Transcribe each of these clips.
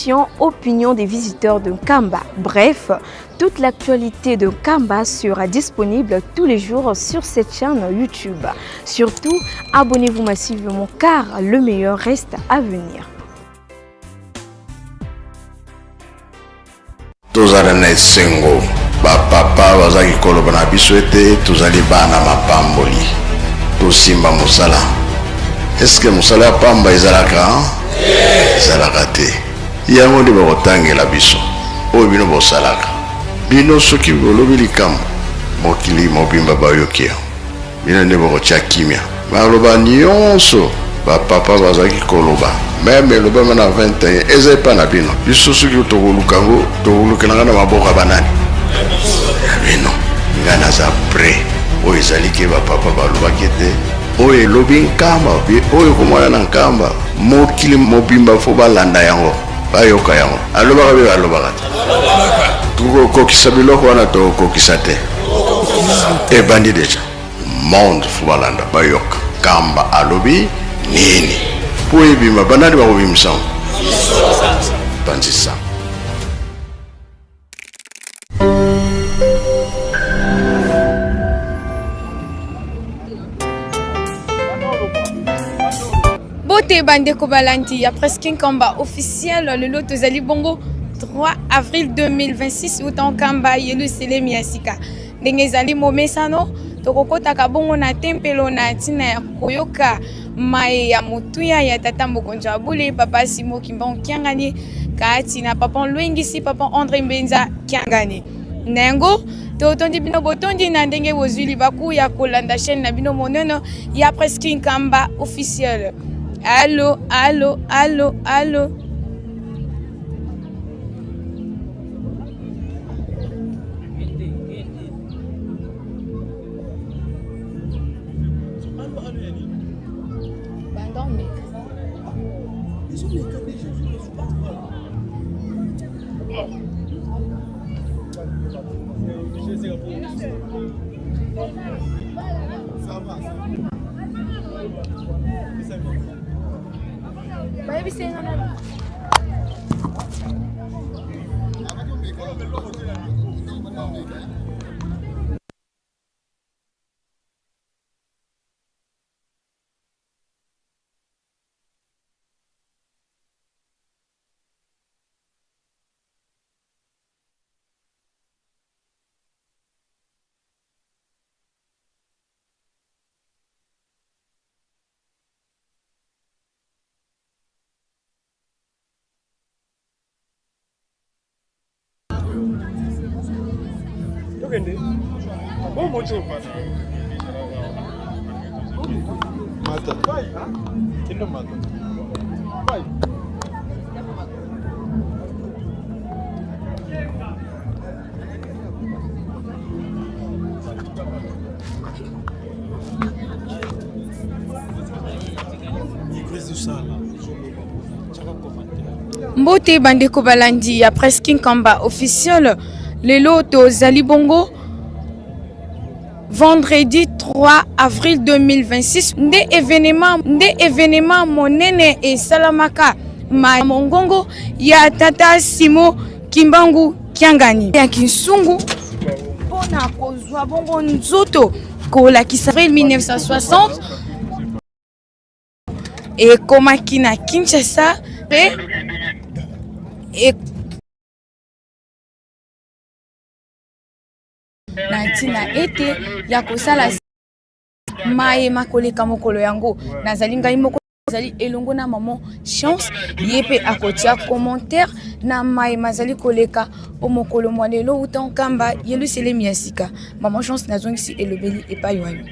Émission Opinion des visiteurs de Nkamba. Bref, toute l'actualité de Nkamba sera disponible tous les jours sur cette chaîne YouTube. Surtout, abonnez-vous massivement car le meilleur reste à venir. Tozala na esengo, ba papa bazalaki koloba na biso ete tozali bana mapamboli, tosimba mosala. Eske mosala ya pamba ezalaka? Ezalaka te. Yango nde bakotangela biso oyo bino bosalaka. Bino soki bolobi likambo, mokili mobimba bayoki yango. Bino nde bokotia kimia. Maloba nionso ba papa bazalaki koloba meme elobama na 21 eza epa na bino. Biso soki tokoluka yango tokolukela nga na maboko ya banani? Ya bino. Nga naza près. Oyo ezali ke ba papa balobaki ete oyo elobi Nkamba oyo ekomona na Nkamba mokili mobimba fo balanda yango bayoka yango. Alobaka be alobaka te. Tokokokisa biloko wana tokokokisa te. Ebandi deja. Monde fo balanda bayoka Nkamba alobi nini po ebima banani bakobimisa yango? Panzisa. Bote bandeko balandi ya Presque Nkamba officiel lelo tozali bongo 3 avril 2026 uta Nkamba Yelusalemi ya sika ndenge ezali momesano tokokotaka bongo na tempelo na ntina ya koyoka maye ya motuya ya tata mokonzi wa bule papa Simo Kimbangu Kiangani kati na papa Lwengisi papa Andre Mbenza Kiangani na yango totondi bino botondi na ndenge bozwi libaku ya kolanda chaîne na bino monene ya Presque Nkamba officiel. Allo, allo, allo, allo. Bayebisi nga nani? Tokende. Bon moto. Mata. Kendo mata. Vai. Mbote bandeko balandi ya Presque Nkamba officiel lelo tozali bongo vendredi 3 avril 2026 nde evenement nde evenement monene esalamaka ma mongongo ya tata Simo Kimbangu Kiangani ya Kinsungu mpona kozwa bongo nzoto kolakisa avril 1960 ekomaki na Kinshasa mpe e na ntina ete ya kosala maye makoleka mokolo yango. Nazali ngai moko azali elongo na maman Chance, ye mpe akotia commentaire na maye mazali koleka o mokolo mwa lelo uta Nkamba Yelusalemi ya sika. Maman Chance, nazongisi elobeli epai wayo.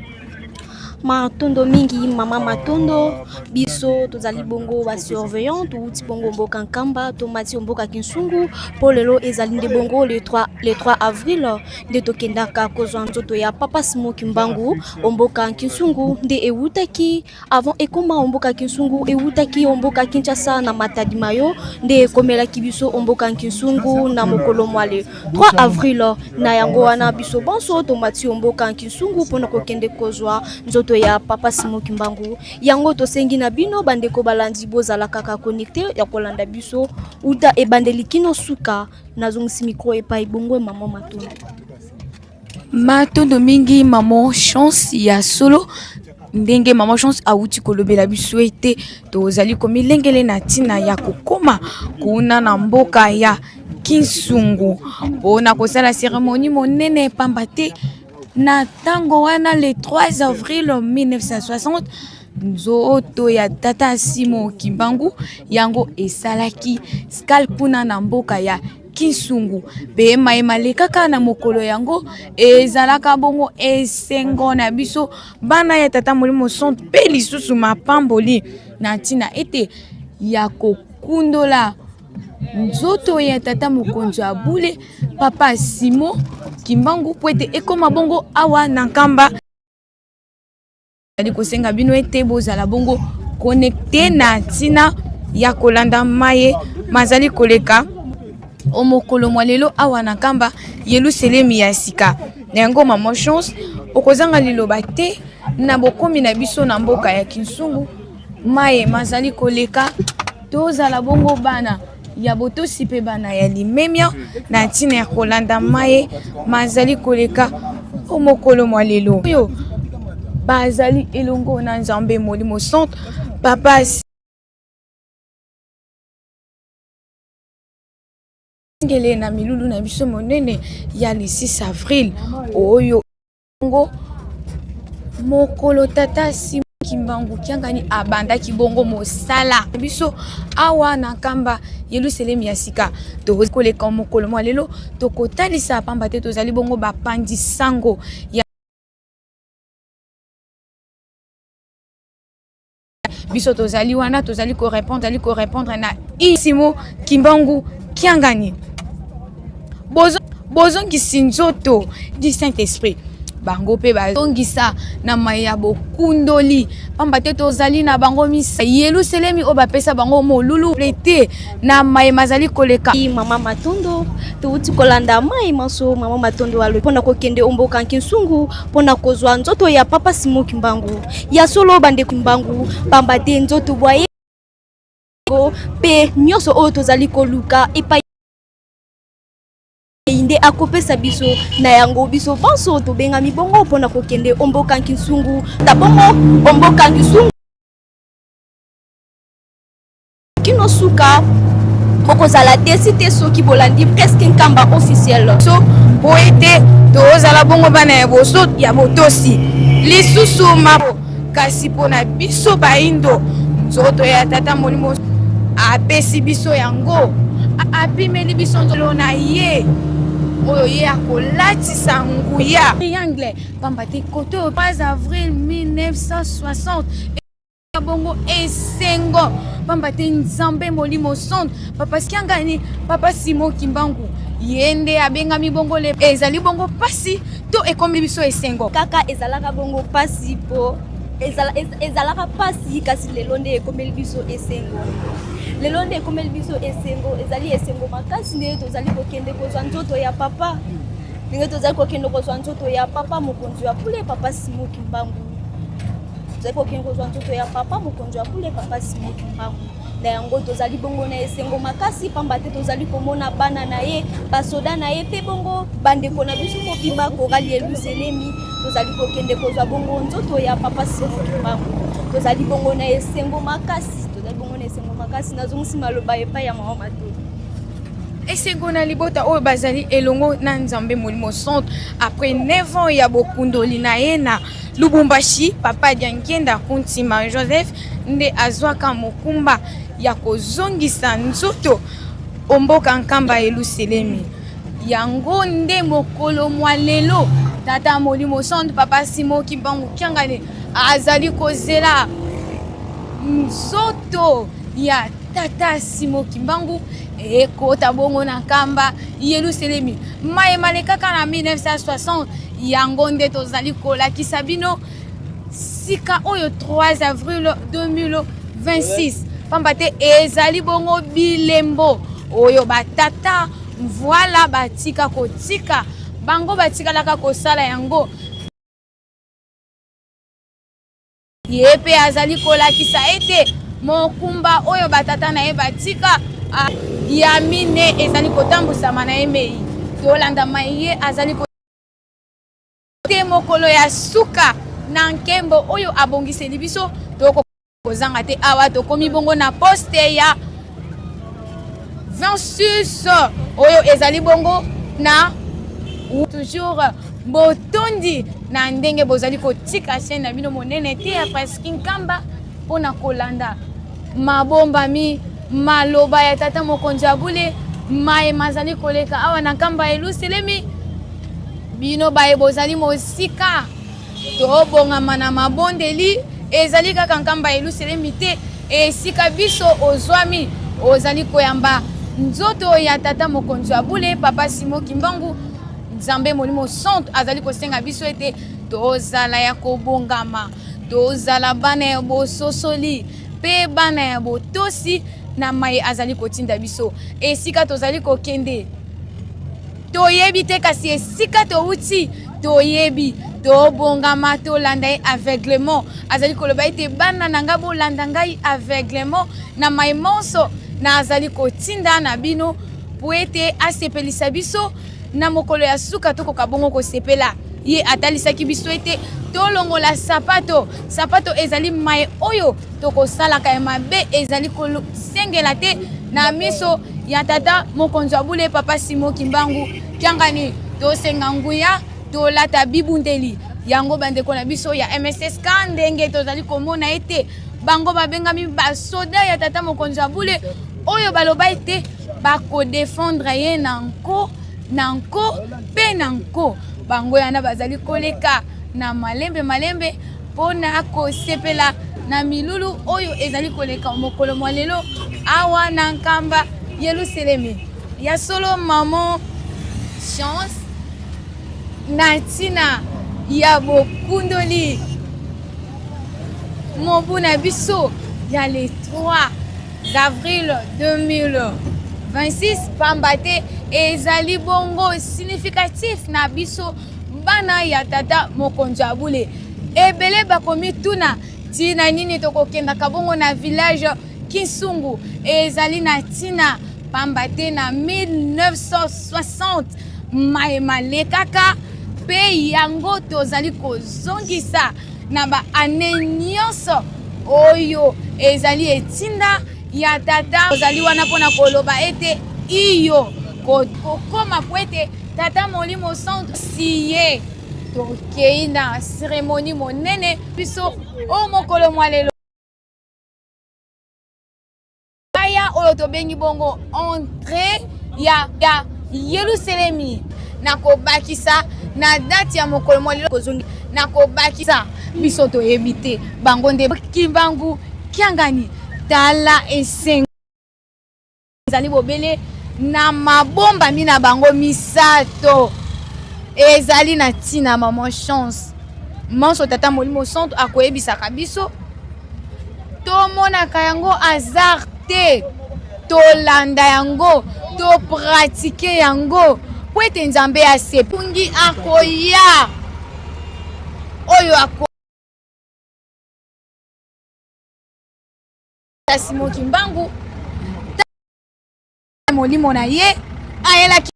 Matondo mingi mama Matondo, biso tozali bongo ba surveillant touti bongo mboka Nkamba tomati mboka Kinsungu mpo lelo ezali nde bongo le 3, le 3 avril nde tokendaka kozwa nzoto ya papa Simon Kimbangu omboka Kinsungu nde ewutaki avant ekoma omboka Kinsungu ewutaki omboka Kinshasa na Matadi Mayo nde ekomelaki biso omboka Kinsungu na mokolo mwa le 3 avril na yango wana biso bonso tomati omboka Kinsungu mpona kokende kozwa nzoto. nzoto ya papa Simon Kimbangu. Yango tosengi na bino bandeko balandi bozala kaka connecte ya kolanda biso uta ebandeli kino suka. Nazongisi micro epai bongo mama Matondo. Matondo mingi mama Chance ya solo ndenge mama Chance awuti kolobela biso ete tozali komilengele na ntina ya kokoma kuna na mboka ya Kinsungu mpona kosala cérémonie monene, pamba te na ntango wana le 3 avril 1960 nzoto ya tata Simon Kimbangu yango esalaki escale kuna na mboka ya Kinsungu mpe mayema lekaka na mokolo yango ezalaka bongo esengo na biso bana ya tata Molimo Santu mpe lisusu mapamboli na ntina ete ya kokundola nzoto ya tata mokonzi ya bule papa Simon Kimbangu po ete ekoma bongo awa na Nkamba. Ezali kosenga bino ete bozala bongo connecte na ntina ya kolanda maye mazali koleka o mokolo mwa lelo awa na Nkamba Yelusalemi ya sika. Na yango mama Chance, okozanga liloba te na bokomi na biso na mboka ya Kinsungu, maye mazali koleka tozala bongo bana ya botosi mpe bana ya limemia na ntina ya kolanda maye mazali koleka o mokolo mwa lelo oyo bazali elongo na Nzambe Molimo Santu papa ngele na milulu na biso monene ya le 6 avril oyo bongo mokolo tata Simon Kimbangu Kiangani abandaki bongo mosala biso awa na Nkamba Yelusalemi ya sika. Tokoleka mokolo mwa lelo tokotalisa pamba te tozali bongo bapanzi sango ya biso tozali wana, tozali korépondre, tozali korépondre na Simon Kimbangu Kiangani. Bozongisi nzoto du Saint-Esprit bango mpe bazongisa na mai ya bokundoli, pamba te tozali na bango misa Yelusalemi oyo bapesa bango molulu te na mai mazali koleka. Mama Matondo, touti kolanda mai manso mama Matondo alobi mpona kokende omboka Kinsungu mpona kozwa nzoto ya papa Simon Kimbangu. Ya solo bandeko Kimbangu, pamba te nzoto bwa ye mpe nyonso oyo tozali koluka epai nde akopesa biso. Na yango biso bonso tobengami bongo mpona kokende omboka Kinsungu, ta bongo omboka Kinsungu kino suka. Bokozala déçus te soki bolandi Presque Nkamba officiel. So po ete tozala bongo bana ya boso ya botosi lisusu mabo, kasi mpona biso baindo nzoto ya tata Molimo apesi biso yango, apimeli biso nzolo na ye oyo ye akolatisa nguya triangle, pamba te kote oyo 3 avril 1960 bongo esengo, pamba te Nzambe Molimo Santu papa Siangani papa Simon Kimbangu ye nde abengami bongo le. Ezali bongo pasi to ekomi biso esengo? Kaka ezalaka bongo pasi po ezalaka pasi, kasi lelo nde ekomeli biso esengo, lelo nde ekomeli biso esengo. Ezali esengo makasi ndenge tozali kokende kozwa nzoto ya papa, ndenge tozali kokende kozwa nzoto ya papa mokonzi ya pule papa Simon Kimbangu. Tozali kokende kozwa nzoto ya papa mokonzi ya pule papa Simon Kimbangu. Na yango tozali bongo na esengo makasi, pamba te tozali komona bana na ye, basoda na ye, mpe bongo bandeko na biso mobimba chorale Yelusalemi. Tozali kokende kozwa bongo nzoto ya papa Simon Kimbangu. Tozali bongo na esengo makasi, tozali bongo na esengo makasi. Nazongisi maloba epai ya mama Matondo. Esengo na libota oyo bazali elongo na Nzambe Molimo Santu après 9 ans ya bokundoli na ye na Lubumbashi. Papa Diangienda Kuntima Joseph nde azwaka mokumba ya kozongisa nzoto omboka Nkamba Yelusalemi. Yango nde mokolo mwa lelo tata Molimo Santu papa Simon Kimbangu Kiangani azali kozela nzoto ya tata Simon Kimbangu ekota bongo na Nkamba Yelusalemi. Mayema lekaka na 1960, yango nde tozali kolakisa bino sika oyo 3 avril 2026, pamba te ezali bongo bilembo oyo batata mvoila batika kotika bango batikalaka kosala yango. Ye mpe azali kolakisa ete mokumba oyo batata na ye batika ya mine ezali kotambwisama na ye mei. Tolanda mai ye azali te mokolo ya suka na nkembo oyo abongiseli biso tokozanga te. Awa tokomi bongo na poste ya 26 oyo ezali bongo na toujours botondi na ndenge bozali kotika chaîne na bino monene te ya Presque Nkamba mpo na kolanda mabombami maloba ya tata mokonzi ya bule maye mazali koleka awa na Nkamba ya Yelusalemi. Bino baye bozali mosika, tobongama na mabondeli. Ezali kaka Nkamba ya Yelusalemi te esika biso ozwami ozali koyamba nzoto ya tata mokonzi ya bule papa Simon Kimbangu. Nzambe Molimo Santu azali kosenga biso ete tozala ya kobongama, tozala bana ya bososoli mpe bana ya botosi na maye azali kotinda biso. Esika tozali kokende toyebi te, kasi esika towuti toyebi. Tobongama, tolanda ye aveuglement. Azali koloba ete bana na ngai, bolanda ngai aveuglement na maye monso nazali kotinda na bino, po ete asepelisa biso na mokolo ya suka, tokoka bongo kosepela. Ye atalisaki biso ete tolongola sapato. Sapato ezali maye oyo tokosalaka ya mabe, ezali kosengela te na miso ya tata mokonzi wa bule papa Simon Kimbangu Kiangani. Tosenga nguya, tolata bibundeli yango. Bandeko na biso ya MSSK, ndenge tozali komona ete bango babengami basoda ya tata mokonzi wa bule oyo baloba ete bakodefendre ye na nko na nko mpe na nko. Bango yana bazali koleka na malembe malembe mpo na kosepela na milulu oyo ezali koleka mokolo mwa lelo awa na Nkamba Yelusalemi. Ya solo, mama Chance, na ntina ya bokundoli mobu na biso ya le 3 avril 2026, pamba te ezali bongo significatif na biso bana ya tata mokonzi ya bule. Ebele bakomituna ntina nini tokokendaka bongo na village Kinsungu. Ezali na ntina, pamba te na 1960 maye malekaka mpe yango tozali kozongisa na baane nyonso oyo ezali etinda ya tata. Ozali wana mpona koloba ete iyo kokoma po ete tata Molimo Santu siye tokei na cérémonie monene biso o mokolo mwa lelo baya oyo tobengi bongo entrée ya Yelusalemi na kobakisa na date ya mokolo mwa lelo kozongi na kobakisa biso toyebi te bango nde Kimbangu Kiangani. Tala esengo ezali bobele na mabombami na bango misato, ezali na ntina. Mama Chance, manso tata Molimo Santu akoyebisaka biso, tomonaka yango hasard te, tolanda yango, topratike yango po ete Nzambe asepungi akoya oyo ako Simon Kimbangu molimo na ye ayelaki,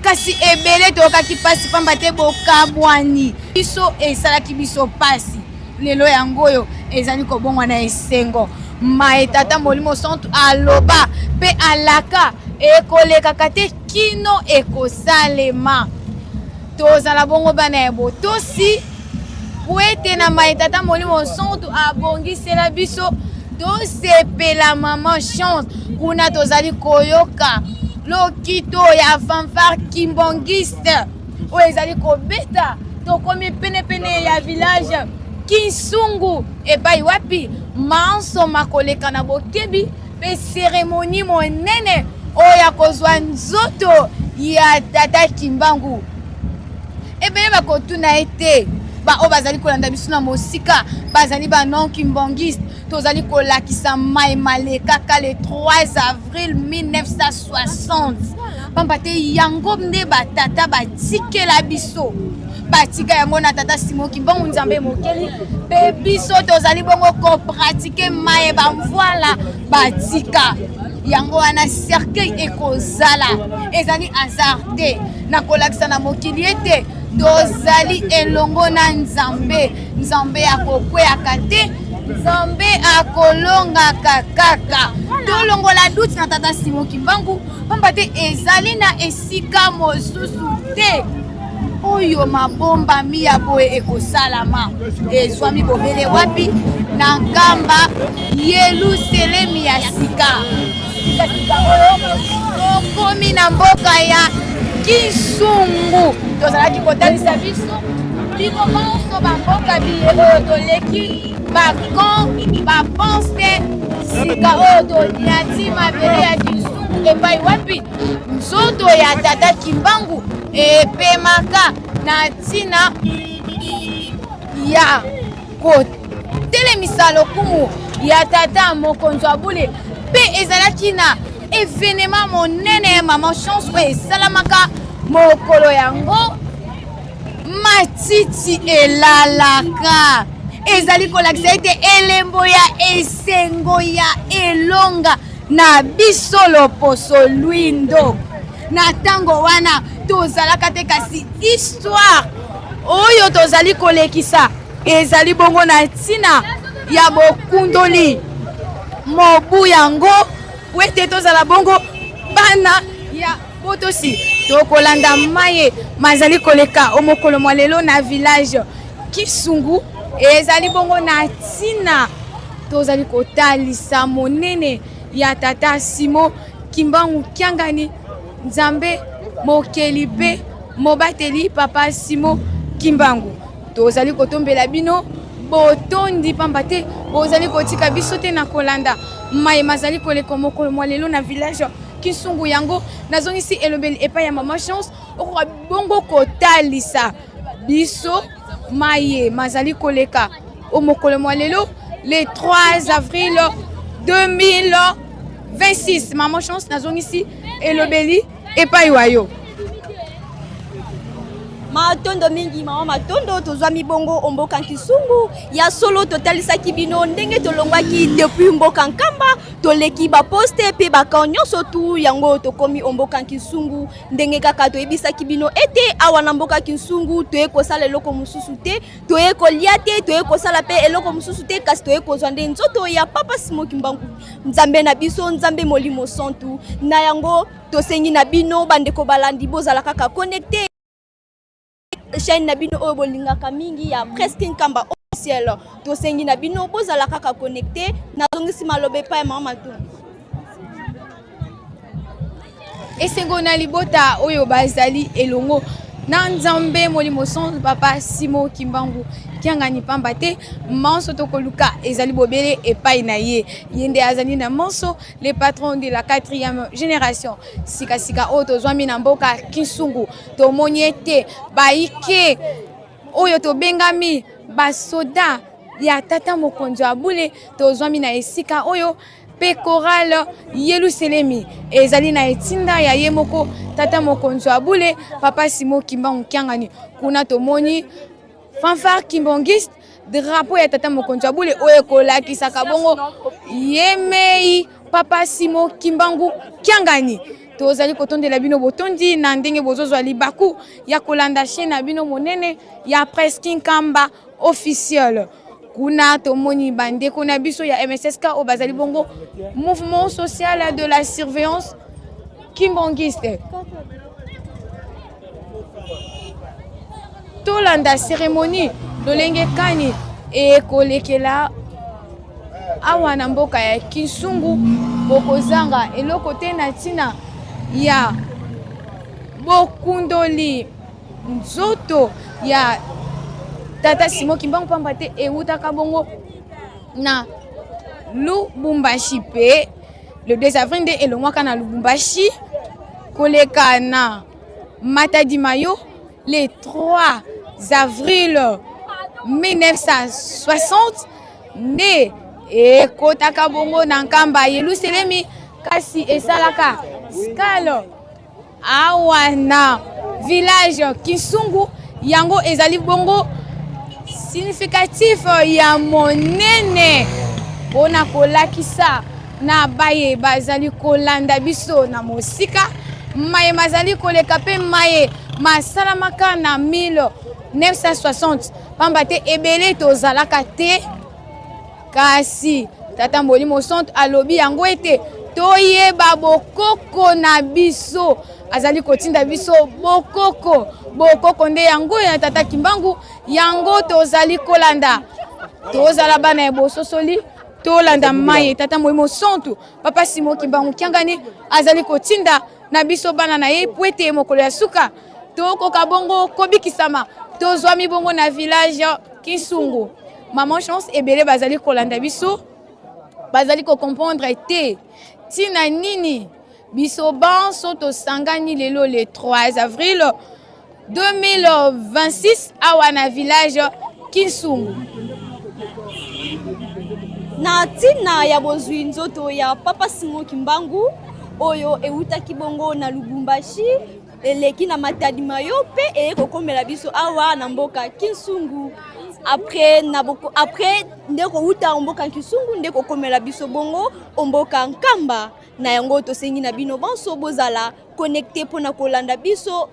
kasi ebele toyokaki mpasi pamba te bokabwani biso esalaki biso mpasi. Lelo yango oyo ezali kobongwa na esengo. Maye tata Molimo Santu aloba mpe alaka ekolekaka te kino ekosalema. Tozala bongo bana ya botosi po ete na maye tata Molimo Santu abongisela biso tosepela. Mama Chance, kuna tozali koyoka lokito ya fanfare kimbangiste oyo ezali kobeta. Tokomi penepene ya village Kinsungu epai wapi manso makoleka na bokebi mpe cérémonie monene oyo ya kozwa nzoto ya tata Kimbangu. Ebele bakotuna ye te, baoyo bazali kolanda biso na mosika bazali ba non kimbangiste. Tozali kolakisa mai malekaka le 3 avril 1960, pamba te yango nde batata batikela biso. Batika yango na tata Simon Kimbangu Nzambe mokeli, mpe biso tozali bongo kopratike maye bamvwala batika yango wana. Cercueil ekozala, ezali hasard te na kolakisa na mokili ete tozali elongo na Nzambe. Nzambe akokweyaka te, Nzambe akolongaka kaka. Tolongola doute na tata Simon Kimbangu, pamba te ezali na esika mosusu te oyo mabombami ya boye ekosalama. Ezwami bobele wapi? Na Nkamba, Yelusalemi ya sika. Sikasika oyo tokomi na mboka ya Kisungu, tozalaki kotalisa biso bino banso bamboka biye oyo toleki, bacamp, baposte. Sika oyo tonyati mabele ya Kisungu, epai wapi nzoto ya tata Kimbangu epemaka na ntina ya kotelemisa lokumu ya tata mokonzi wa bule. Mpe ezalaki na événement monene ya mama Chance oyo esalamaka mokolo yango, matiti elalaka, ezali kolakisa ete elembo ya esengo ya elonga na biso loposo lwindo. Na ntango wana tozalaka te, kasi histoire oyo tozali kolekisa ezali bongo na ntina ya bokundoli mobu yango po ete tozala bongo bana ya botosi. Tokolanda maye mazali koleka o mokolo mwa lelo na village Kisungu. Ezali bongo na ntina tozali kotalisa monene ya tata Simo Kimbangu Kiangani, Nzambe mokeli mpe mobateli papa Simo Kimbangu. Tozali kotombela bino botondi, pamba te bozali kotika biso te na kolanda maye mazali koleka mokolo mwa lelo na village Kisungu. Yango nazongisi elobeli epai ya mama Chance, okoka bongo kotalisa biso maye mazali koleka o mokolo mwa lelo, le 3 avril 2026. Mama Chance, nazongisi elobeli epai wa yo. Matondo mingi, mama Matondo. Tozwami bongo omboka Nkisungu. Ya solo, totalisaki bino ndenge tolongwaki depuis mboka Nkamba, toleki baposte mpe bacamp nyonso tu. Yango tokomi omboka Nkisungu. Ndenge kaka toyebisaki bino ete awa na mboka Kinsungu toye kosala eloko mosusu te, toye kolia te, toye kosala mpe eloko mosusu te, kasi toye kozwa nde nzoto ya papa Simon Kimbangu, Nzambe na biso, Nzambe Molimo Santu. Na yango tosengi na bino bandeko balandi, bozala kaka connecté chaîne na bino oyo bolingaka mingi ya Presque Nkamba officiel. Tosengi na bino bozala kaka connecté. Nazongisi maloba epai ya mama Matondo. Esengo na libota oyo bazali elongo na Nzambe Molimo Santu, papa Simo Kimbangu Kiangani, pamba te manso tokoluka ezali bobele epai na ye. Ye nde azali na manso, le patron de la quatrième génération. Sikasika oyo tozwami na mboka Kisungu, tomoni ete baike oyo tobengami basoda ya tata mokonzi ya bule tozwami na esika oyo, mpe chorale Yelusalemi ezali na etinda ya ye moko tata mokonzi ya bule, papa Simo Kimbangu Kiangani. Kuna tomoni fanfare kimbangiste, drapeau ya tata mokonzi ya bule oyo ekolakisaka bongo yemei papa Simo Kimbangu Kiangani. Tozali kotondela bino botondi na ndenge bozozwa libaku ya kolanda chaîne na bino monene ya Presque Nkamba officiel. Kuna tomoni bandeko na biso ya MSSK oyo bazali bongo Mouvement social de la surveillance kimbangiste. Tolanda cérémonie lolenge kani ekolekela awa na mboka ya Kinsungu. Bokozanga eloko te na ntina ya bokundoli nzoto ya tata Simo Kimbangu, pamba te ewutaka bongo na Lubumbashi, mpe le 2 avril nde elongwaka na Lubumbashi koleka na Matadi Mayo le 3 avril 1960, nde ekotaka bongo na Nkamba Yelusalemi, kasi esalaka escale awa na village Kisungu. Yango ezali bongo significatif ya monene mpo na kolakisa na baye bazali kolanda biso na mosika maye mazali koleka mpe maye masalamaka na 1960, pamba te ebele tozalaka te. Kasi Tata Molimo Santu alobi yango ete toyeba bokoko na biso. Azali kotinda biso bokoko, bokoko nde yango ya Tata Kimbangu, yango tozali kolanda. Tozala bana ya bososoli, tolanda maye Tata Molimo Santu Papa Simon Kimbangu Kiangani azali kotinda na biso bana na ye, po ete mokolo ya suka tokoka bongo kobikisama. Tozwami bongo na village Kinsungu. Maman Chance, ebele bazali kolanda biso bazali kocomprendre te ntina nini biso banso tosangani lelo le 3 avril 2026 awa na village Kinsungu. Na ntina ya bozwi nzoto ya Papa Simon Kimbangu oyo ewutaki bongo na Lubumbashi, eleki na Matadi Mayo mpe eye kokomela biso awa na mboka Kinsungu. Après, na boko, après nde kowuta mboka Kinsungu nde kokomela biso bongo mboka Nkamba. Na yango tosengi na bino bonso bozala connecté mpona kolanda biso.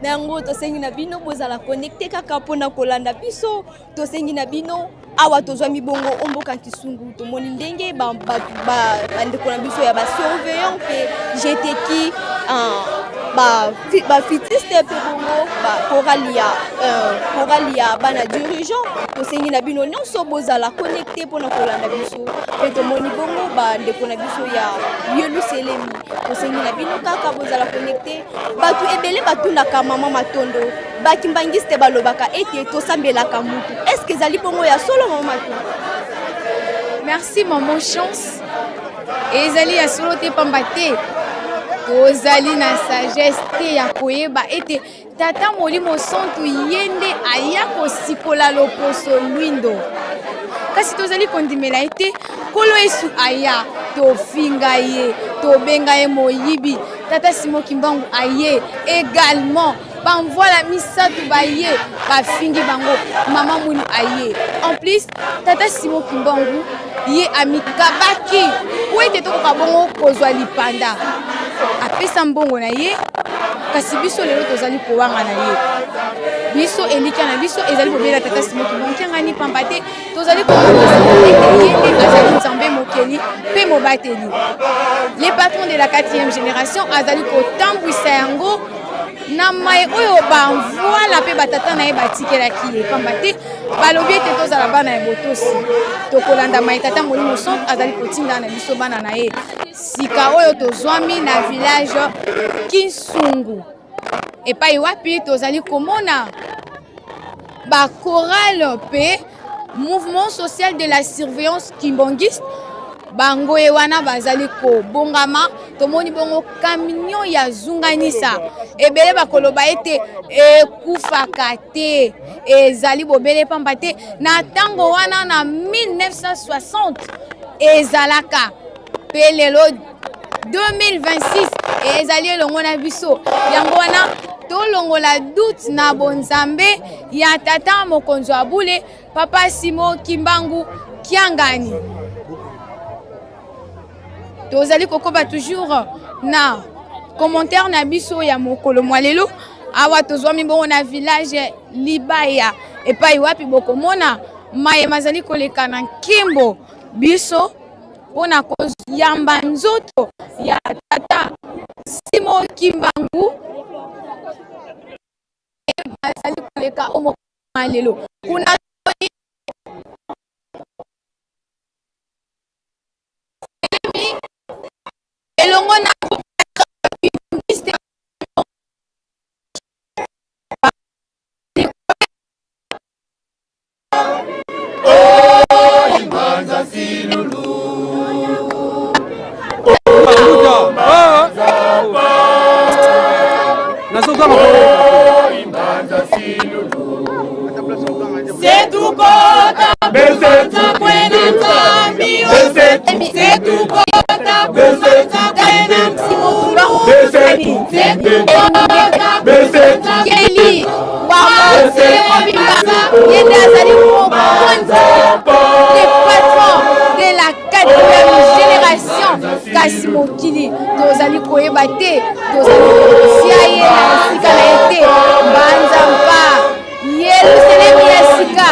Na yango tosengi na bino bozala connecté kaka mpona kolanda biso. Tosengi na bino awa tozwami bongo omboka Kisungu, tomoni ndenge bandeko na biso ya basurveillant mpe GTK, bafutiste mpe bongo bakorali ya korali ya bana dirigeant. Tosengi na bino nyonso bozala connecté mpona kolanda biso. Mpe tomoni bongo bandeko na biso ya Yelusalemi. Tosengi na bino kaka bozala connecté. Bato ebele batunaka mama Matondo, bakimbangiste balobaka ete tosambelaka mutu, est-ce ezali bongo ya solo, mama Matondo? Merci, maman Chance. Ezali ya solo te, pamba te tozali na sagesse te ya koyeba ete Tata Molimo Santu ye nde aya kosikola loposo lwindo. Kasi tozali kondimela ete Nkolo Yesu aya, tofinga ye, tobenga ye moyibi. Tata Simon Kimbangu aye également, bamvoila misato baye, bafingi bango. Mama Munu aye en plus. Tata Simon Kimbangu ye amikabaki po ete tokoka bongo kozwa lipanda, apesa mbongo na ye. Kasi biso lelo tozali kowanga na ye. Biso elikya na biso ezali bobela Tata Simon Kimbangu Kiangani, pamba te tozali komonisa ete ye nde azali Nzambe mokeli mpe mobateli, le patron de la quatrième génération. Azali kotambwisa yango na mai oyo bamvwala mpe batata na ye batikelaki ye, pamba te balobi ete tozala bana ya botosi, tokolanda mai Tata Molimo Santu azali kotinda na biso bana na ye. Sika oyo tozwami na village Kinsungu, epai wapi tozali komona bakorale mpe mouvement social de la surveillance kimbangiste. Bango ye wana bazali kobongama. Tomoni bongo camion ya zunganisa. Ebele bakoloba ete ekufaka te, ezali bobele pamba te na ntango wana na 1960 ezalaka, mpe lelo 2026 ezali elongo na biso. Yango wana tolongola doute na bonzambe ya tata mokonzi wa bule, Papa Simon Kimbangu Kiangani. Tozali kokoba toujours na commentaire na biso ya mokolo mwa lelo. Awa tozwami bongo na village Libaya, epai wapi bokomona maye mazali koleka na nkembo biso mpona koyamba nzoto ya Tata Simon Kimbangu. Bazali koleka o mokolo lelo kuna. Elongo na nini? Keli wamosele mobimba, ye nde azali mokonzi, le patron de la quatrième génération. Kasi mokili tozali koyeba te, tozali kotia ye na esika na ye te. Mbanza mpa Yelusalemi ya sika,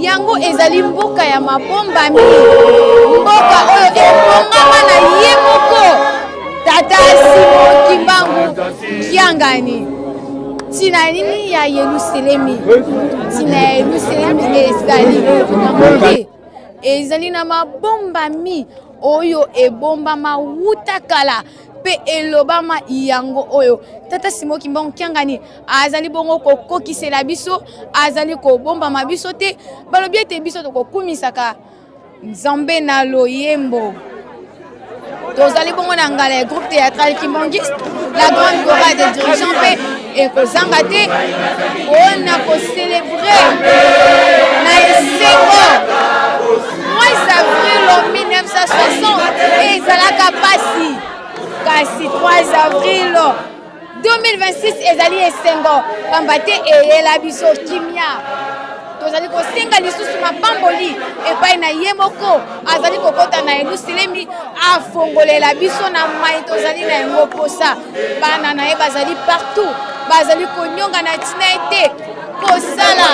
yango ezali mboka ya mabombami, mboka oyo ebongama na ye moko Tata Simon Kimbangu Kiangani. Ntina nini ya Yelusalemi? Ntina ya Yelusalemi ezali moke, ezali na mabombami oyo ebombama wuta kala mpe elobama yango oyo Tata Simon Kimbangu Kiangani azali bongo kokokisela biso, azali kobombama biso te. Balobi ete biso tokokumisaka Nzambe na loyembo. Tozali bongo na ngala ya groupe théâtral kimbanguiste, la grande chorale des dirigeants, mpe ekozanga te mpona kocelebre na esengo 3 avril 1960. Ezalaka mpasi, kasi 3 avril 2026 ezali esengo, pamba te eyela biso kimia. Tozali kosenga lisusu mapamboli epai na ye moko azali kokɔta na Yelusalemi, afongolela biso na mai tozali na yango posa. Bana na ye bazali partout, bazali konyonga na ntina ete kosala.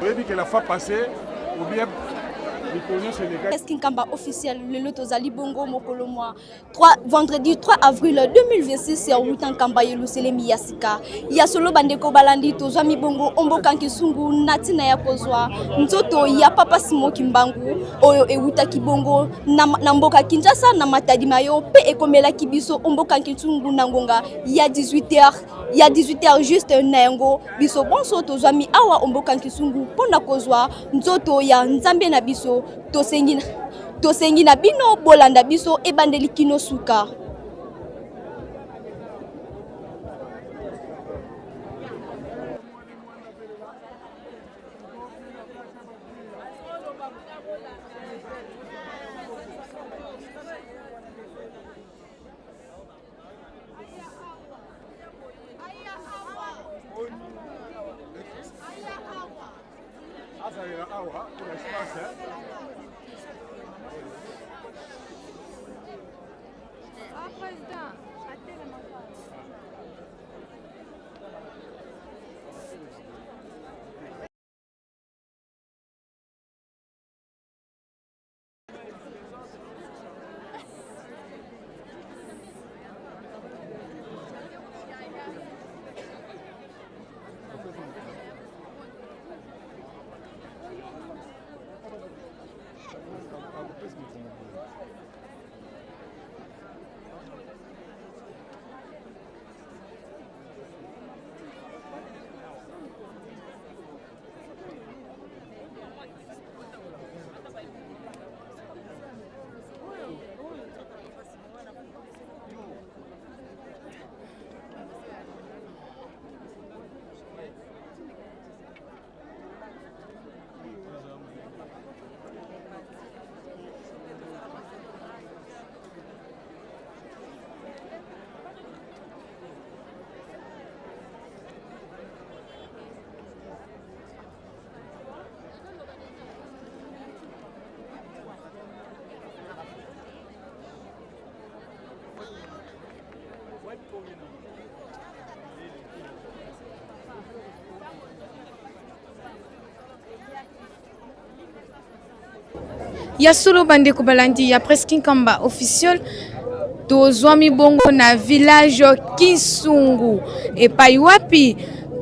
Oyebi que la fois passée ou bien mikolo nyonso elekaki. Eski Nkamba officiel lelo tozali bongo mokolo mwa 3 vendredi 3 avril 2026 ya wuta Nkamba Yelusalemi ya sika ya solo bandeko balandi tozwami bongo omboka Nkisungu na ntina ya kozwa nzoto ya papa Simon Kimbangu oyo ewutaki bongo na, na mboka Kinshasa na Matadi Mayo mpe ekomelaki biso omboka Nkisungu na ngonga ya 18h ya 18h juste. Na yango biso bonso tozwami awa omboka Nkisungu mpo na kozwa nzoto ya Nzambe na biso. Tosengi na bino bolanda biso ebandeli kino suka. Azalela awa mpona espace. Ah, président. Ya solo bandeko balandi ya Presse Kinkamba officiel, tozwami bongo na village Kinsungu epai wapi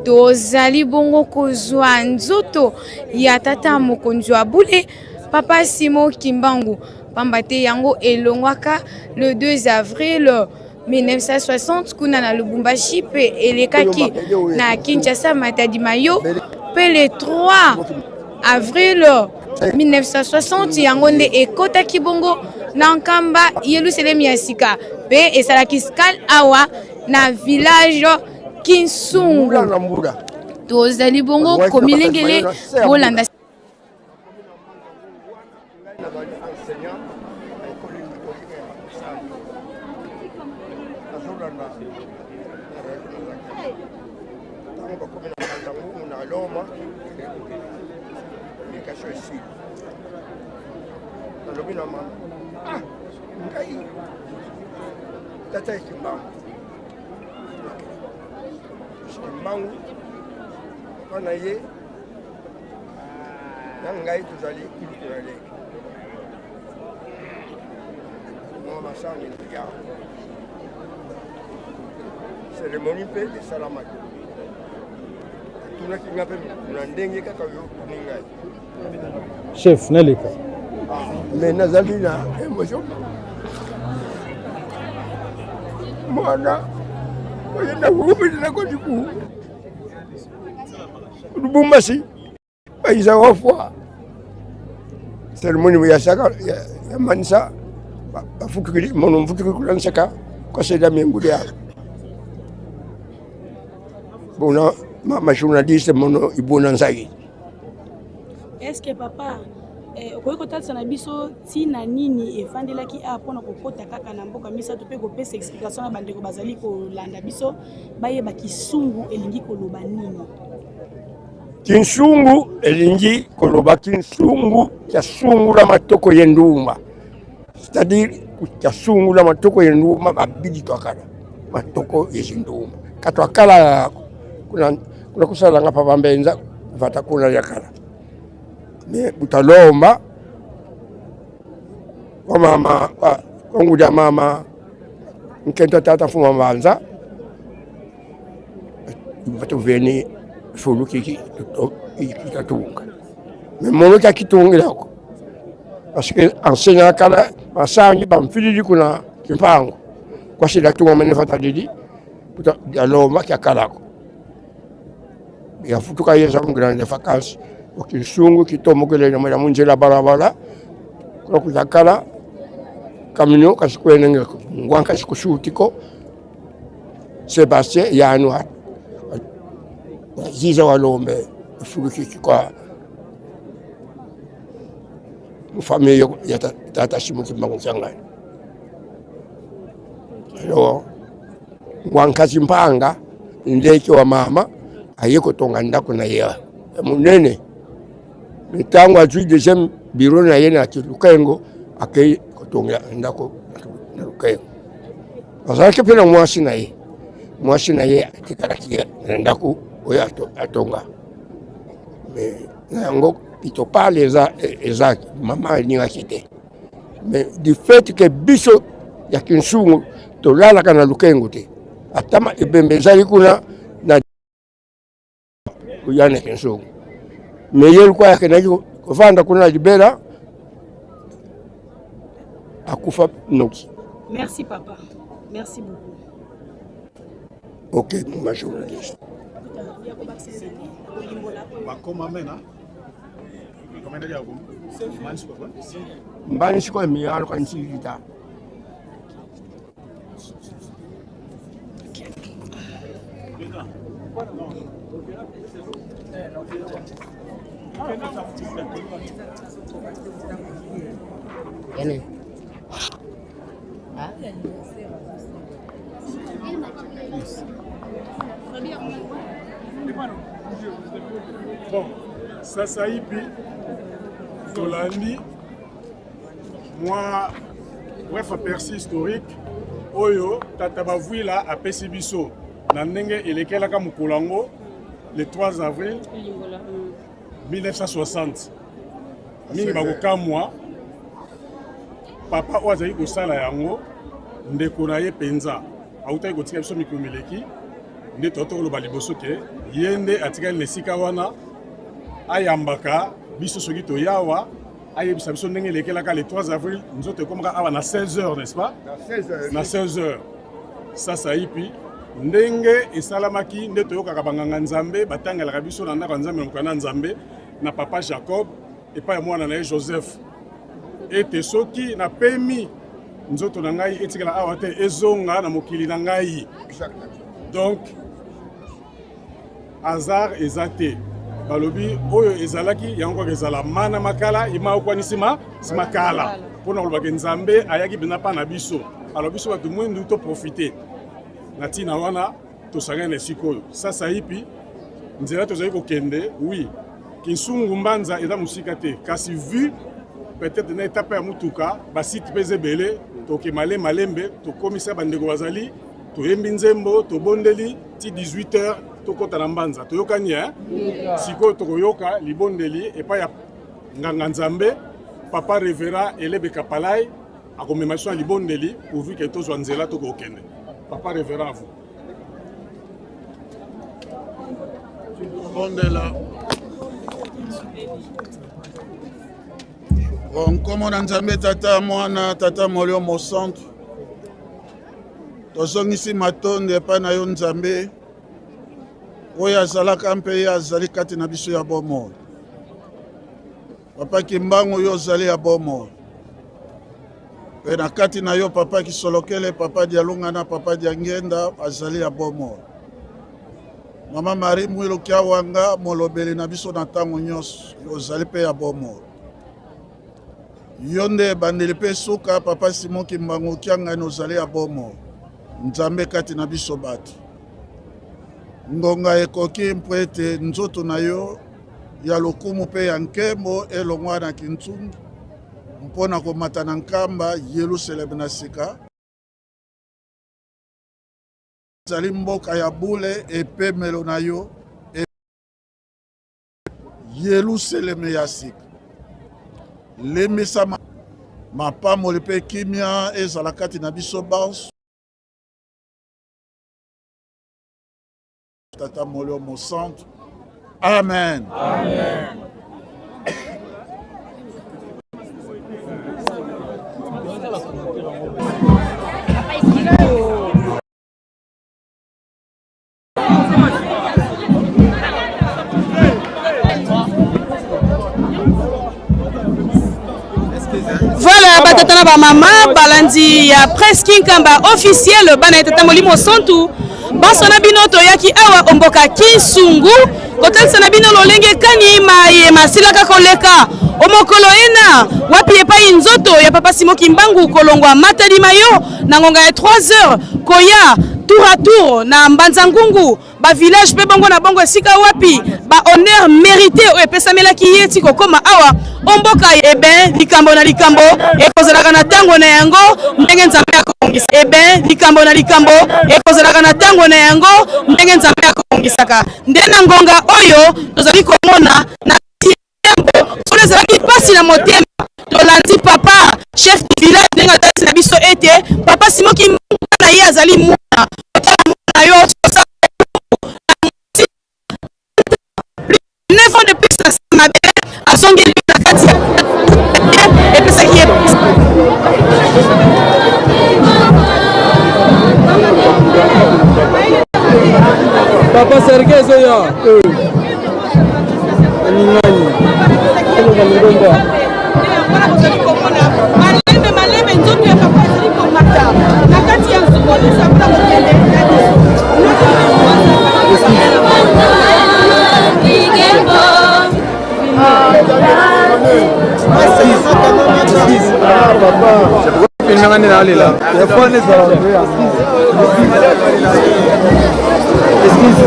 tozali bongo kozwa nzoto ya tata mokonzi wa bule papa Simon Kimbangu, pamba te yango elongwaka le 2 avril 1960 kuna na Lubumbashi mpe elekaki na Kinshasa Matadi Mayo mpe le 3 avril 1960 yango nde ekotaki bongo na Nkamba Yelusalemi ya sika mpe esalaki scale awa na village Kinsungu. Tozali bongo komilengele bolanda. Ntango bakomi na Mbanza-Ngungu na Loma, communication esili. Nalobi na mama, ah, ngai tata ya Kimbangu, Kimbangu papa na ye na ngai tozali kulutu na leki mwa masango ya cérémonie mpe esalamaki. Atunaki ngai mpe na ndenge kaka yo otuni ngai. Chef naleka. Mais nazali na émotion mwana oyenda kukumilila kotiku Lubumbashi bayiza wafwa seremoni yasaka yamanisa bafutukili mono mfutukili kulansaka kwaseda menguli ya bona ma journaliste mono ibona nzai. Est-ce que papa okoki kotalisa na biso ntina nini efandelaki awa mpona kokota kaka na mboka misato mpe kopesa explication na bandeko bazali kolanda biso bayeba kisungu elingi koloba nini? Kinsungu elingi koloba kinsungu kya sungula matoko ye ndumba, c'est-à-dire kya sungula matoko ye ndumba babidi twakala matoko ye zindumba katwakala kuna kuna kusalanga pa bambenza vata kuna yakala me butalomba kwa mama kwa kwa mama nkento tata fuma mbanza batuveni fulu kiki kitatunga me mono kya kitungilako parce que enseignant kala basangi bamfilili kuna kimpango kwasila tunga mene fatadidi alomba kyakalako yafutuka yeza mu grande vacances okinsungu kitomokele na munzela balabala kuna kuzakala kamino kasikwenenge ngwanka sikusutiko Sebastien yanu waziza walombe fulukiki kwa mufamiye ya tata Simon Kimbangu Kiangani. Alors ngwankazi mpanga ndeke wa mama aye kotonga ndako na ye munene ntango azwi deuxième bureau na ye na Lukengo akei kotonga ndako na Lukengo. Azalaki mpe na mwasi na ye, mwasi na ye atikalaki na ndako oyo atonga me na yango pitopale eza eza mama alingaki te, mais du fait que biso ya Kinsungu tolalaka na Lukengo te, ata ebembe ezali kuna na koya na Kinsungu, mais ye lokola akendaki kovanda kuna na libela akufa noki. Merci papa, merci beaucoup. Ok, ma journaliste. Mbani sikoyo miyalo kanchilita. Ene. Bon, sasa hivi tolandi mwa bref aperçu historique oyo tata Bavuila apesi biso na ndenge elekelaka mokolo yango le 3 avril 1960. Mingi bakokamwa. Papa oyo azali kosala yango, ndeko na ye mpenza autaki kotika biso mikolo mileki, nde toyaki koloba liboso ke ye nde atikali na esika wana, ayambaka biso soki toyawa, ayebisa biso ndenge elekelaka le 3 avril. Nzoto ekomaka awa na 16 heures, n'est-ce pas? Na 16 heures sasa ipi ndenge esalamaki, nde toyokaka banganga Nzambe batangelaka biso na ndako ya Nzambe na mokanda Nzambe na papa Jacob epai ya mwana na ye Joseph, ete soki napemi, nzoto na ngai etikala awa te, ezonga na mokili na ngai. Donc hasard eza te. Balobi oyo ezalaki yango kaka ezala mana makala ima okwanisima simakala, mpona kolobaka Nzambe ayaki mpenza mpa na biso. Alors biso bato mwindu toprofite na ntina wana, tosangani na esika oyo sasa ipi. Nzela tozali kokende, oui, Kinsungu Mbanza eza mosika te, kasi vu peut-être na etape ya motuka, basite mpe eza ebele, toke malembe malembe. Tokomisa bandeko bazali, toyembi nzembo, tobondeli ti 18 heures, tokɔta na Mbanza. Toyokani, eh? Sikoyo tokoyoka libondeli epai ya nganga Nzambe, papa révérend Elebe Kapalai akomema biso na libondeli, pourvu ke tozwa nzela tokokende. Papa révérend, à vous. Bondela. Nkombo na Nzambe Tata, Mwana, Tata Molio Mosantu, tozongisi matondi epai na yo Nzambe oyo azalaka mpe ye azali kati na biso ya bomoi. Papa Kimbangu, yo ozali ya bomoi mpe na kati na yo papa Kisolokele, papa Dialunga na papa Diangenda azali ya bomoi. Mama Marie Mwilu Kiawanga, molobeli na biso na ntango nyonso, ozali mpe ya bomoi. Yo nde ebandeli mpe suka. Papa Simon Kimbangu Kiangani, ozali ya bomoi, Nzambe kati na biso bato. Ngonga ekoki mpo ete nzoto na yo ya lokumu mpe ya nkembo elongwa na Kinsungu mpo na komata na Nkamba, Yelusaleme na sika. Ezali mboka ya bule, epemelo na yo, Yelusaleme ya sika. Limbisa, mapamboli mpe kimia ezala kati na biso banso. Tata Molio Mosantu, amen, amen. Voilà, batata na bamama balandi ya Presse Kinkamba officiel, bana ya Tata Molimo Santu, banso na bino, toyaki awa omboka Kinsungu kotalisa na bino lolenge kani maye masilaka koleka omokolo ena wapi epai nzoto ya papa Simo Kimbangu kolongwa Matadi Mayo na ngonga ya 3 heures, koya tour à tour na Mbanza Ngungu, bavillage mpe bongo na bongo, esika wapi bahonneur mérité oyo epesamelaki ye ti kokóma awa omboka. Eben likambo na likambo ekozalaka na ntango na yango, ndenge Nzambe akobongisa. Eben likambo na likambo ekozalaka na ntango na yango, ndenge Nzambe akobongisaka. Nde na ngonga oyo tozali komona na tembo solo ezalaki mpasi na motema. Tolandi papa chef du village ndenge atalisi na biso ete papa Simo Kimbangu na ye azali mwana. Otala mwana yo osala 9 ans de plus na mabele, azongeli na kati ya epesaki ye. Papa Serge ezoya aningani eloba mingomba. Malembe malembe nzoto ya papa ezali komata na kati ya nsuku nyonso ya mpona kokende na biso. Filmanga nde nalela telefone ezala. Excuse.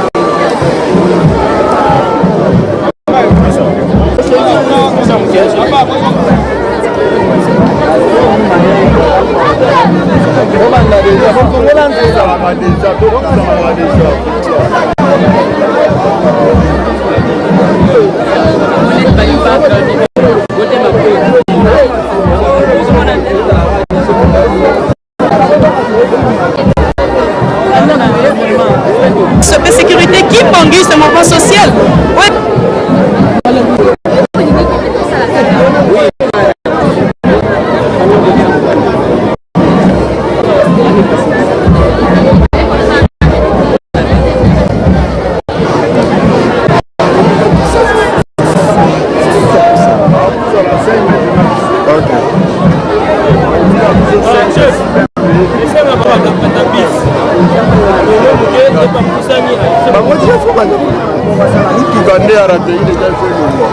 Obanda deja, bokongola nzela deja, tokosamaka deja. Mutuka nde ya ratei deja ifo elongwa.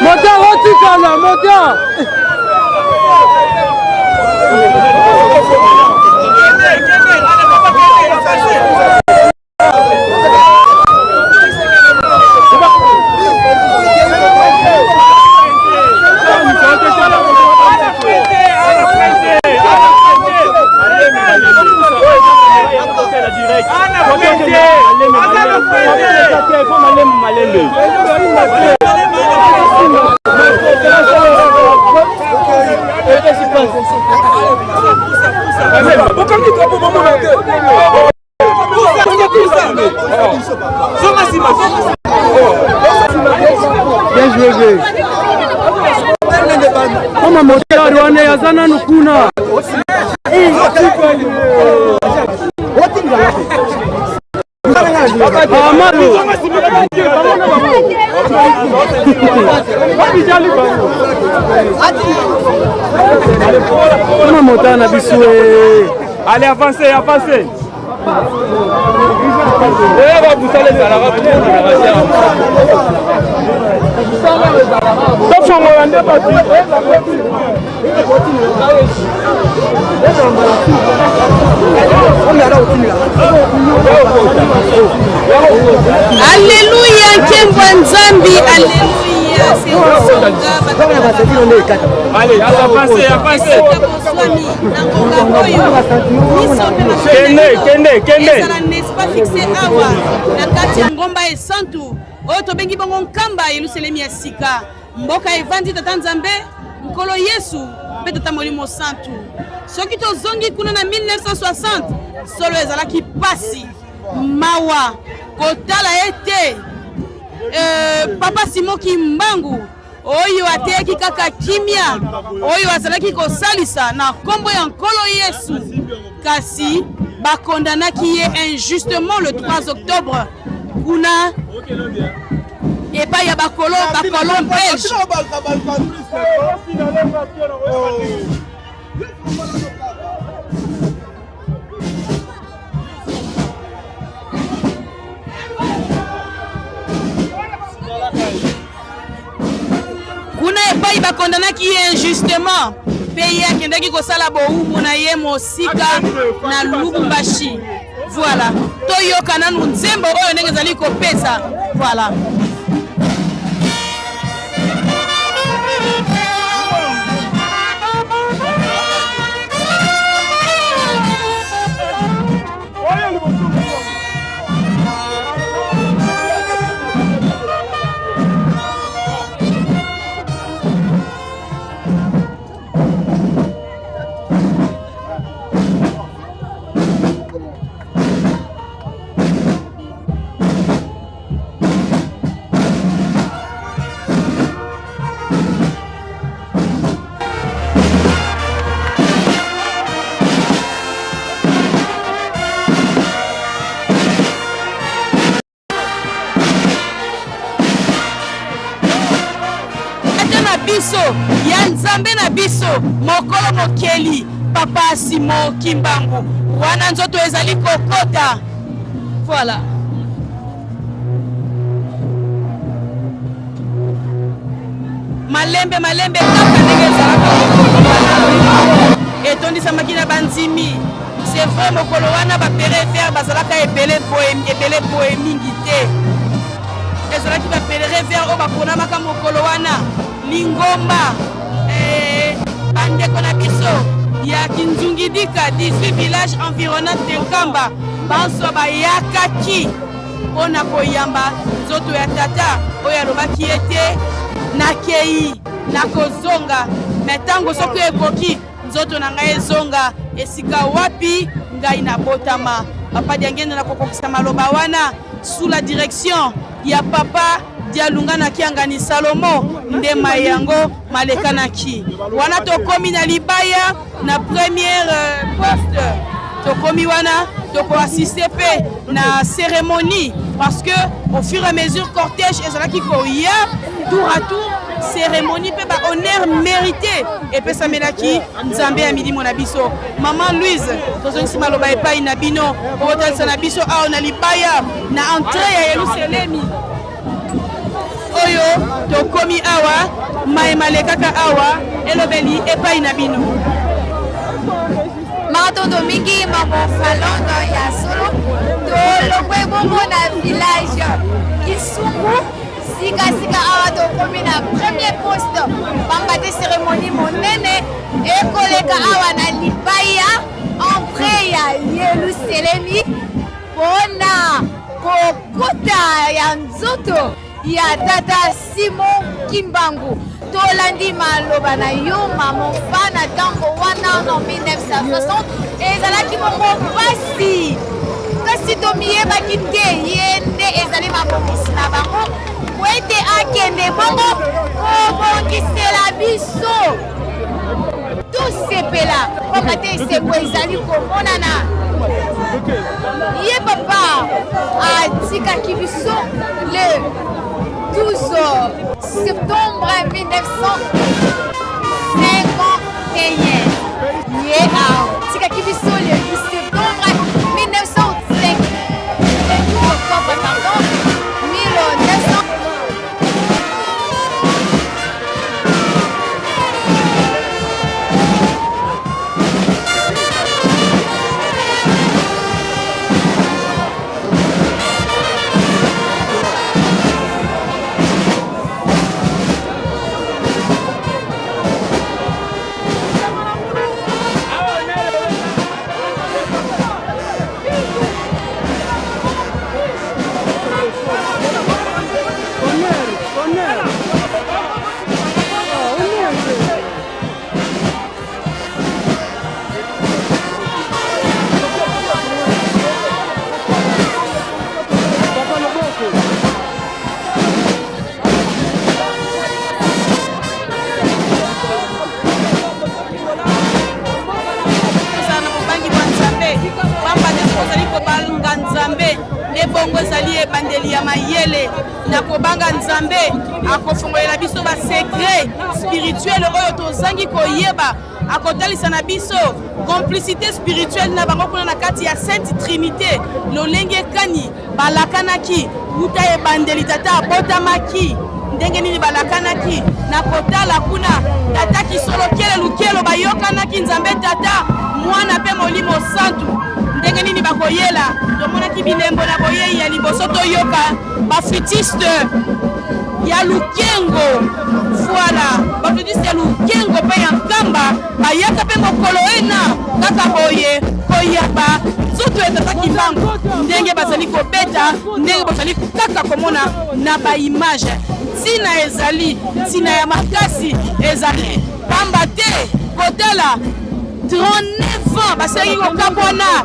Moteur otikala moteur. Bien joué, joué. Kama motari wana aza nanu kuna. Kama motari na biso. Allez, avancez, avancez. Oyo babusala ezalaka tofongola nde bato. Alleluya, nkembo ya Nzambi, alleluya. Allez, avancez, avancez. Bozwami na ngonga oyo miso mpe Kende, kende, kende. Ezala n'est-ce pas fixe awa na kati ya ngomba esantu oyo tobengi bongo Nkamba, Yelusalemi ya sika, mboka evandi Tata Nzambe Nkolo Yesu mpe Tata Molimo Santu. Soki tozongi kuna na 1960, solo ezalaki pasi mawa kotala ete Papa Simon Kimbangu oyo ateyaki kaka kimia, oyo azalaki kosalisa na nkombo ya Nkolo Yesu, kasi bakondanaki ye injustement le 3 octobre kuna epai ya bakolo bacolon belge. Kuna epai bakondanaki ye injustement mpe ye akendaki kosala bowumbu na ye mosika na Lubumbashi. Voilà, toyoka nanu nzembo oyo ndenge ezali kopesa. Voilà. Tata na biso ya Nzambe na biso mokolo mokeli Papa Simon Kimbangu, wana nzoto ezali kokota. Voilà. Malembe malembe kaka ndenge ezalaka mokolo wana etondisamaki na bandimi. C'est vrai, mokolo wana ba pere vert bazalaka ebele boye, ebele boye mingi te. Ezalaki ba pere vert oyo baponamaka mokolo wana lingomba, bandeko na biso ya Kinzungidika 18 village environnant de Nkamba banso bayakaki mpona koyamba nzoto ya tata oyo alobaki ete nakei nakozonga, me ntango soki ekoki nzoto na ngai ezonga esika wapi ngai nabotama. Papa Diangenda na kokokisa maloba wana sous la direction ya Papa Dialunga na Kiangani Salomo nde mai yango malekanaki. Wana tokomi na libaya na première poste, tokomi wana. Tokoassiste mpe na cérémonie parce que au fur et à mesure cortège ezalaki koya tour à tour, cérémonie mpe bahonneur mérité epesamelaki Nzambe ya milimo na biso. Mama Louise, tozongisi maloba epai na bino kokotalisa na biso awa na libaya na entrée ya Yelusalemi oyo tokomi awa, maye malekaka awa elobeli epai na bino. Matondo mingi mamo Falonde ya solo. Tolongwe bongo na village Kisungu, sikasika awa tokomi na premier poste, pamba te cérémonie monene ekoleka awa na libaya entrée ya Yelusalemi mpona kokota ya nzoto ya tata Simon Kimbangu. Tolandi maloba na yo mamo fa na ntango wana na 1960 ezalaki bongo mpasi, kasi tomiyebaki te ye nde ezali mabongisi na bango po ete akende bongo kobongisela biso tosepela, pamba te esengo ezali komonana. Ye papa atikaki biso le 12 septembre 1951. Ye atikaki biso le 12 septembre 1905, le 12 octobre, pardon, 1900. Tozala na bobangi bwa Nzambe, pamba te soki ozali kobanga Nzambe nde bongo ezali ebandeli ya mayele. Na kobanga Nzambe akofongolela biso basecret spirituel oyo tozangi koyeba, akotalisa na biso complicité spirituelle na bango kuna na kati ya Sainte Trinité, lolenge kani balakanaki wuta ebandeli tata abotamaki, ndenge nini balakanaki na kotala kuna tata Kisolokele Lukelo, bayokanaki Nzambe Tata, Mwana mpe Molimo Santu, ndenge nini bakoyela. Tomonaki bilembo na boyei ya liboso, toyoka bafutiste ya Lukengo, voilà, bafutiste ya Lukengo mpe ya Nkamba bayaka mpe mokolo ena kaka boye koyamba nzoto ya tata Kimbangu, ndenge bazali kobeta, ndenge bozali kaka komona na baimage. Ntina ezali ntina ya makasi, ezali pamba te kotala 39 ans basalaki kokabwana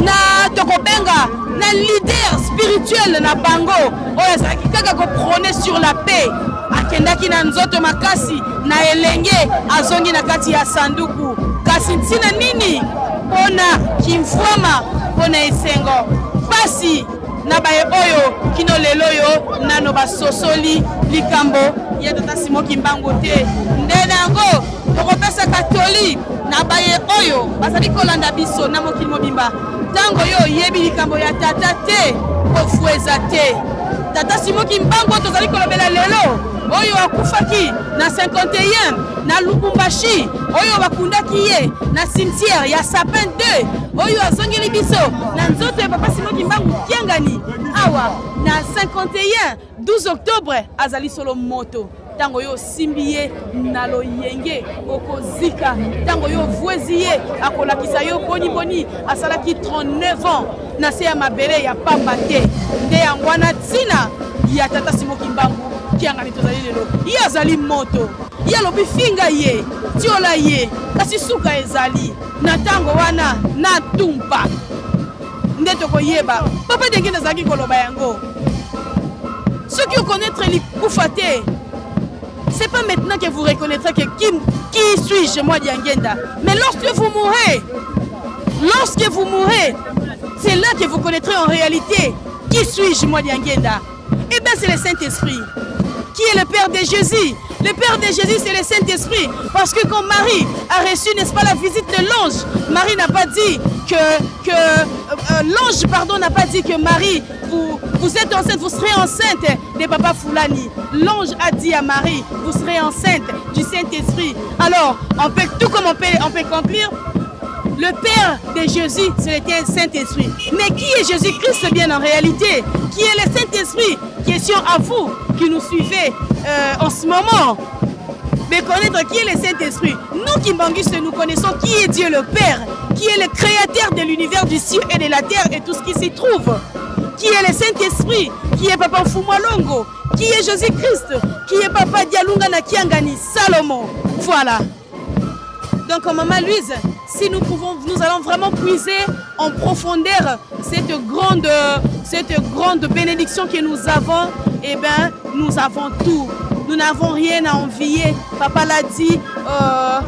na tokobenga na leader spirituel na bango oyo azalaki kaka koprôner sur la paix. Akendaki na nzoto makasi na elenge, azongi na kati ya sanduku. Kasi ntina nini? Mpona kimfwama, mpona esengo, pasi na baye oyo kino lelo oyo nano basosoli likambo ya tata Simon Kimbangu te. Nde na yango tokopesaka toli na baye oyo bazali kolanda biso na mokili mobimba: ntango yo oyebi likambo ya tata te, kofueza te. Tata Simon Kimbangu tozali kolobela lelo oyo akufaki na 51 na Lubumbashi, oyo bakundaki ye na cimetière ya Sapin 2, oyo azongeli biso na nzoto ya papa Simon Kimbangu Kiangani awa na 51 12 octobre, azali solo moto. Ntango yo osimbi ye na loyenge, okozika. Ntango yo ovwezi ye, akolakisa yo boniboni asalaki 39 ans na se ya mabele ya pamba te. Nde yango wana ntina ya tata Simon Kimbangu Kiangani tozali lelo. Ye azali moto, ye alobi finga ye, tiola ye, kasi suka ezali na ntango wana na tumpa nde tokoyeba. Papa ndenge nazalaki koloba yango, soki okonaître likufa te, c'est pas maintenant que vous reconnaîtrez que qui suis-je, moi Diangenda, mais lorsque vous mourrez, lorsque vous mourrez. C'est là que vous connaîtrez en réalité qui suis-je, moi, Diangenda. Eh bien, c'est le Saint-Esprit. Qui est le Père de Jésus Le Père de Jésus, c'est le Saint-Esprit. Parce que quand Marie a reçu, n'est-ce pas, la visite de l'ange, Marie n'a pas dit que... que euh, euh, l'ange, pardon, n'a pas dit que Marie, vous, vous êtes enceinte, vous serez enceinte de Papa Foulani. L'ange a dit à Marie, vous serez enceinte du Saint-Esprit. Alors, on peut, tout comme on peut, on peut conclure, le Père de Jésus, c'est le Saint-Esprit. Mais qui est Jésus-Christ bien en réalité Qui est le Saint-Esprit Question à vous qui nous suivez euh, en ce moment. Mais connaître qui est le Saint-Esprit. Nous qui Kimbanguistes, nous connaissons qui est Dieu le Père, qui est le créateur de l'univers du ciel et de la terre et tout ce qui s'y trouve. Qui est le Saint-Esprit, qui est Papa Fumalongo, qui est Jésus-Christ, qui est Papa Dialunga Nakiangani, Salomon. Voilà. Donc, Maman Louise, si nous pouvons, nous allons vraiment puiser en profondeur cette grande, cette grande bénédiction que nous avons, eh bien, nous avons tout. Nous n'avons rien à envier. Papa l'a dit euh,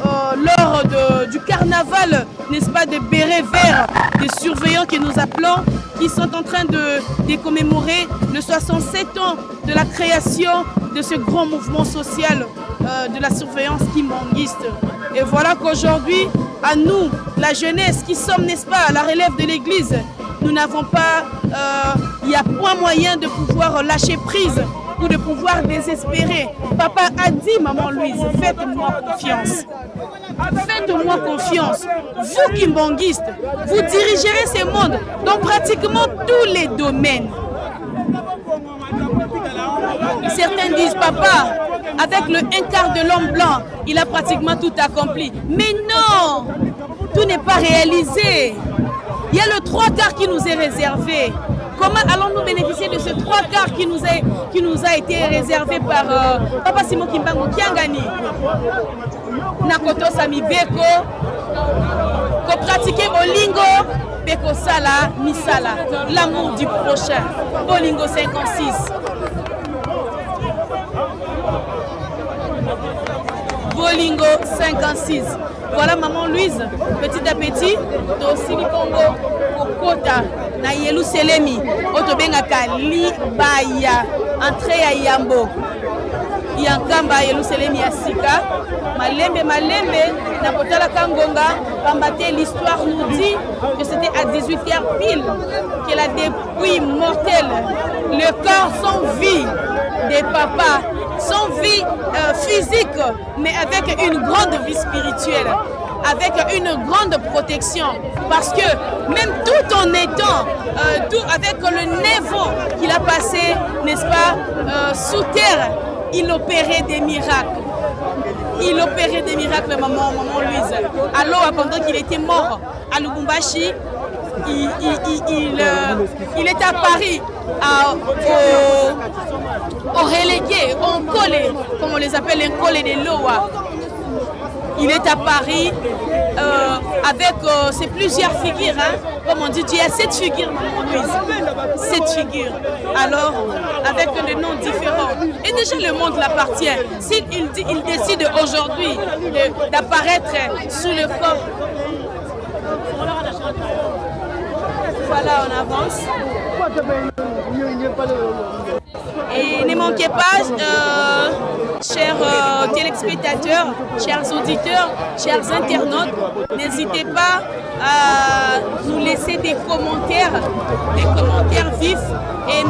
euh, lors de, du carnaval, n'est-ce pas, des bérets verts, des surveillants que nous appelons, qui sont en train de, de commémorer le 67 ans de la création de ce grand mouvement social euh, de la surveillance kimbanguiste. Et voilà qu'aujourd'hui, à nous, la jeunesse qui sommes, n'est-ce pas, à la relève de l'Église, nous n'avons pas, euh, il n'y a point moyen de pouvoir lâcher prise ou de pouvoir désespérer. Papa a dit, maman Louise, faites-moi confiance. Faites-moi confiance. Vous kimbanguistes, vous dirigerez ce monde dans pratiquement tous les domaines. Certains disent, papa, avec le un quart de l'homme blanc, il a pratiquement tout accompli. Mais non, tout n'est pas réalisé. Il y a le trois quarts qui nous est réservé. Comment allons-nous bénéficier de ce trois quarts qui nous, est, qui nous a été réservé par euh, Papa Simon Kimbangu Kiangani Nakotosa mibeko, kopratiquer bolingo, mpe kosala misala. L'amour du prochain. Bolingo 56. Bolingo 56. Voilà maman Louise, petit à petit, tosili bongo kokota na Yelusalemi oyo tobengaka libaya, entrée ya yambo ya nkamba ya Yelusalemi ya sika. Malembe malembe na kotalaka ngonga, pamba te l'histoire nous dit que c'était à 18h pile que la dépouille mortelle, le corps sans vie des papas, sans vie euh, physique, mais avec une grande vie spirituelle, avec une grande protection. Parce que même tout en étant, euh, tout avec le niveau qu'il a passé, n'est-ce pas, euh, sous terre, il opérait des miracles. Il opérait des miracles, maman, maman Louise. Alors, pendant qu'il était mort à Lubumbashi, il, il, il, euh, il est à Paris à, au, au relégué, au collé, comme on les appelle, un collé de Loa. Il est à Paris euh, avec euh, ses plusieurs figures. Hein. Comme on dit, il y a sept figures, maman Louise. Sept figures. Alors, avec des noms différents. Et déjà, le monde l'appartient. S'il il, il décide aujourd'hui d'apparaître sous le corps. Voilà, on avance. Et ne manquez pas, euh, chers euh, téléspectateurs, chers auditeurs, chers internautes, n'hésitez pas à nous laisser des commentaires, des commentaires vifs. Et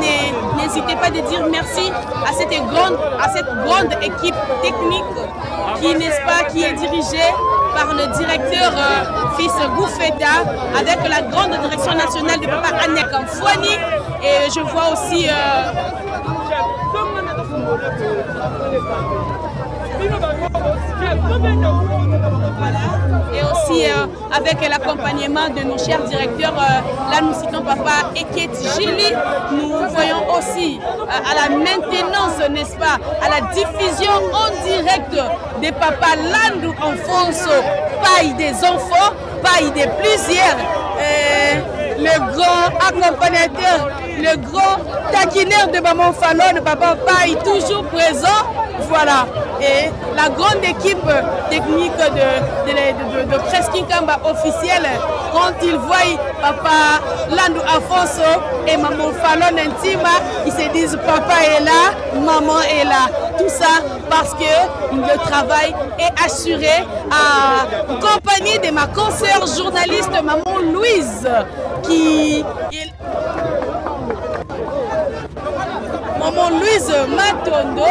n'hésitez pas de dire merci à cette grande, à cette grande équipe technique qui, n'est-ce pas, qui est dirigée par le directeur euh, fils Goufeta avec la grande direction nationale de Papa Anek Fouani. Et je vois aussi... Euh, voilà. Et aussi euh, avec l'accompagnement de nos chers directeurs, euh, là nous citons Papa Eket Gili, nous voyons aussi euh, à la maintenance, n'est-ce pas, à la diffusion en direct des Papa Landou Enfonso, paille des enfants, paille des plusieurs, le grand accompagnateur, le grand taquineur de Maman Fallon, Papa Paille, toujours présent. Voilà. Et la grande équipe technique de, de, de, de, de Presse Kinkamba officielle, quand ils voient papa Landou Afonso et maman Fallon Ntima, ils se disent papa est là, maman est là. Tout ça parce que le travail est assuré à compagnie de ma consoeur journaliste maman Louise qui est Maman Louise Matondo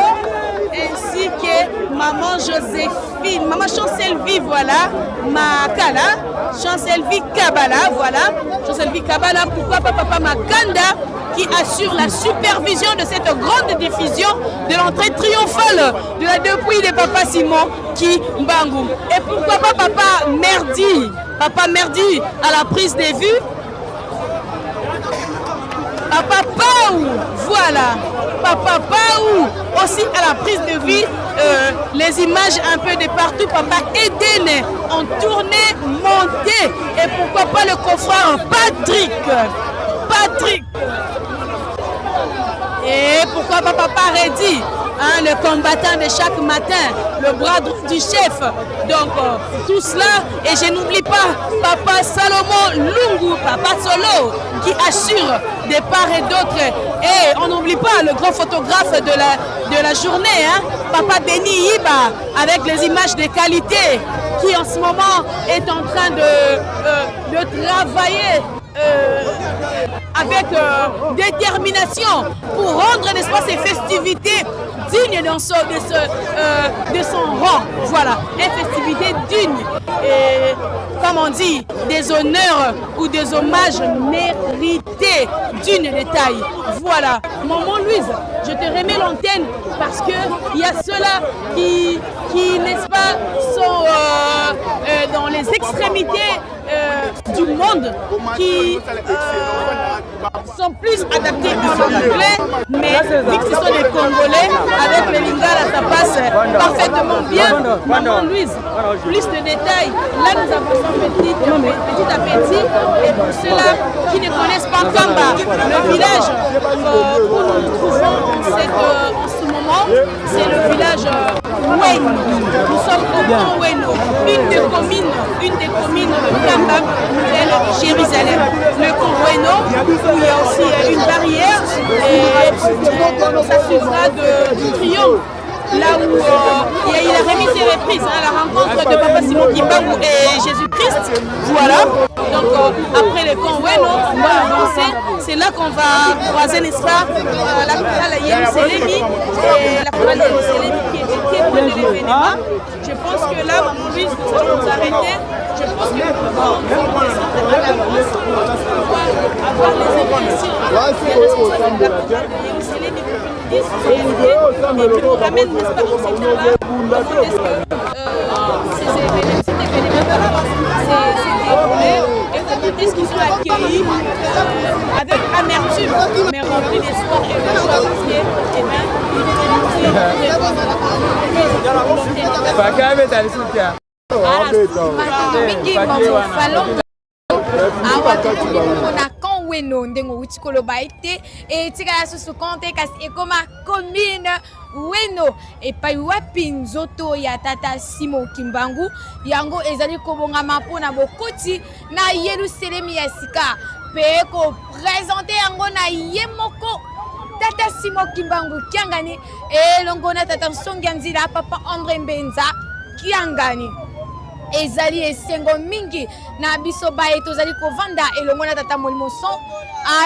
ainsi que maman Joséphine, maman Chancelvie, voilà, Makala, Chancelvie Kabala, voilà, Chancelvie Kabala, pourquoi pas papa Makanda qui assure la supervision de cette grande diffusion de l'entrée triomphale de la dépouille de papa Simon Kimbangu. Et pourquoi pas papa Merdi, papa Merdi à la prise des vues Papa Paou, voilà. Papa Paou, aussi à la prise de vue, euh, les images un peu de partout. Papa Eden en tournée montée. Et pourquoi pas le confrère Patrick. Patrick. Et pourquoi pas Papa Reddy, hein, le combattant de chaque matin, le bras droit du chef. Donc euh, tout cela, et je n'oublie pas Papa Salomon Lungu, Papa Solo, qui assure de part et d'autre. Et on n'oublie pas le grand photographe de la, de la journée, hein, Papa Béni Iba, avec les images de qualité, qui en ce moment est en train de, euh, de travailler euh, avec euh, détermination pour rendre, n'est-ce pas, ces festivités dignes de, ce, de, ce, euh, de son rang. Voilà, une festivité digne et, comme on dit, des honneurs ou des hommages mérités, dignes de taille. Voilà, maman Louise, je te remets l'antenne parce que il y a ceux-là qui, qui n'est-ce pas, sont euh, euh, dans les extrémités euh, du monde qui euh, sont plus adaptés en anglais, mais vu que ce sont des Congolais, avec le Lingala, ça passe parfaitement bien. Maman Louise, plus de détails. Là, nous avançons petit, petit à petit. Et pour ceux-là qui ne connaissent pas Kamba, le village euh, où nous nous trouvons en, cette, euh, en ce moment, c'est le village euh, Weno. Nous sommes au camp Weno, une des communes, une des communes de Kamba, Nouvelle Jérusalem. Le camp Weno, où il y a aussi une barrière et ça suivra de, du triomphe là où euh, il, a, il a remis ses reprises, hein, la rencontre de Papa Simon Kimbangu et Jésus-Christ. Voilà. Donc euh, après le camp Weno, on va avancer. C'est là qu'on va croiser, n'est-ce pas, euh, la chorale Yerusalemi et la chorale Yerusalemi qui était témoin de l'événement. Je pense que là, maman Louise, nous allons nous arrêter. Je pense que nous pouvons descendre à l'avance pour pouvoir avoir les impressions des responsables de la chorale de Yerusalemi pour qu'ils nous disent et qui nous ramènent, n'est-ce pas, en ces temps-là, comment est-ce que euh, ces événements, cet événement s'est déroulé et comment est-ce qu'ils ont accueilli euh, avec amertume, mais rempli d'espoir et de joie parce que, eh ben, mingi mama awa tokomi komona camp weno ndenge owuti koloba ete etikala susu camp te kasi ekoma commune weno epai wapi nzoto ya tata simo kimbangu yango ezali kobongama mpo na bokoti na yelusalemi ya sika mpe kopresente yango na ye moko tata simo kimbangu kiangani elongo na tata nsongi ya nzila papa andre mbenza kiangani ezali esengo mingi na biso baye tozali kovanda elongo na tata molimo son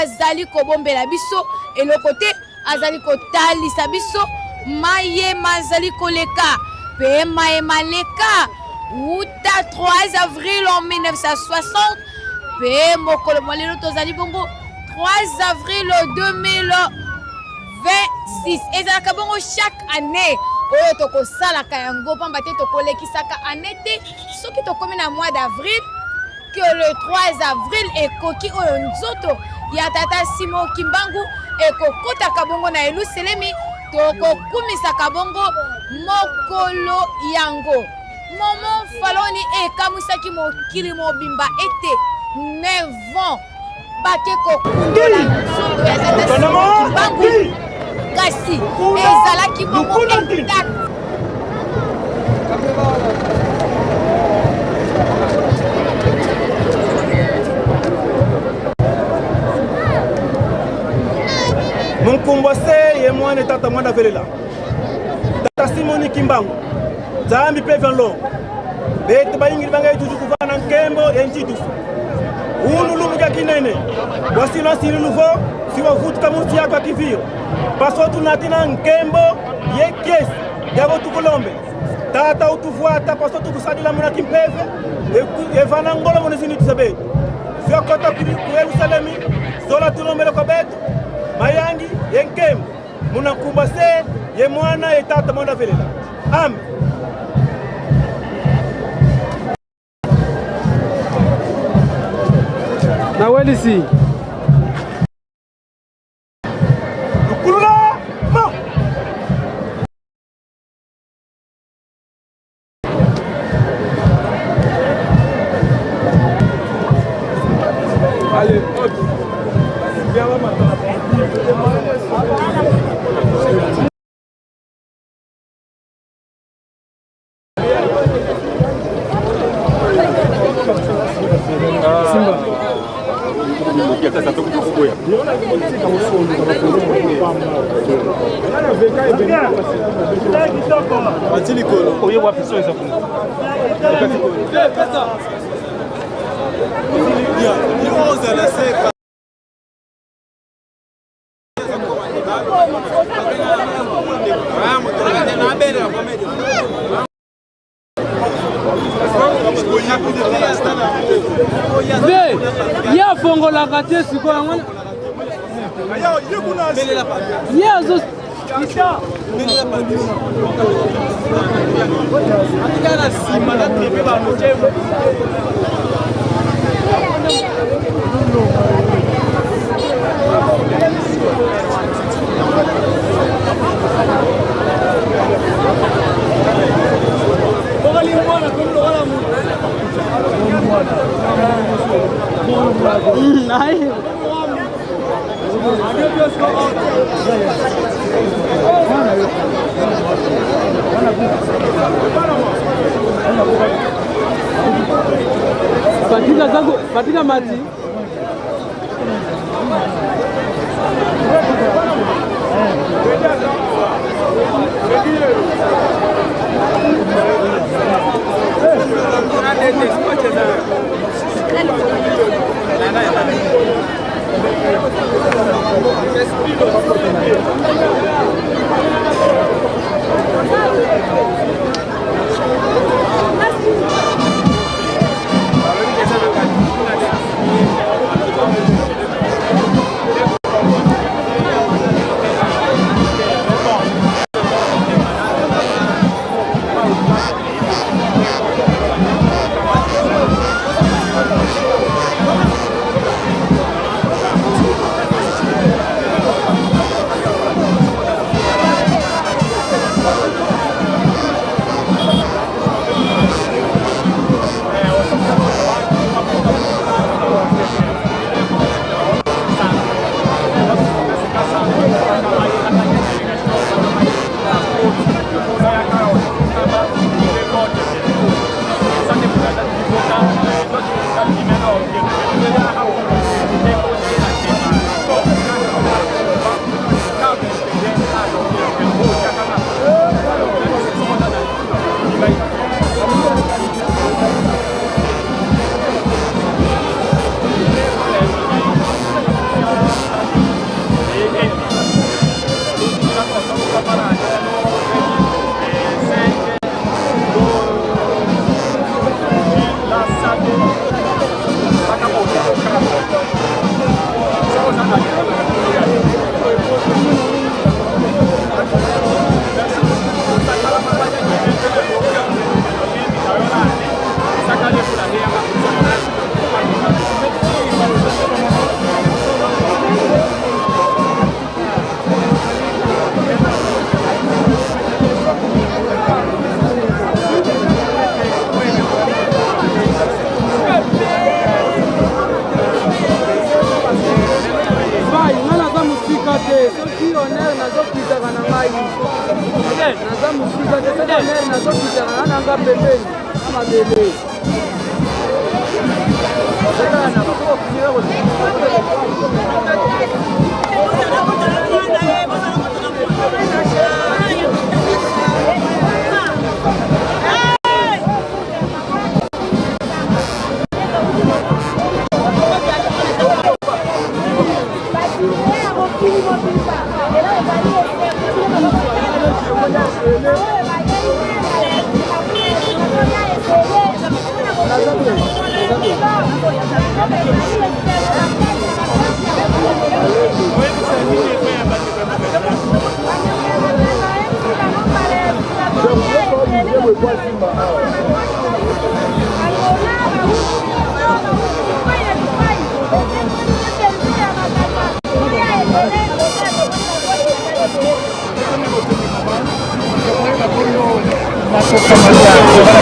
azali kobombela biso eloko te azali kotalisa biso maye mazali koleka mpe maye maleka wuta 3 avril en 1960 mpe mokolo mwa lelo tozali bongo 3 avril 2026 ezalaka bongo chaque année oyo tokosalaka yango mpamba te tokolekisaka année te soki tokomi na mois d'avril que le 3 avril ekoki oyo nzoto ya tata Simo Kimbangu ekokotaka bongo na Yelusalemi tokokumisaka bongo mokolo yango. Momo Faloni ekamwisaki mokili mobimba ete 9 ans bake kokundola nzoto ya tata Simo Kimbangu kasi ezalaki bongo intact. Munkumbwa se ye mwana tata mwana velela tata Simoni Kimbangu Nzambi pe vanlo betu bayingili bangai tutu kuvana nkembo ya ntitufu unu lumuka kinene wasila sili luvo siwavutuka musi yako akivio paso tunatina nkembo ye kesi yabo tukulombe tata utufuata paso tukusadila muna kimpeve evana ngolo muna zini tusabetu siwakota ku Yerusalemi zola tulombele kwa betu mayangi ye nkembo munakumba se ye mwana ye tata mwana velela amen. Nawelisi. Lukulula ma. Allez, hop. Viens là maintenant. Simba. Oye wapi so eza kuna. Te, ye afongolaka te sikoyo yango ye azo Patika zako, patika mati. Ya solo bandeko balandi epai totelemaki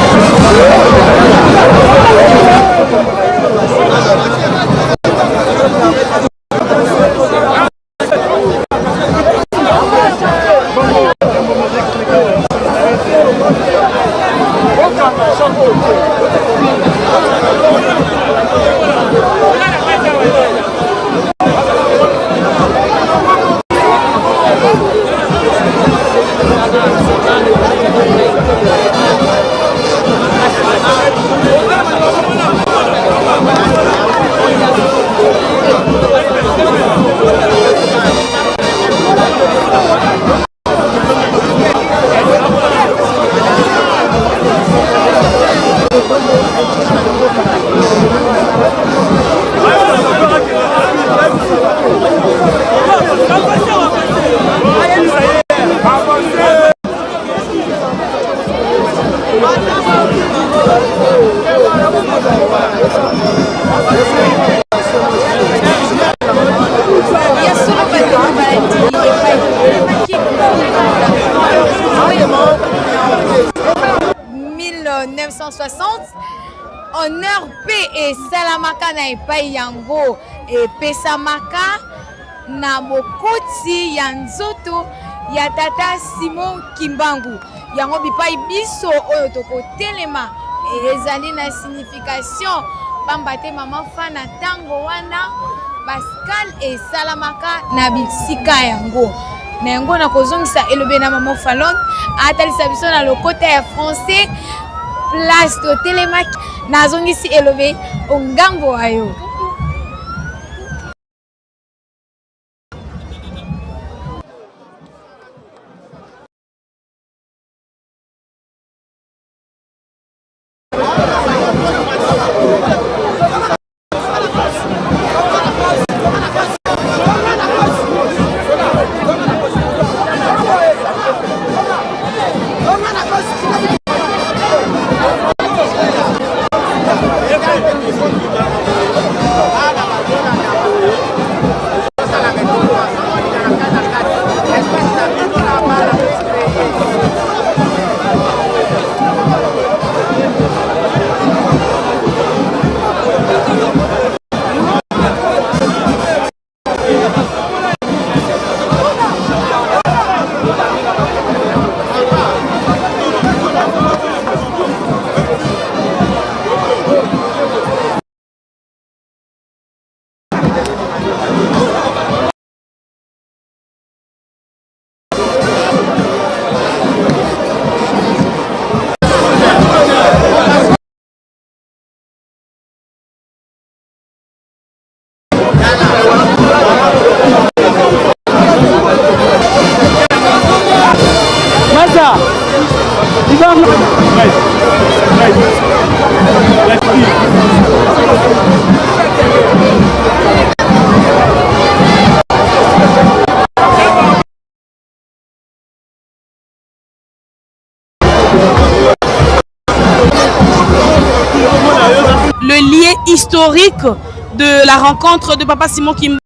1960 honneur mpe esalamaka na epai yango epesamaka na bokoti ya nzoto ya tata Simon Kimbangu. Yango bipai biso oyo tokotelema ezali na signification pamba te mama fa na ntango wana Pascal esalamaka na bisika yango. Na yango nakozongisa elobe na mama Falon atalisa biso na lokota ya français place totelemaki nazongisi elobe ongambo wa yo. Le lieu historique de la rencontre de Papa Simon Kimbangu.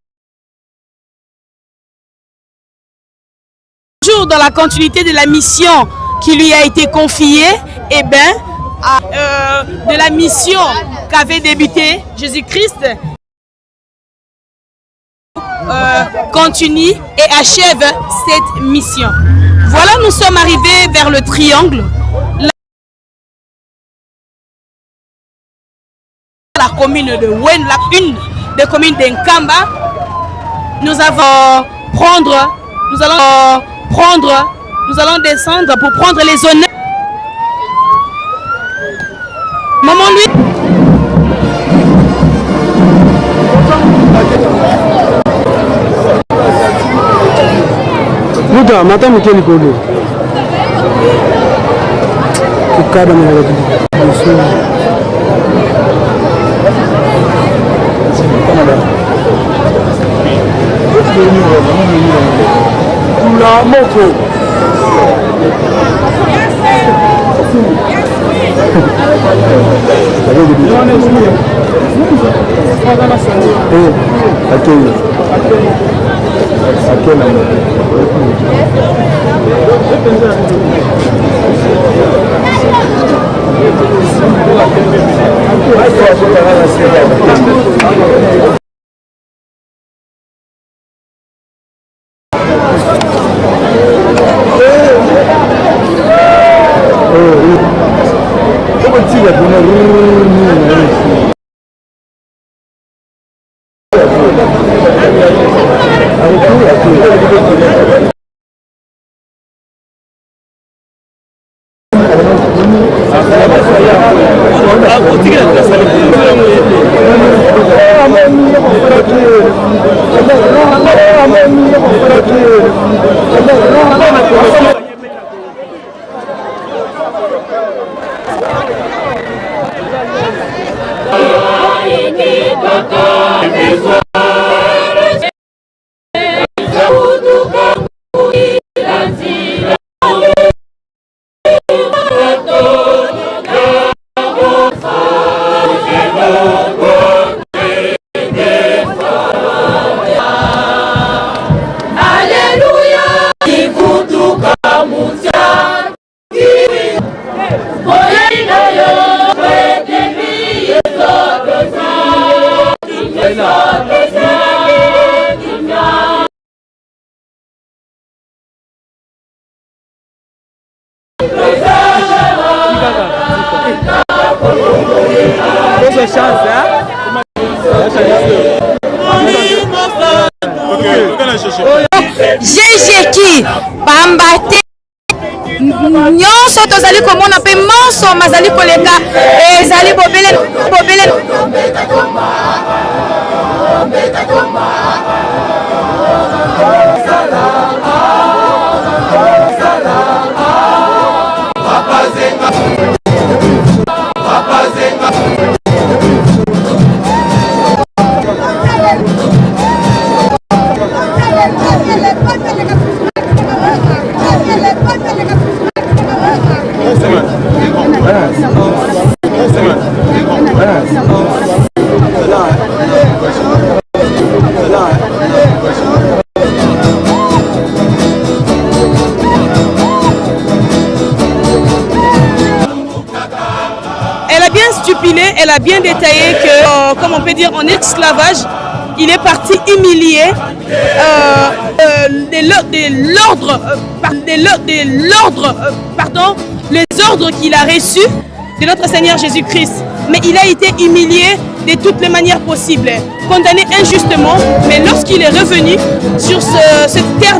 Toujours dans la continuité de la mission qui lui a été confiée, et eh ben, euh, de la mission qu'avait débuté Jésus-Christ, euh, continue et achève cette mission. Voilà, nous sommes arrivés vers le triangle. La commune de Wen, la une des communes d'Nkamba. Nous avons prendre, nous allons prendre, nous allons descendre pour prendre les honneurs. Maman lui. Muta, mata moke likolo. Kokaba na liboso. Kula moko. GGki pamba te nyonso tozali komona mpe manso mazali koleka ezali bobele bobele. Elle a bien stipulé, elle a bien détaillé que, comme on peut dire, en esclavage, il est parti humilié de l'ordre, de l'ordre, pardon, les ordres qu'il a reçus de notre Seigneur Jésus-Christ. Mais il a été humilié de toutes les manières possibles, condamné injustement, mais lorsqu'il est revenu sur cette terre,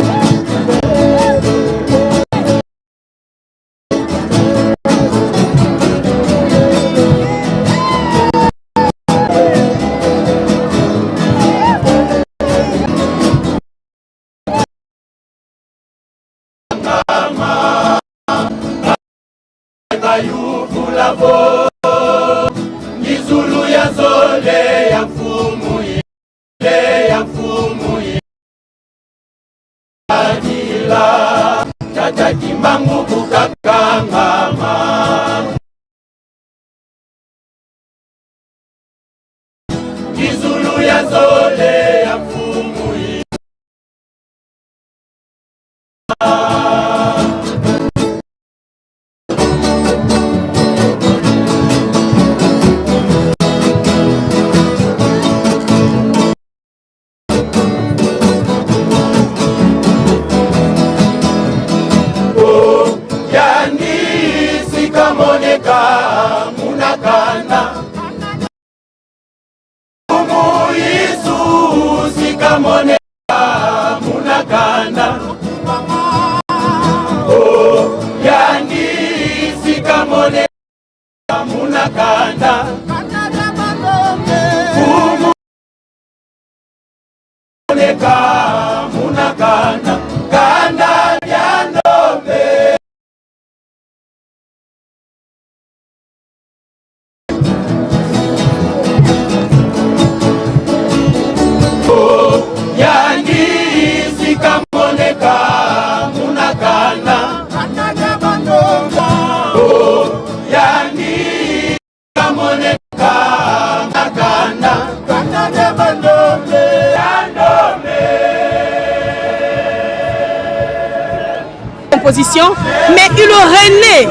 Composition, mais il aurait né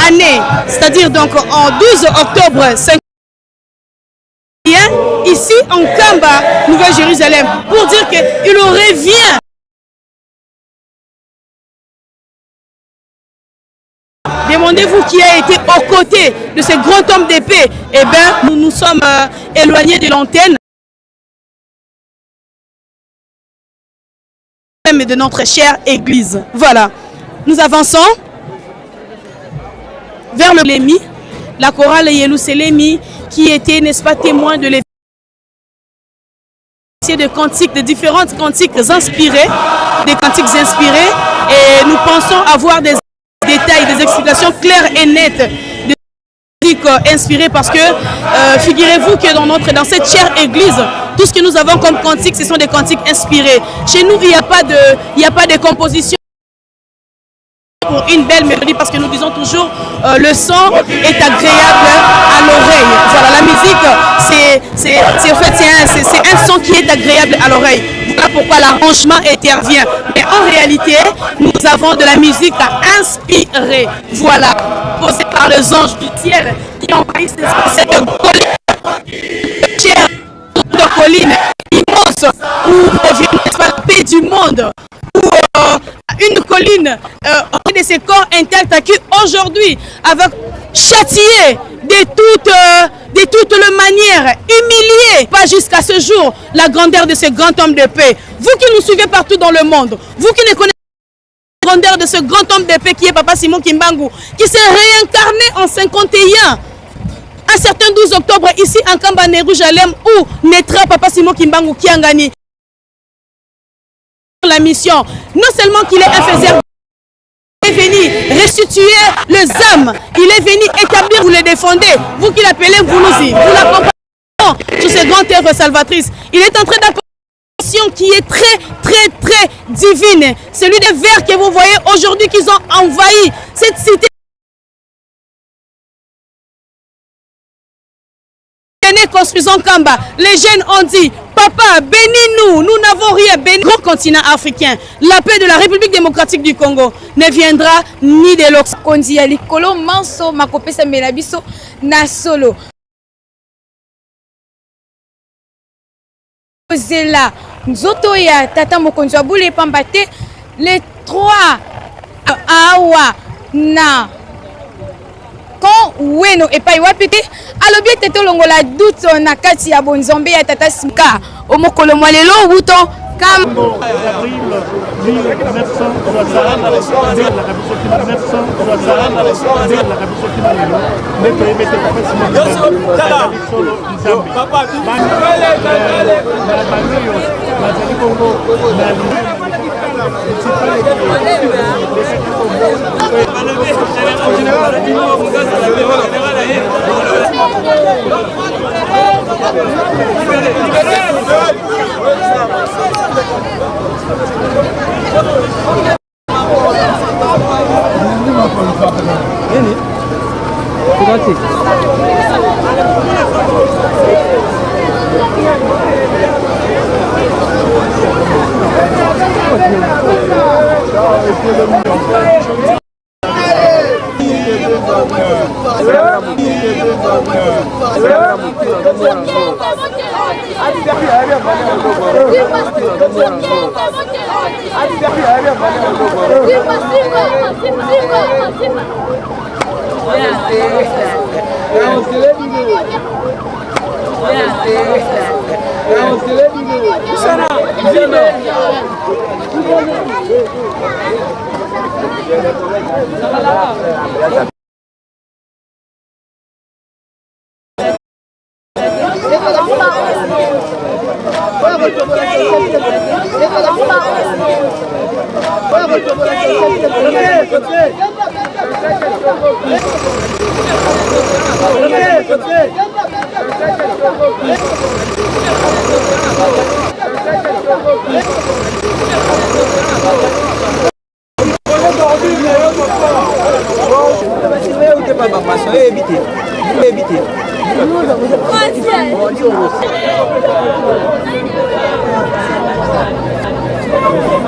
année, c'est-à-dire donc en 12 octobre 51, ici en Kamba, Nouvelle-Jérusalem, pour dire qu'il aurait vient Demandez-vous qui a été aux côtés de ce grand homme d'épée. Eh bien, nous nous sommes euh, éloignés de l'antenne de notre chère église. Voilà. Nous avançons vers le Lémi, la chorale Yeluselemi qui était, n'est-ce pas, témoin de l'événement de cantiques, de différentes cantiques inspirés, des cantiques inspirés, et nous pensons avoir des détails, des explications claires et nettes de cantiques inspirés parce que euh, figurez-vous que dans notre dans cette chère église, tout ce que nous avons comme cantiques, ce sont des cantiques inspirés. Chez nous, il n'y a pas de il n'y a pas de composition pour une belle mélodie parce que nous disons toujours euh, le son est agréable à l'oreille. Voilà, la musique, c'est en fait c'est un, un son qui est agréable à l'oreille. Voilà pourquoi l'arrangement intervient. Mais en réalité, nous avons de la musique à inspirer. Voilà, posée par les anges du ciel qui envahissent cette colline, colline immense où provient la paix du monde où euh, une colline euh, de ces corps intacts qui aujourd'hui, avec châtié de toutes, euh, de toutes les manières, humilié, pas jusqu'à ce jour, la grandeur de ce grand homme de paix. Vous qui nous suivez partout dans le monde, vous qui ne connaissez pas la grandeur de ce grand homme de paix qui est Papa Simon Kimbangu, qui s'est réincarné en 51, un certain 12 octobre ici en Kamba Jérusalem où naîtra Papa Simon Kimbangu Kiangani. La mission, non seulement qu'il est un faiseur, il est venu restituer les âmes, il est venu établir, vous les défendez, vous qui l'appelez Voulouzi, vous l'accompagnez sur ces grandes œuvres salvatrices. Il est en train d'accompagner qui est très, très, très divine. Celui des vers que vous voyez aujourd'hui qu'ils ont envahi cette cité. Construisons Kamba. Les jeunes ont dit, papa, bénis-nous, nous n'avons rien béni. Grand continent africain, la paix de la République démocratique du Congo ne viendra ni de l'Occident. Konzi ya likolo manso makopesamela biso na solo. Kozela nzoto ya tata mokonzi wa bule pamba te le 3 awa na kon weno epai wapi te alobi ete tolongola doute na kati ya bonzambe ya tata sika o mokolo mwa lelo wuto kam Nini? Tukati.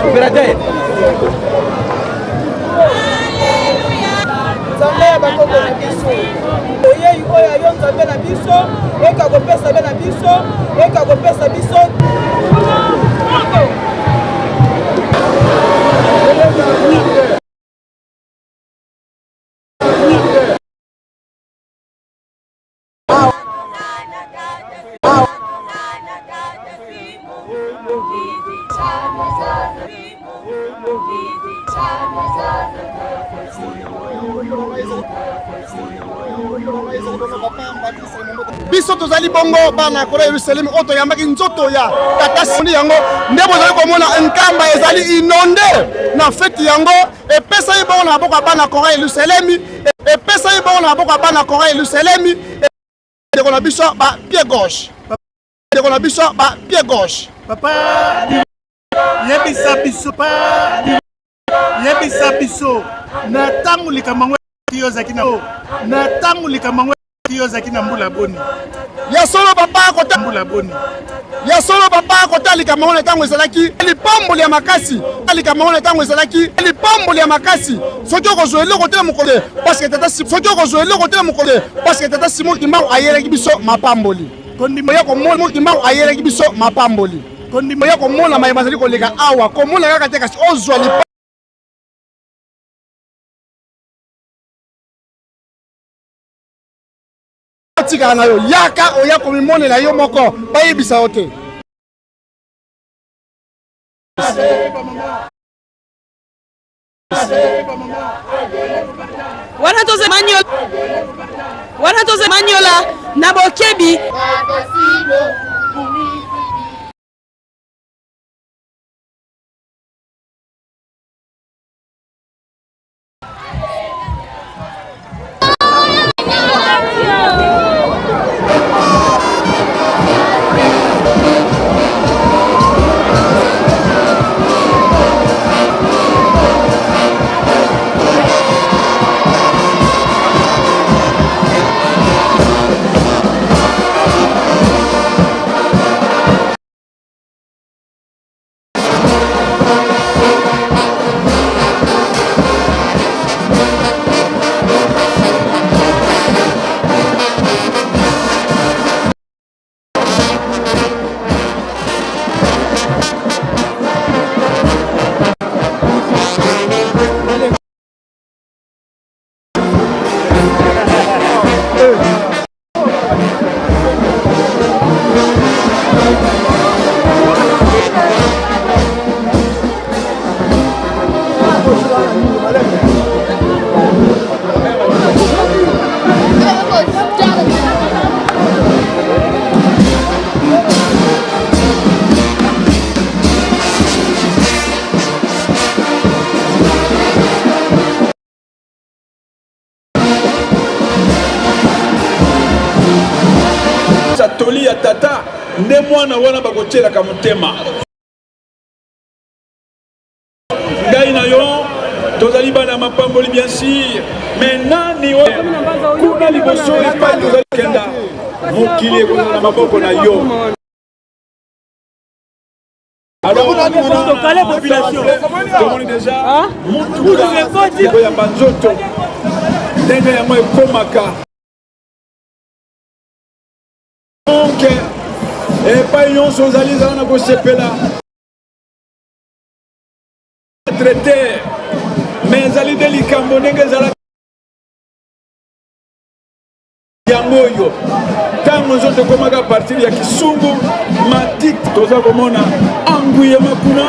Opérateur. Nzambe ya bakoko na biso oyei oyo ayo Nzambe na biso eka kopesa be na biso eka kopesa biso Biso tozali bongo bana ya kola Yerusalemi oyo toyambaki nzoto ya tata Simoni. Yango nde bozali komona Nkamba ezali inonde na feti yango epesaki bongo na maboko ya bana kora Yerusalemi, epesaki bongo na maboko ya bana kora Yerusalemi. Ndeko na biso ba pied gauche, ndeko na biso ba pied gauche. Papa yebisa biso, pa yebisa biso na ntango likambo yango yo ozalaki na na ntango likambo yango yo ozalaki na mbula boni? Ya solo papa kota mbula boni? Ya solo papa kota likambo yango na ntango ezalaki lipamboli ya makasi, likambo yango na ntango ezalaki lipamboli ya makasi. Soki okozwa eloko te na mokolo te parce que tata, soki okozwa eloko te na mokolo te parce que tata Simon Kimbangu ayelaki biso mapamboli. Kondima ya komona Kimbangu ayelaki biso mapamboli. Kondima ya komona maye mazali koleka awa, komona kaka te kasi ozwa lipa tikala na yo, yaka oya komimonela yo moko, bayebisa yo te. Wana toza manyola, wana toza manyola na bokebi. Toli ya tata nde mwana wana bakotielaka motema. Ngai na yo tozali bana mapamboli bien sûr, mais nani oyo kuna liboso epai tozali kenda, mokili ekozala na maboko na yo. Tomoni deja mutuka ekoyamba nzoto ndenge yango ekomaka. Donc epai nyonso ozali, ezala na kosepela traité, mais ezali nde likambo ndenge ezalaki yango oyo ntango nzoto ekomaka partir ya Kisungu Matik, toza komona anguyema kuna,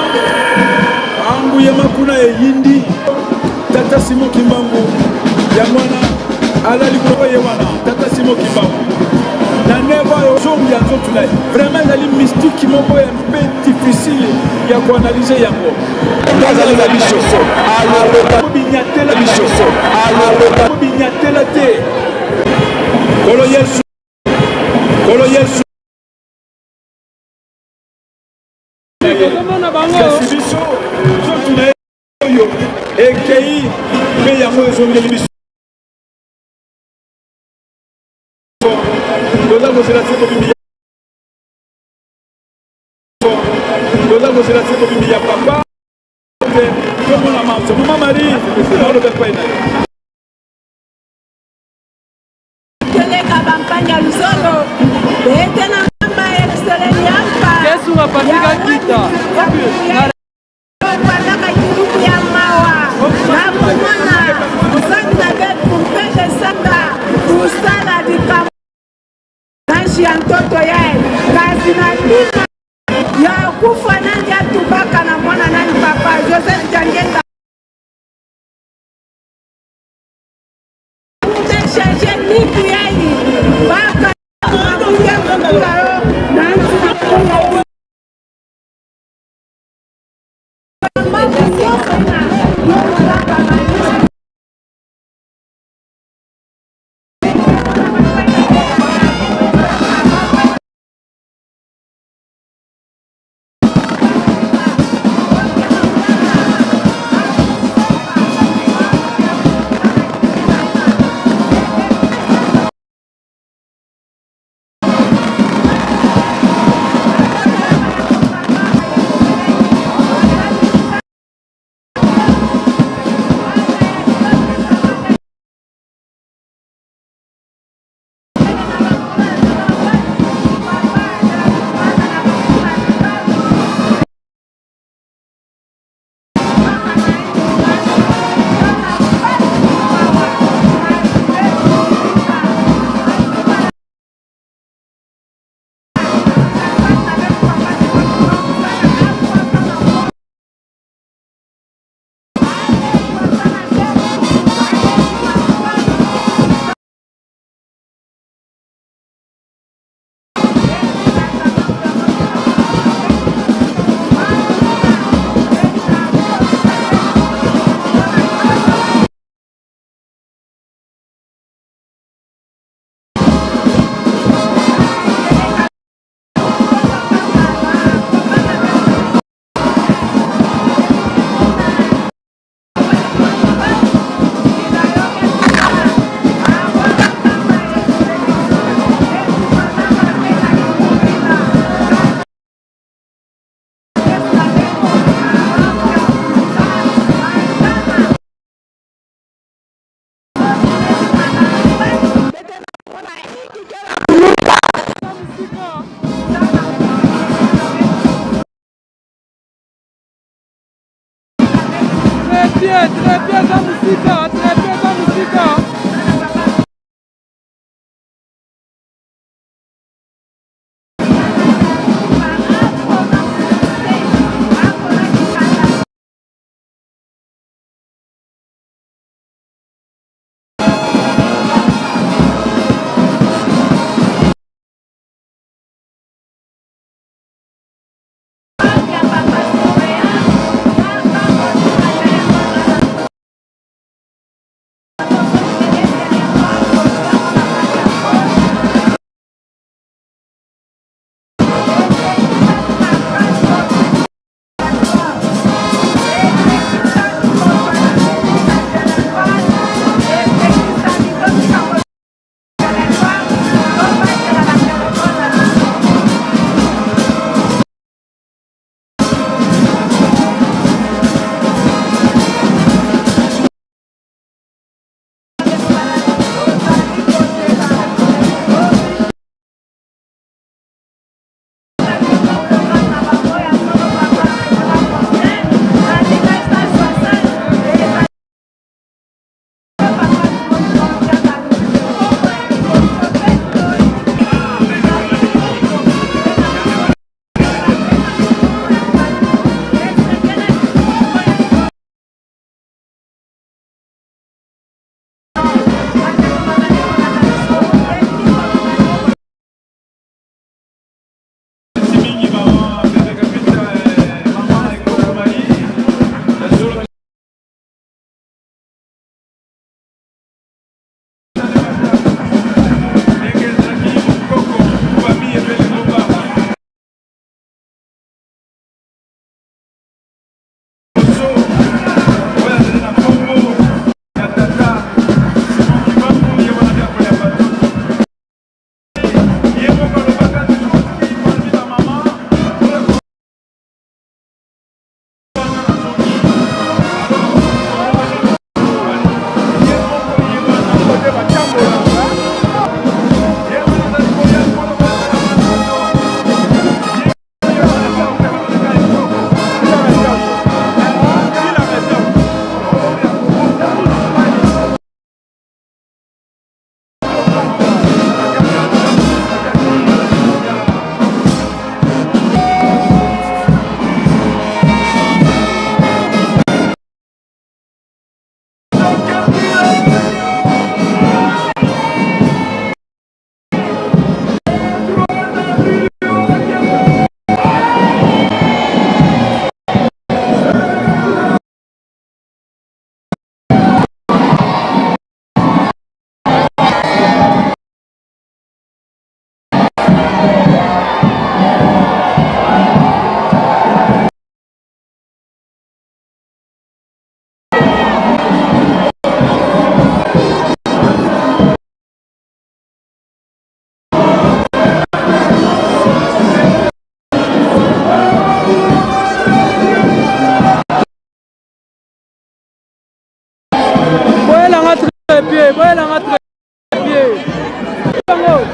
anguyema kuna eyindi. Tata Simon Kimbangu yango wana alali kuna ye wana tata Simon Kimbangu. Na neva oyo zongi ya nzoto na ye vraiment ezali mystique moko ya mpe difficile ya koanalyse yango. Azali na biso binyatela biso binyatela te. Kolo Yesu, Kolo Yesu. Kasi biso nzoto na ye oyo ekei mpe yango ezongeli biso. Toza kozela se kobimi, toza kozela se kobimi ya papa te tomona manso. Mama Marie, naoloba epai na yo. Teleka bampanya luzolo bete na mamba yerusalemi yampa Yesu apatika kita Pandaka kiluku ya mawa na komona nzambe na betu mpe esanga kosala likambo nanshi ya ntoto ye kasi na ntina ya kufa nani atubaka na mwana nani papa Joseph Diangienda Change mitu yayi baka bango.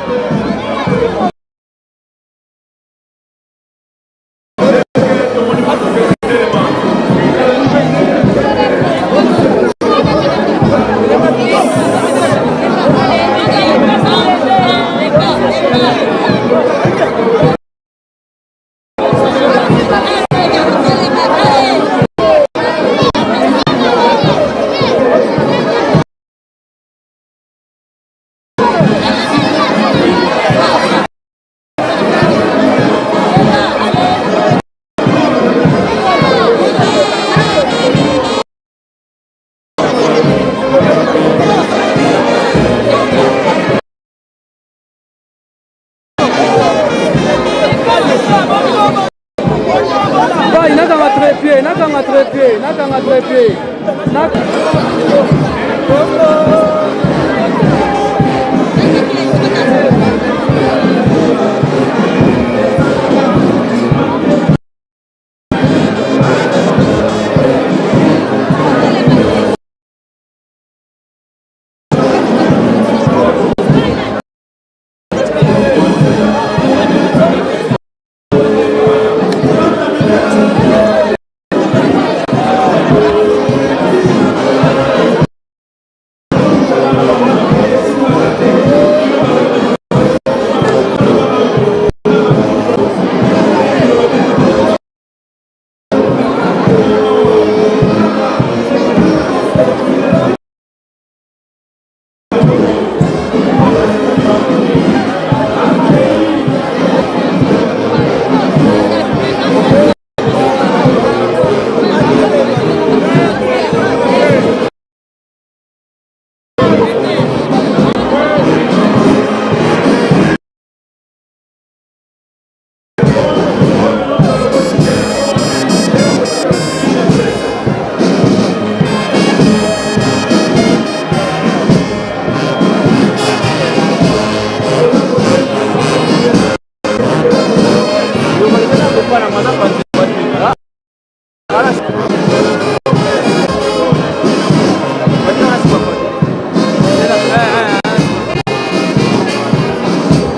Vai, nakanga trepied, nakanga trepied, nakanga trepied. Nak...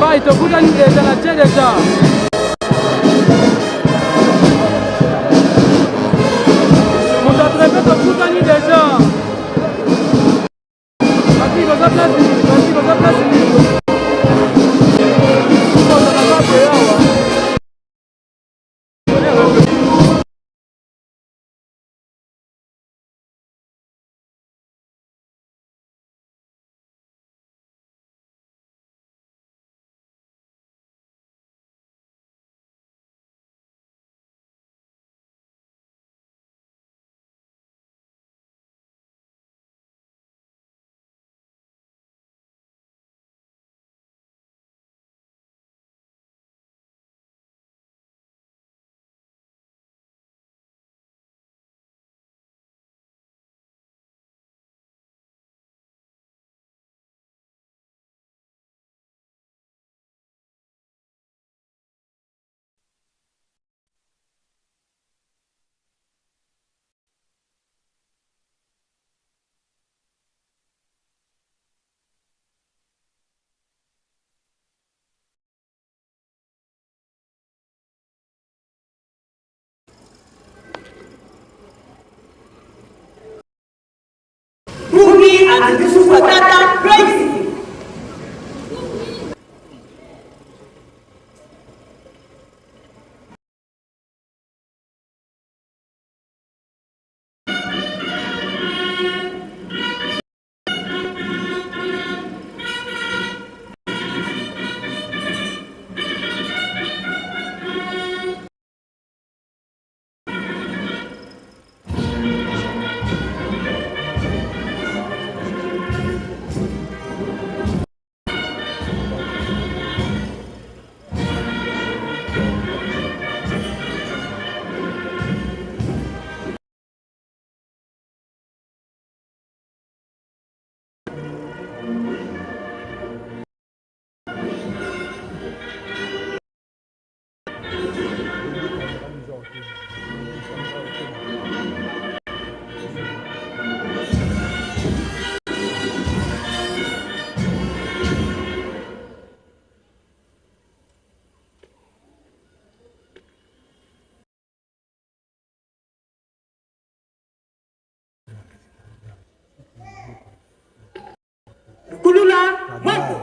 Pai, tokutani deja na tie deja. Moto atrepe tokutani deja. Bati baza place nini? Bati baza place nini? Kozala kaka awa. Ruby and Yusufu Tata praise. Pulula Mweko.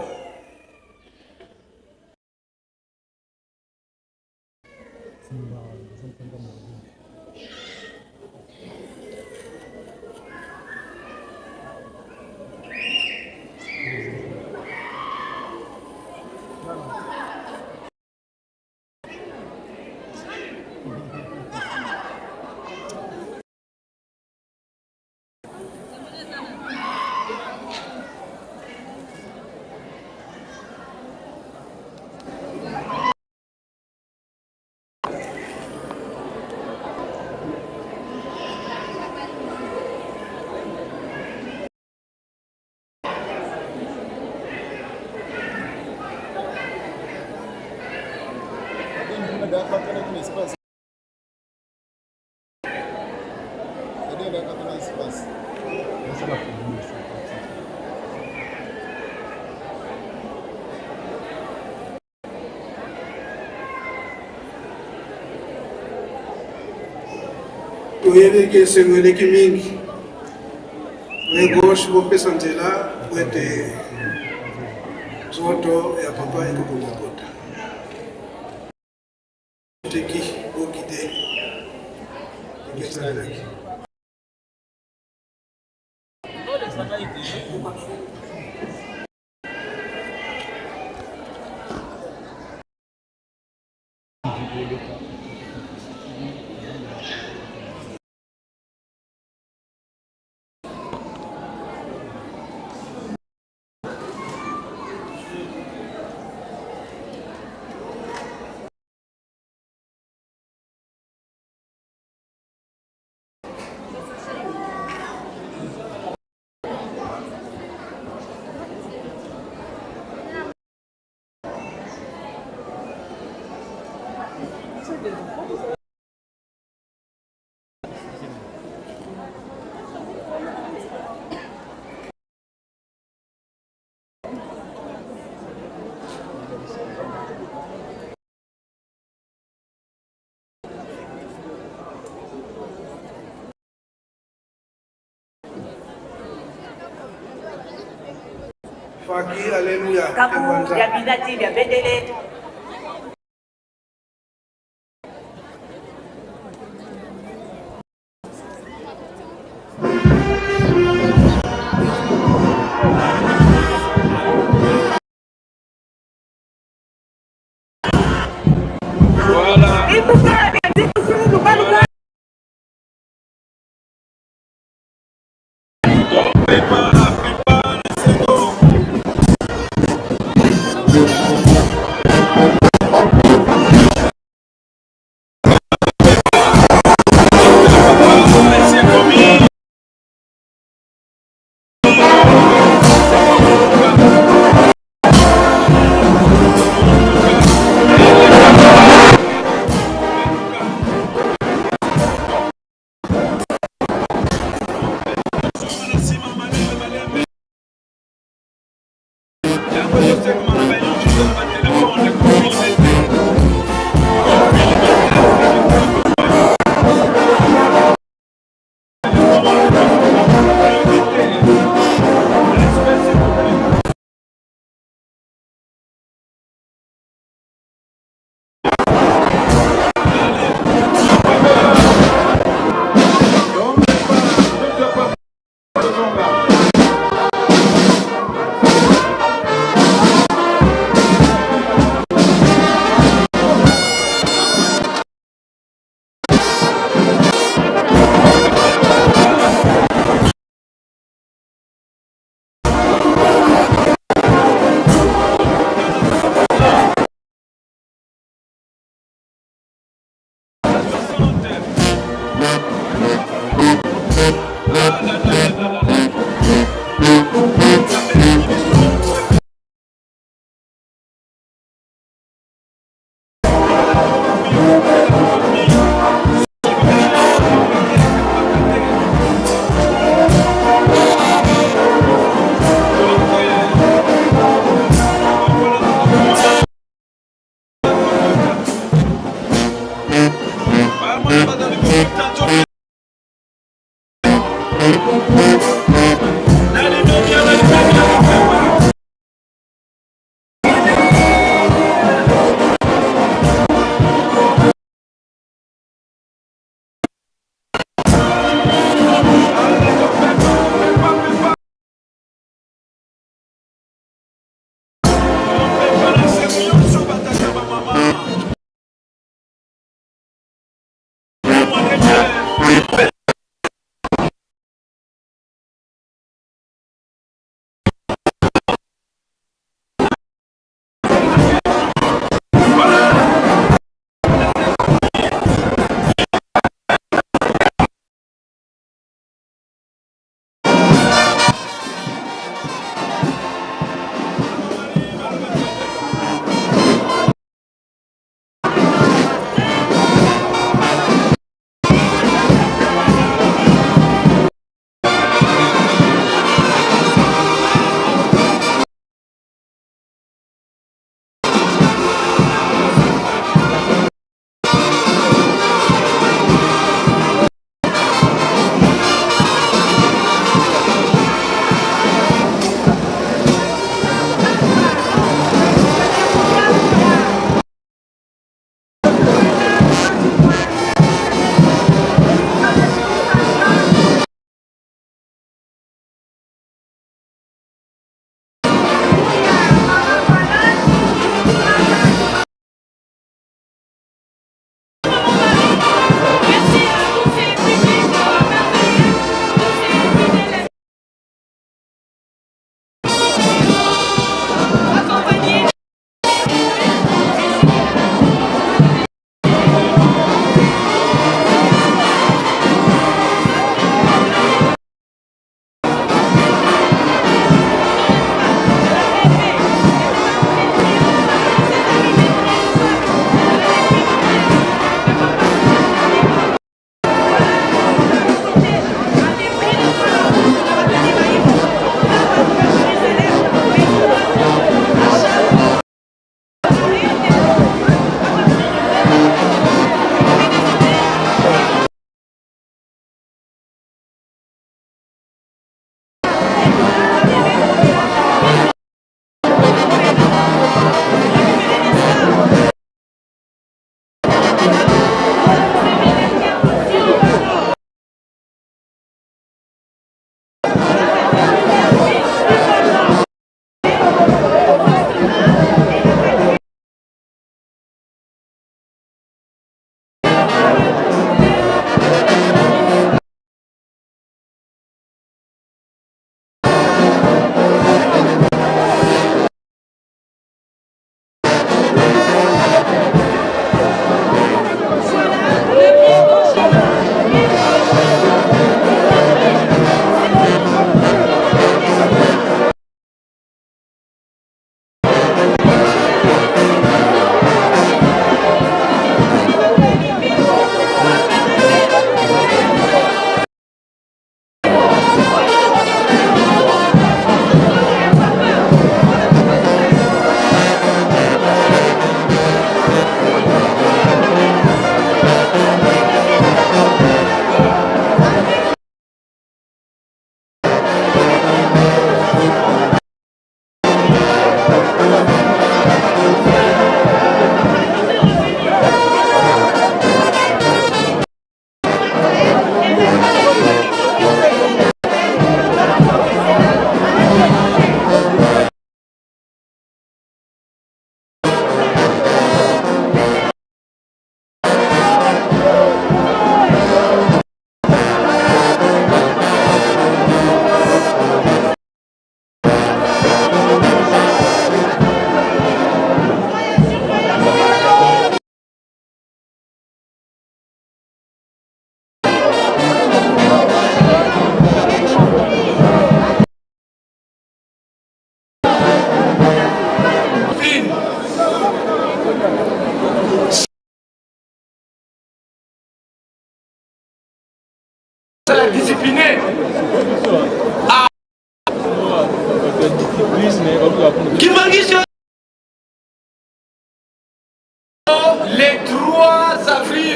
Toyebi ke esengo eleki mingi oye gauche bopesa nzela po ete nzoto ya papa ekokoka kota teki bokide ekesalelaki. Faki, alléluia. Kabu ya binati bya bendele. Voilà.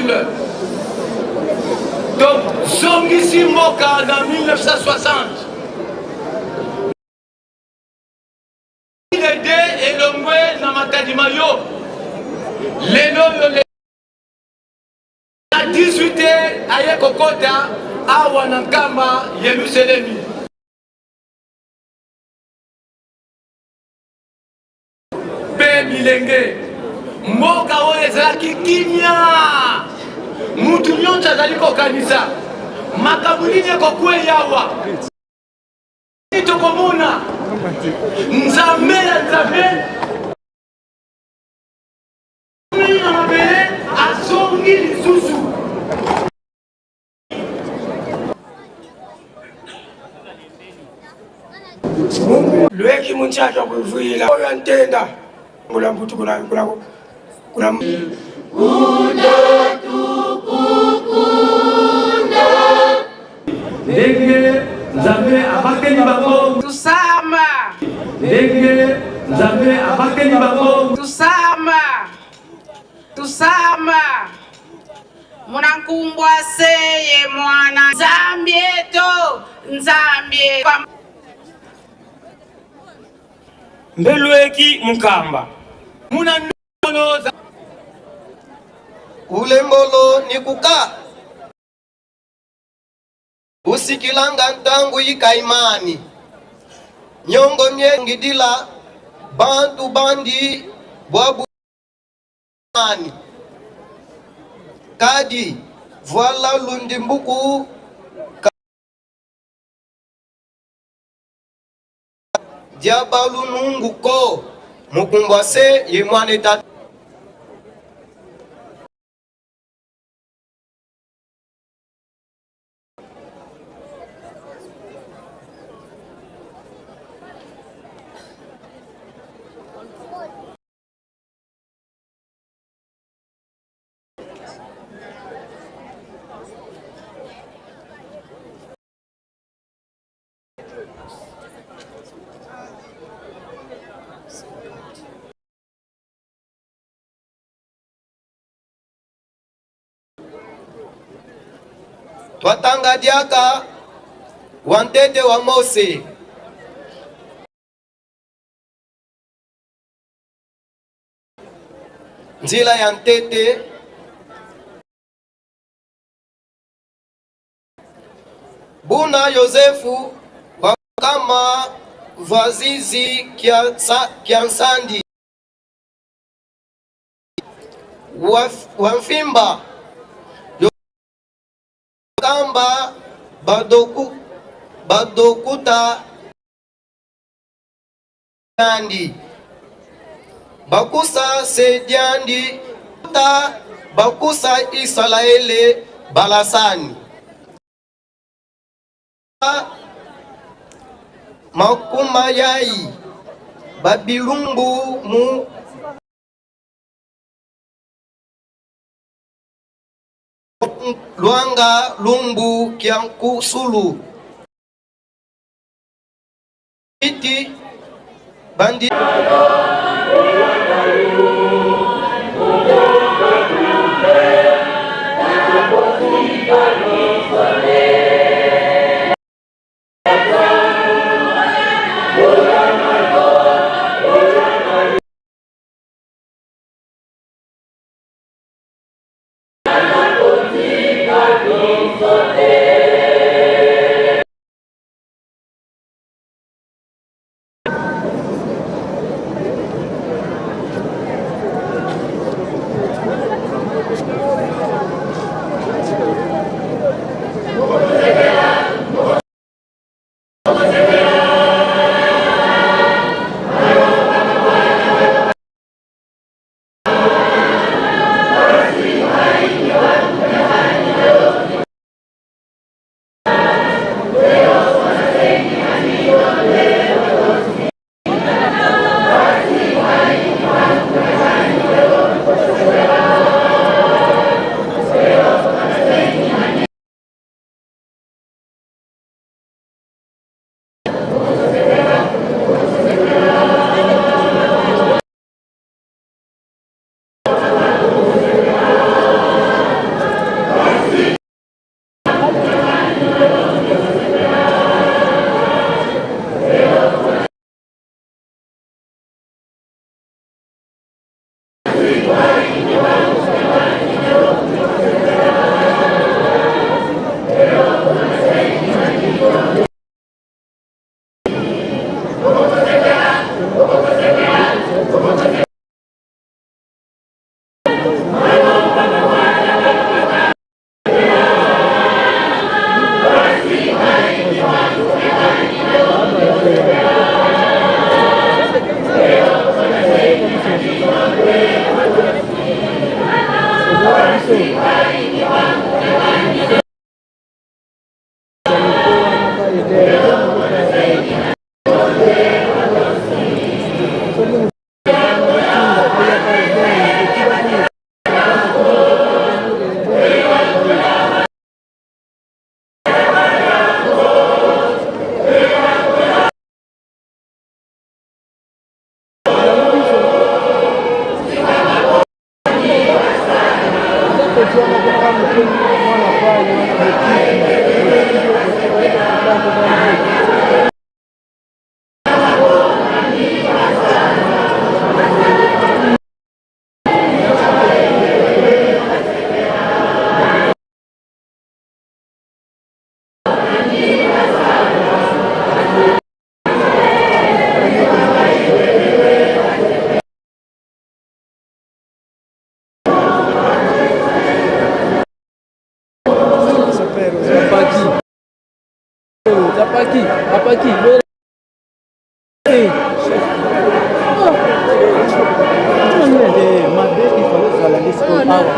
Avril tozongisi mboka na 1960. Ede elongwe na Matadi Mayo lelo oyo na 18 heures aye kokota awa na Nkamba Yelusalemi. Mpe bilenge, mboka oyo ezalaki kimia, mutu nyonso azali kokanisa makambo nini ekokweya awa. Tokomona Nzambe ya Nzambe na mabele azongi lisusu. Lweki munchato kuvuila oyo ntenda mula mbutu kuna kuna kuna Ndenge Nzambe abateli bango. Tusama. Ndenge Nzambe abateli bango. Tusama. Tusama. Munankumbwa seye mwana Nzambi eto Nzambi. Mbelweki Mukamba. Muna Kulembolo ni kuka Usikilanga ntangu yikaimani nyongo miengidila bantu bandi bwabu mani kadi voila lundimbuku diabalu nungu ko mukumbwa se ye mwane tata. Twatanga diaka wa ntete wa Mose. Nzila ya ntete buna Yosefu wakama vazizi kya nsandi wa mfimba kamba badoku badokuta Andi bakusa se diandi ta bakusa Isalaele balasani makuma yai babilumbu mu luanga lumbu kya nkusulu iti bandi Apaki, apaki. Mabe ifale ozala nde sikoyo awa.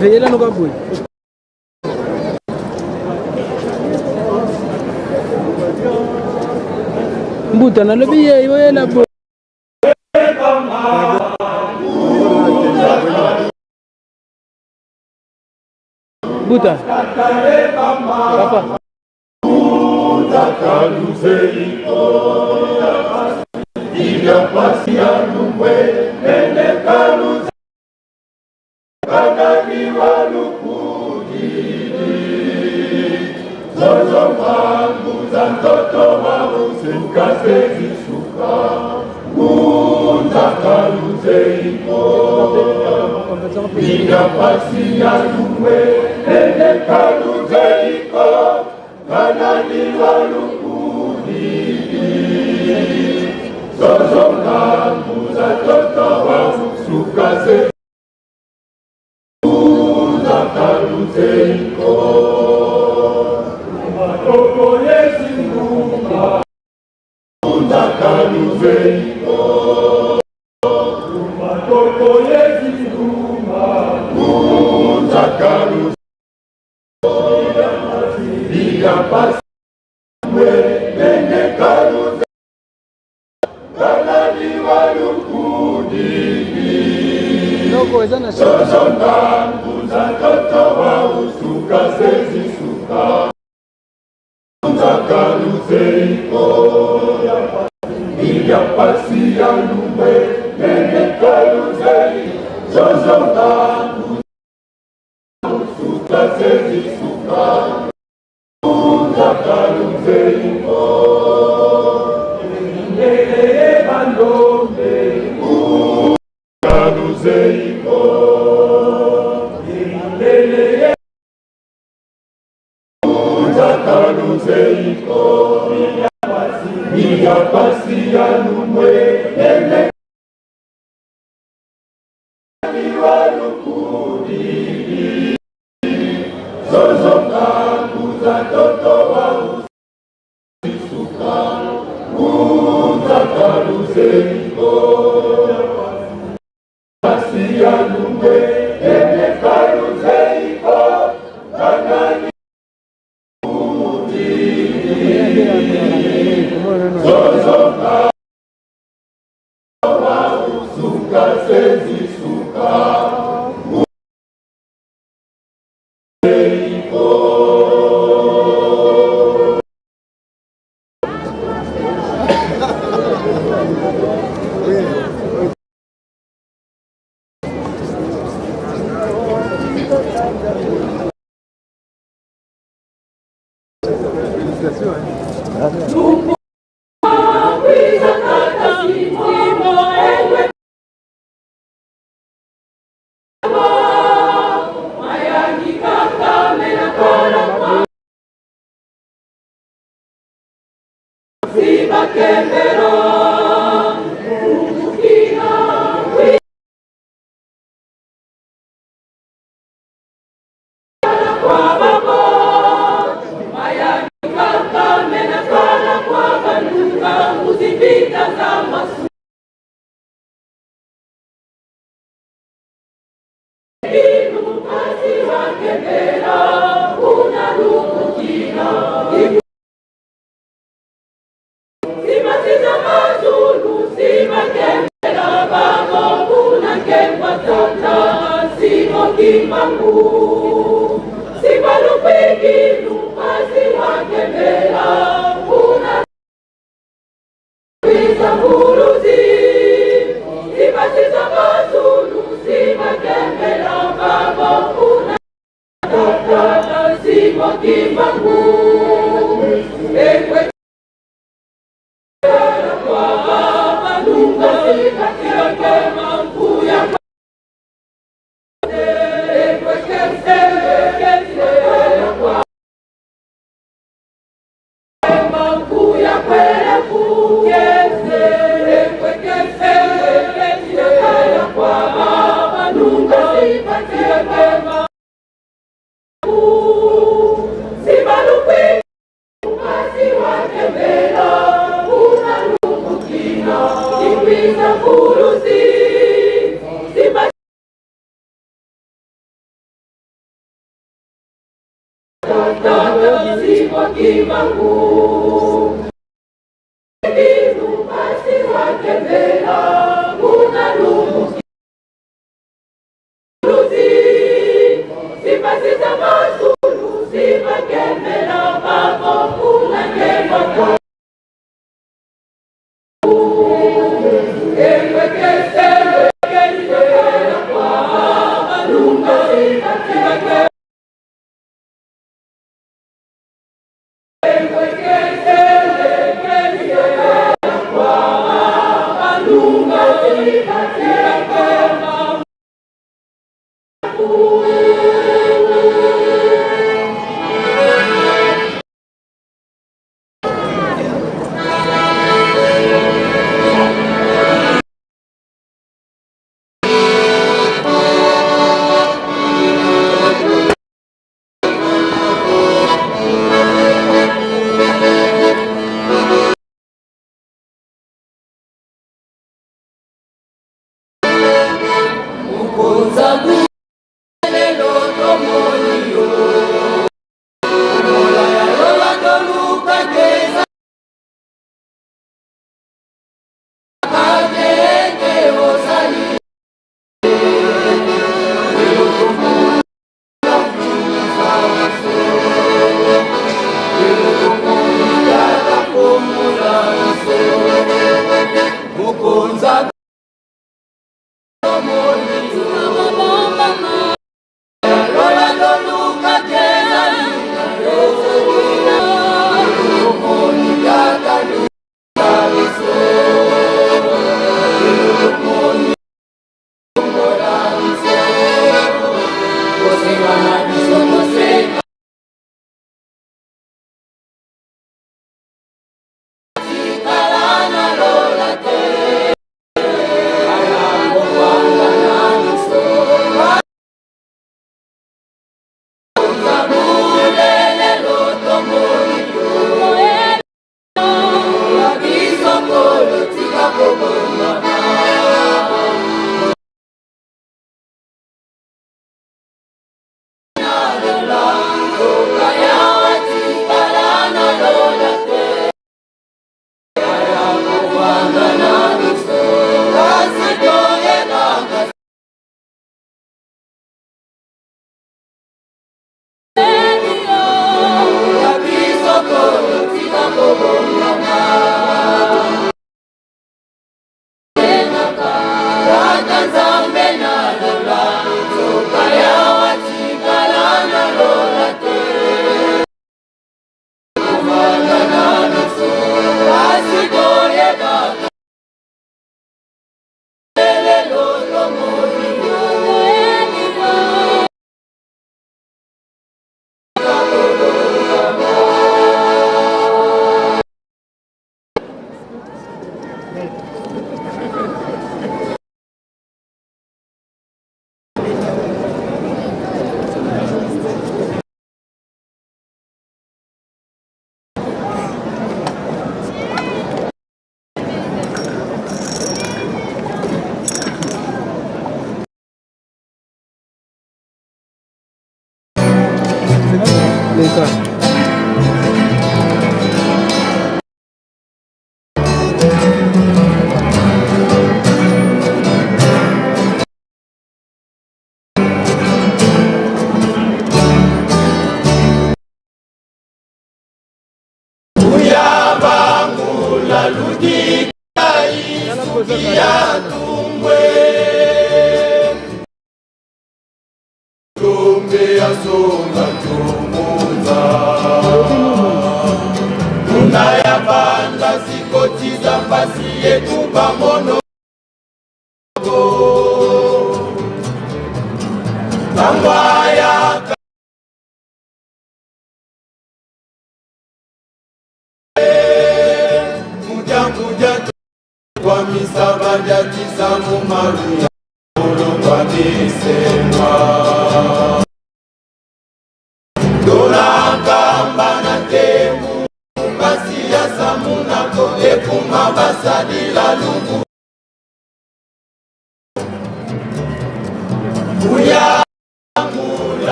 Veyela noka boye. Mbuta nalobi ye oyela boye. Mbuta. Papa.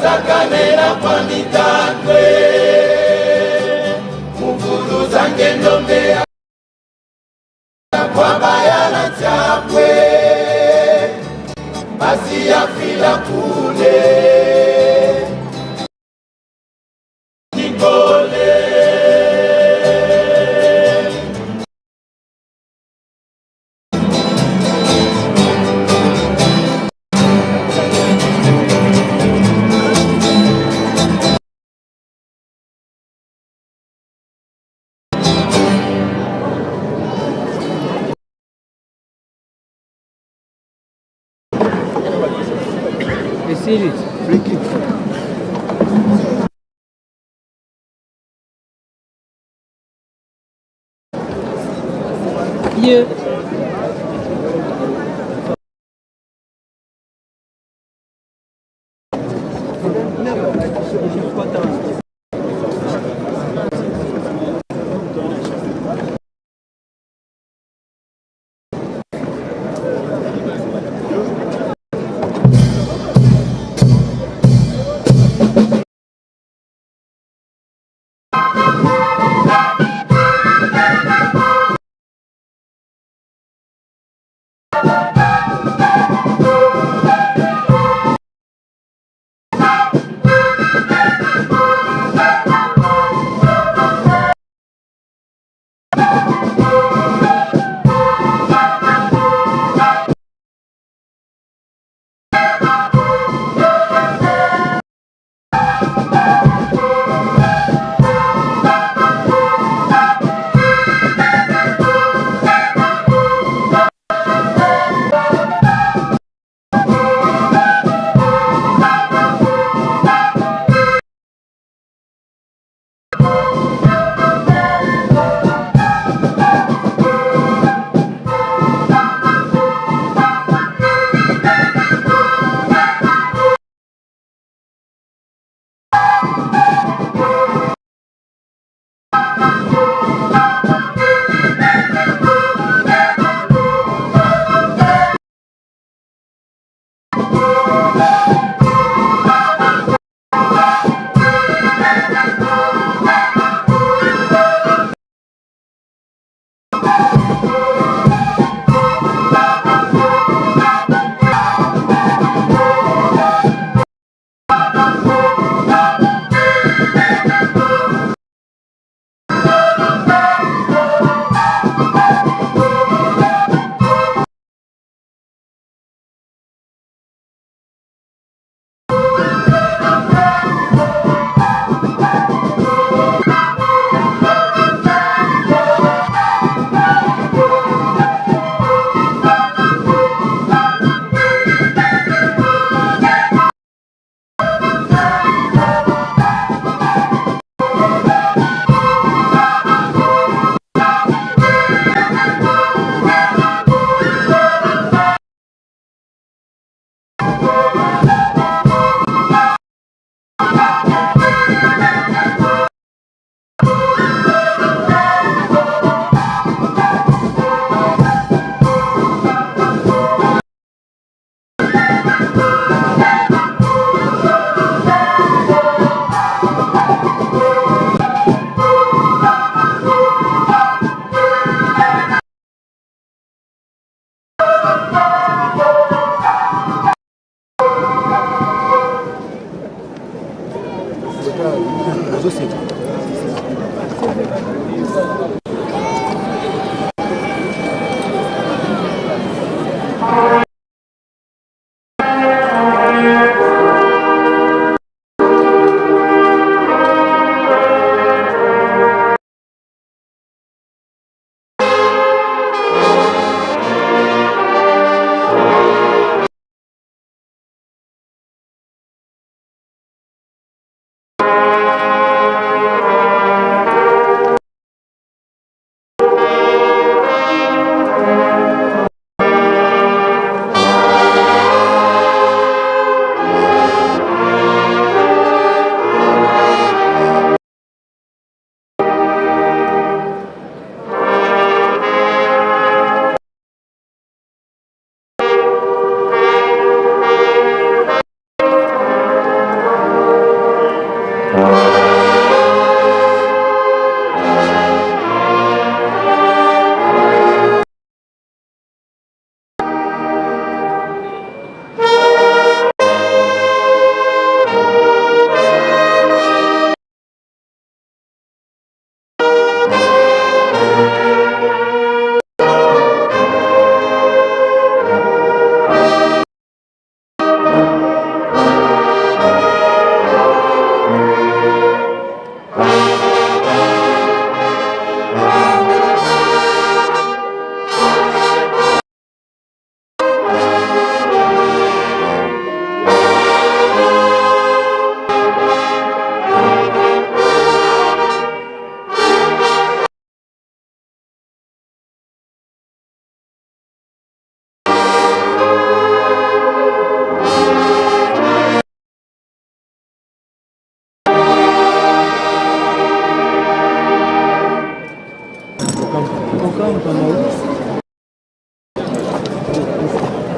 Sakanela kwa mitandwe muvulu zange ndombe kwa bayala tyakwe basi yafila kule Nikole. Esili. Free kick. Yeah.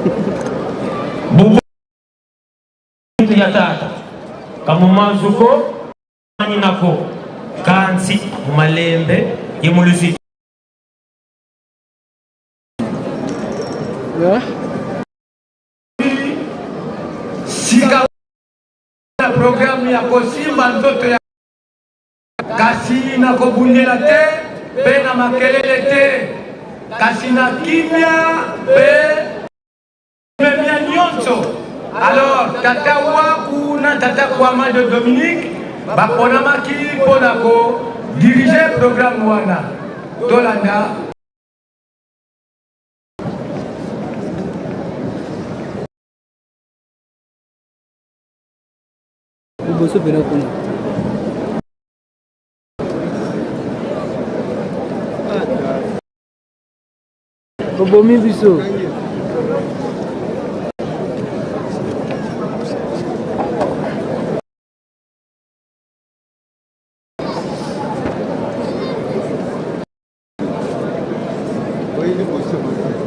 Buku ya tata kamumazuko nako kansi mumalembe yemuluzi. Sika na programme ya kosimba nzoto ya kasi na kobundela te mpe na makelele te, kasi na kimia mpe memia nyonso. Alors tata Waku na tata Kwama de Dominique baponamaki mpo na kodirige programme wana. Tolanda. Liboso pena kuna. Obomi biso.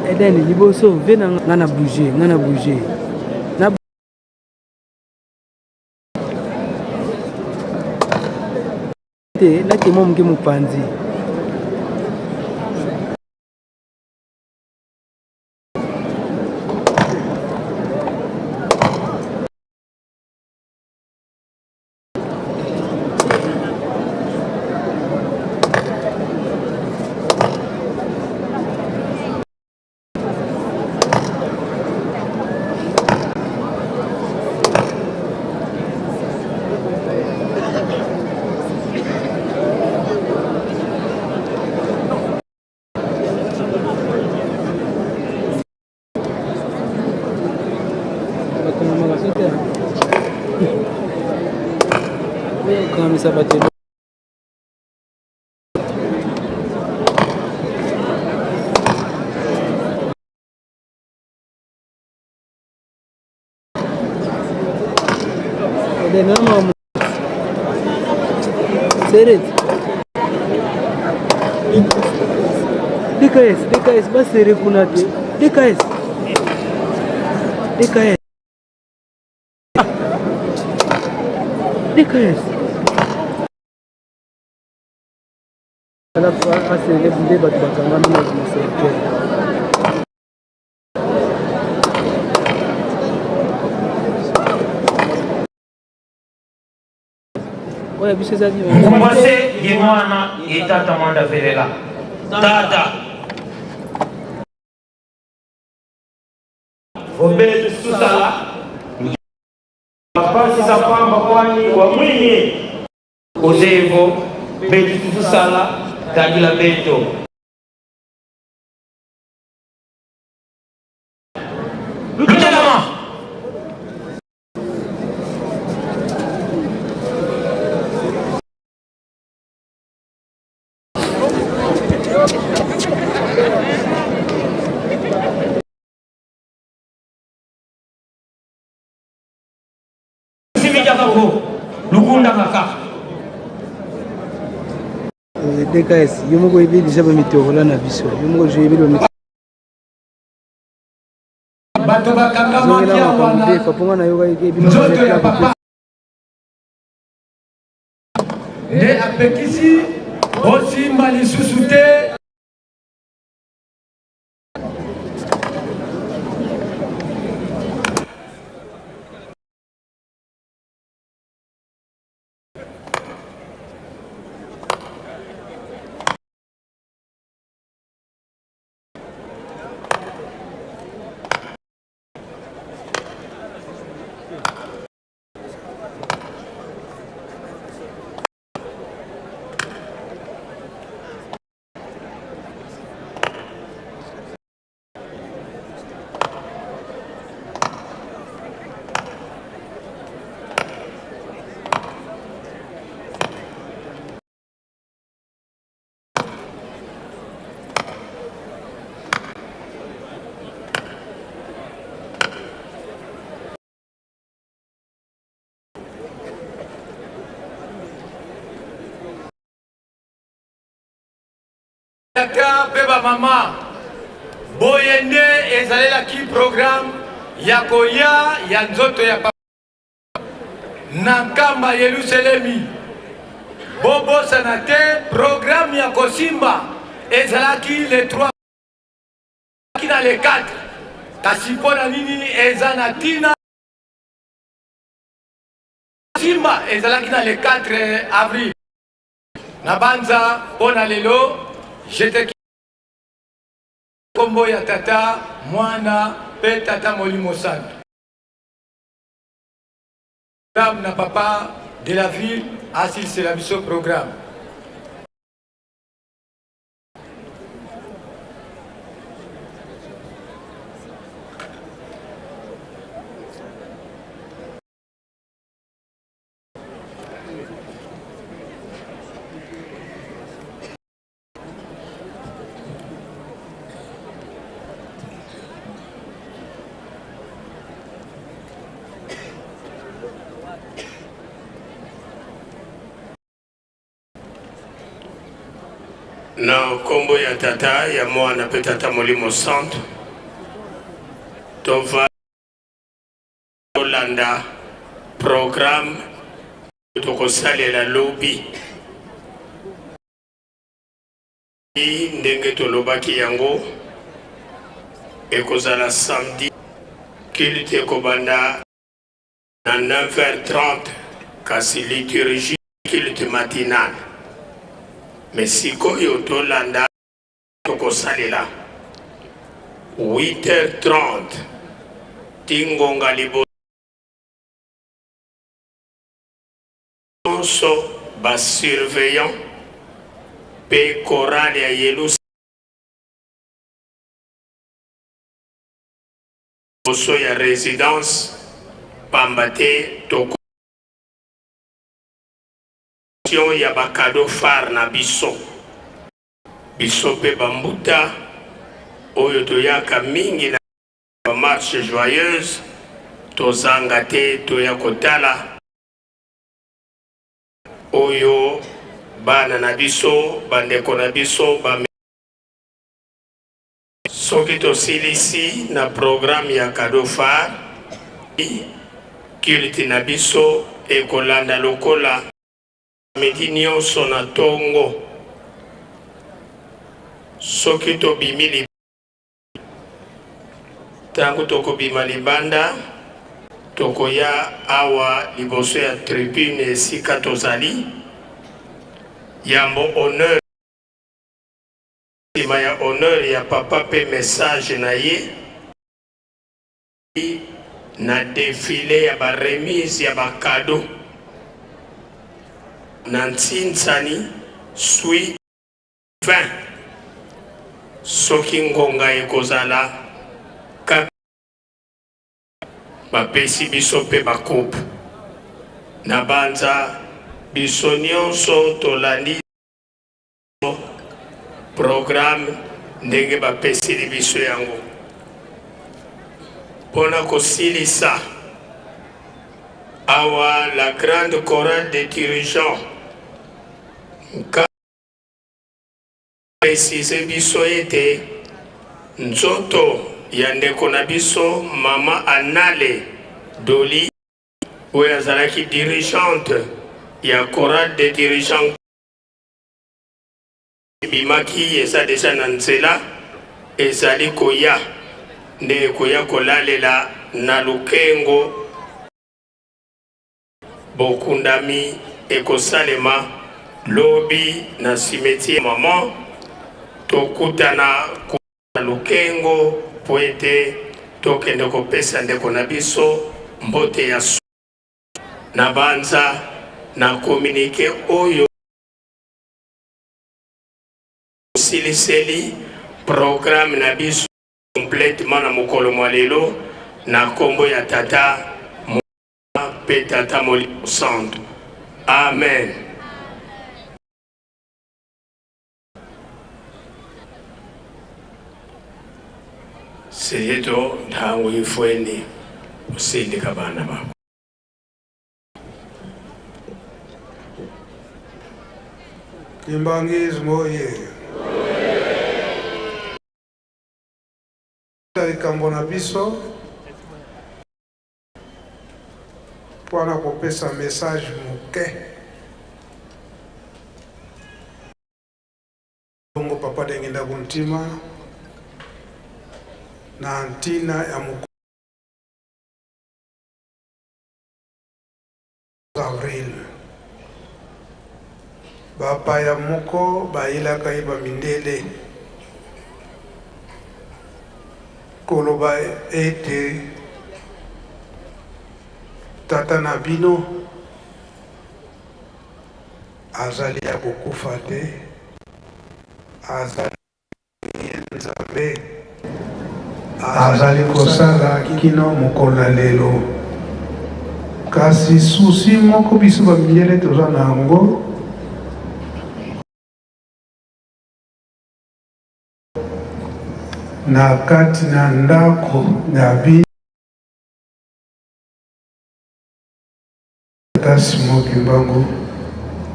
Eden liboso ve na nga na bouger nga na bouger na te nakema moke mopanzi. Bakangamaka so te okangamisa bato. Seret. DKS, DKS, basere kuna te. DKS. DKS. DKS. Asere nde bato bakangami na cercueil. Oyo biso eza Mwase ye mwana ye tata mwanda velela tata obetu susala pasi sapamba kwani wa mwinyi ozevo betu susala tagila beto lutelama. Lukunda kaka. DKS, yo moko oyebi deja bamitorola na biso, yo moko oyebi. Bato bakangamaki awa na nzoto ya papa nde apekisi bosimba lisusu te. Tata mpe bamama, boye nde ezalelaki. Tosalelaki programme ya koya ya nzoto ya papa na Nkamba Yelusalemi. Bobosana te programme ya kosimba ezalaki le 3 na le 4, kasi mpo na nini eza na ntina simba ezalaki na le 4 avril? Nabanza mpo na lelo jete Kombo ya Tata, Mwana pe Tata Molimo Santu. Programme na papa de la ville asilisela biso programme. Na nkombo ya Tata, ya Mwana mpe Tata Molimo Santu, tova tolanda programme tokosalela lobi. Ndenge tolobaki yango, ekozala samedi, culte ekobanda na 9h30, kasi liturgie culte matinale. Mais sikoyo tolanda tokosalela 8h30 ti ngonga liboso Nyonso ba surveillants pe chorale ya Yelusa liboso ya residence pamba te toko ya ba cadeau phare na biso. Biso pe ba mbuta oyo toyaka mingi na ba marche joyeuse tozanga te toya kotala oyo bana na biso, bandeko na biso ba soki tosilisi na programme ya cadeau phare, culte na biso ekolanda lokola midi nyonso na tongo. Soki tobimi Ntango tokobima libanda, tokoya awa liboso ya tribune esika tozali, yambo honneur, nsima ya honneur ya papa mpe message na ye, na defile ya ba remise ya ba cadeaux na ntsinsani suite 20 soki ngonga ekozala kaka bapesi biso mpe bakupe na banza biso nyonso tolandi programme ndenge bapeseli biso yango mpo na kosilisa awa la grande chorale des dirigeants Precise biso ete nzoto ya ndeko na biso mama Anale Doli oyo azalaki dirigeante ya chorale des dirigeants ebimaki eza deja na nzela ezali koya nde ekoya kolalela na Lukengo. Bokundami ekosalema lobi na cimetière Maman. Tokutana kuna Lukengo mpo ete tokende kopesa ndeko na biso mbote ya suka. Nabanza na communique oyo tosiliseli programme na biso complètement na mokolo mwa lelo na kombo ya Tata, mpe Tata Molimo Santu. Amen. Sehito ntango ifweni usindika bana bako. Kimbanguisme oye! likambo na biso mpo na kopesa message moke. Bongo Papa Dengenda Kuntima na ntina ya mokolo avril, bapaya moko bayelaka ye bamindele koloba ete tata na bino azali ya kokufa te, azali ye Nzambe azali kosala kino mokolo na lelo. Kasi susi moko biso bamindele toza na yango, na kati na ndako na bino Tata Simon Kimbangu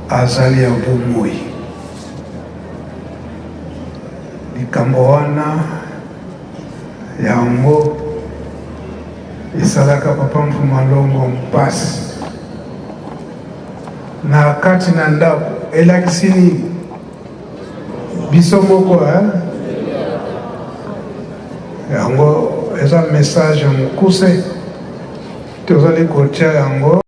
azali ya bomoi. Likambo wana yango esalaka Papa Mfuma Longo mpasi na kati na ndako. Elakisi nini? Biso moko eh? Yango eza message ya mokuse tozali kotia yango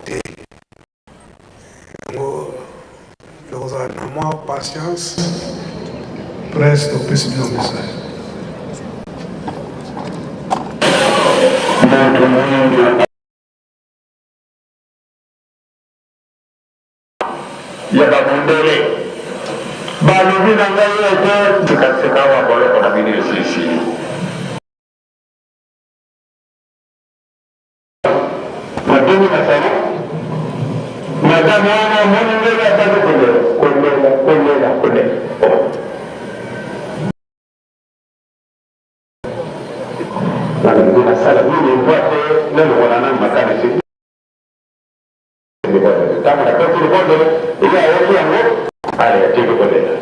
te, yango tokozala na mwa patience presse topesi bino message. Ya bamundele balobi na ngai ete sikasika awa boloko na bino esisili. Nabimi na salon, madame wana amoni ndenge azali kolela, kolela, kolela, kolela. Nalobi nasala nini mpo ate nalongola nanu makanisi. Ntango napesi libondelo, ye ayoki yango, ale atiki kolela.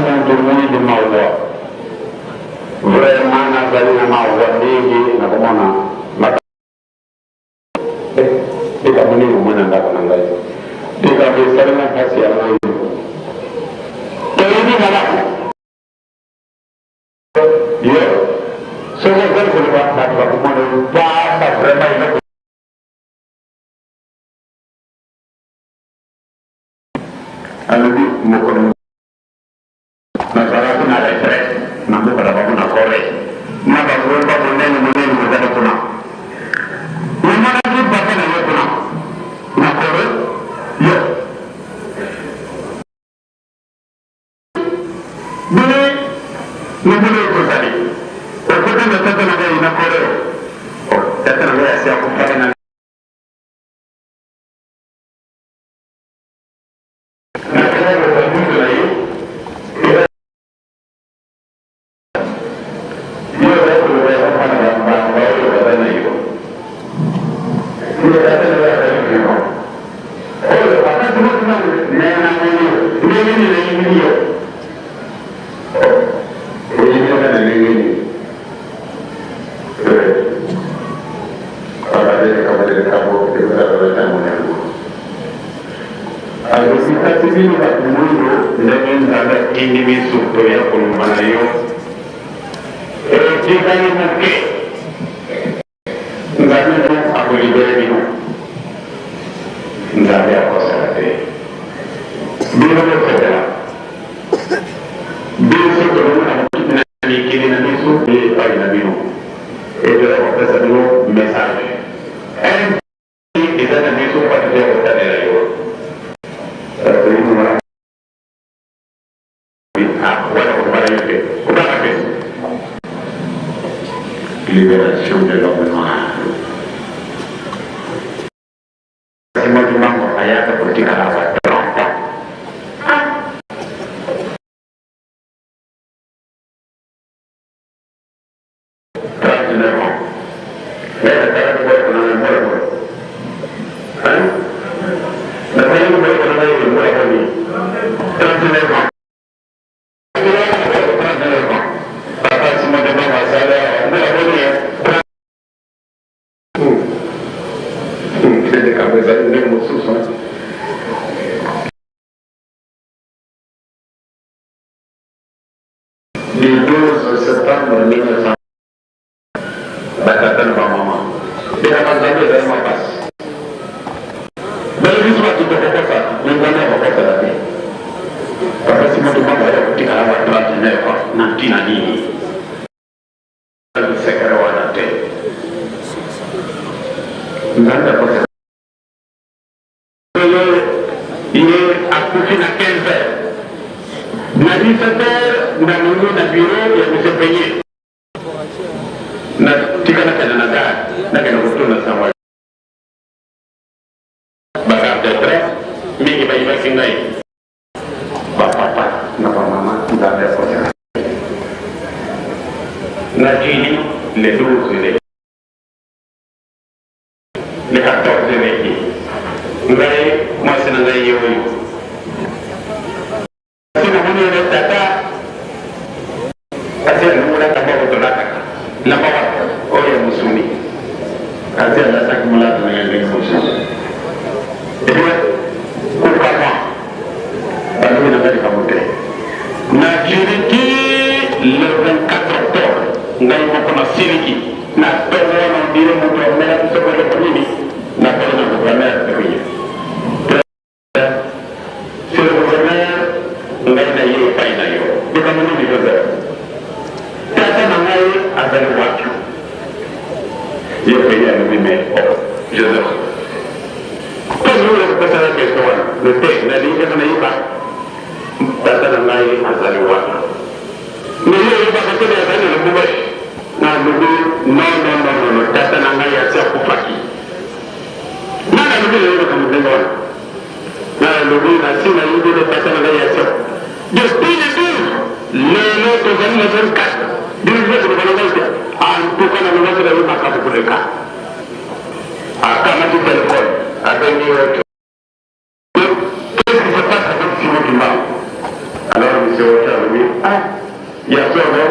Moto mwindu mawa, vraiment nazali na mawa mingi na komona likambo nini omoi na ndako na ngai, likambo esalinga mpasi ya moi toyebi malamu yo soki ozali koloba bato bakomona yo pamba vraiment eloko. Alobi mokolo nazalaki na retraite na mboka na bango na Coree, na bangomba monene monene ezali kuna, namonaki papa na ye kuna na Coree. Yo bino namoni ekozali okota na tata na ngai na Coree, tata na ngai asi akufaka na Alobi kasi bino bato mwindo ndenge Nzambe atindi biso toya koloba na yo etikali moke Nzambe no akolibere bino. Nzambe akosala te bino bosepela. Biso tolongo na mikili na biso epai na bino etoya kopesa bino message eza na biso mpo toya kotalela yo. Wana kobala yo te, kobala te. Libération de l'homme noir. Simon Kimbangu ayaka kotikala ba 30 ans. 39 ans. Mais natalaki boye kuna na mbula boye. Te likambo ezali ndenge mosusu. Du 12 septembre 1900 batata na bamama bilaka nzambe ezali makasi bele biso bato tokokosa me nzambe akokosaka te papa simo kimbangu aya kotikala wa 39 ans na ntina nini sekere wana te nzambe akosaka Lelo ye akufi na 15 heures na 17 heures nalongwe na bureau ya monsieur Peigne na tika nakende na gare nakende kotuna sango ya ba gare de train mingi bayibaki ngai ba papa na ba mama nzambe akosaka na jini le 12 le Le 14 eleki ngai mwasi na ngai ye oyo kasi namoni ye tata kasi alongolaka moko tolataka lamba wapi oyo ya mosuni kasi alataki molato na ye ndenge mosusu ebie kokamwa balobi na ngai likambo te na jiriki le 24 octobre ngai moko nasiliki Na tongo wana on dirait mutu amelaki soko eloko nini, nakei na gouverneur Eruye. Monsieur le gouverneur, ngai na ye epai na yo. Likambo nini Joseph? Tata na ngai azali wapi? Ye mpe ye alobi me oh, Joseph. Ntango oyo kopesa na question wana, te nalingi kaka nayeba tata na ngai azali wapi. Mais yo oyebaka te azali na Lubumbashi? Nalobi non non non non non tata na ngai asi akufaki. Nani alobi na yo makambo ndenge wana? Nani alobi nasi nayebi nde tata na ngai asi akufa. Depuis le 12 lelo tozali na 24 bino nyonso koloba na ngai te antuka nalobaki na yo makambo koleka. Akamati telefone abengi yo Qu'est-ce qui se passe avec Simon Kimbangu? Alors monsieur Rocher alobi ah ya solo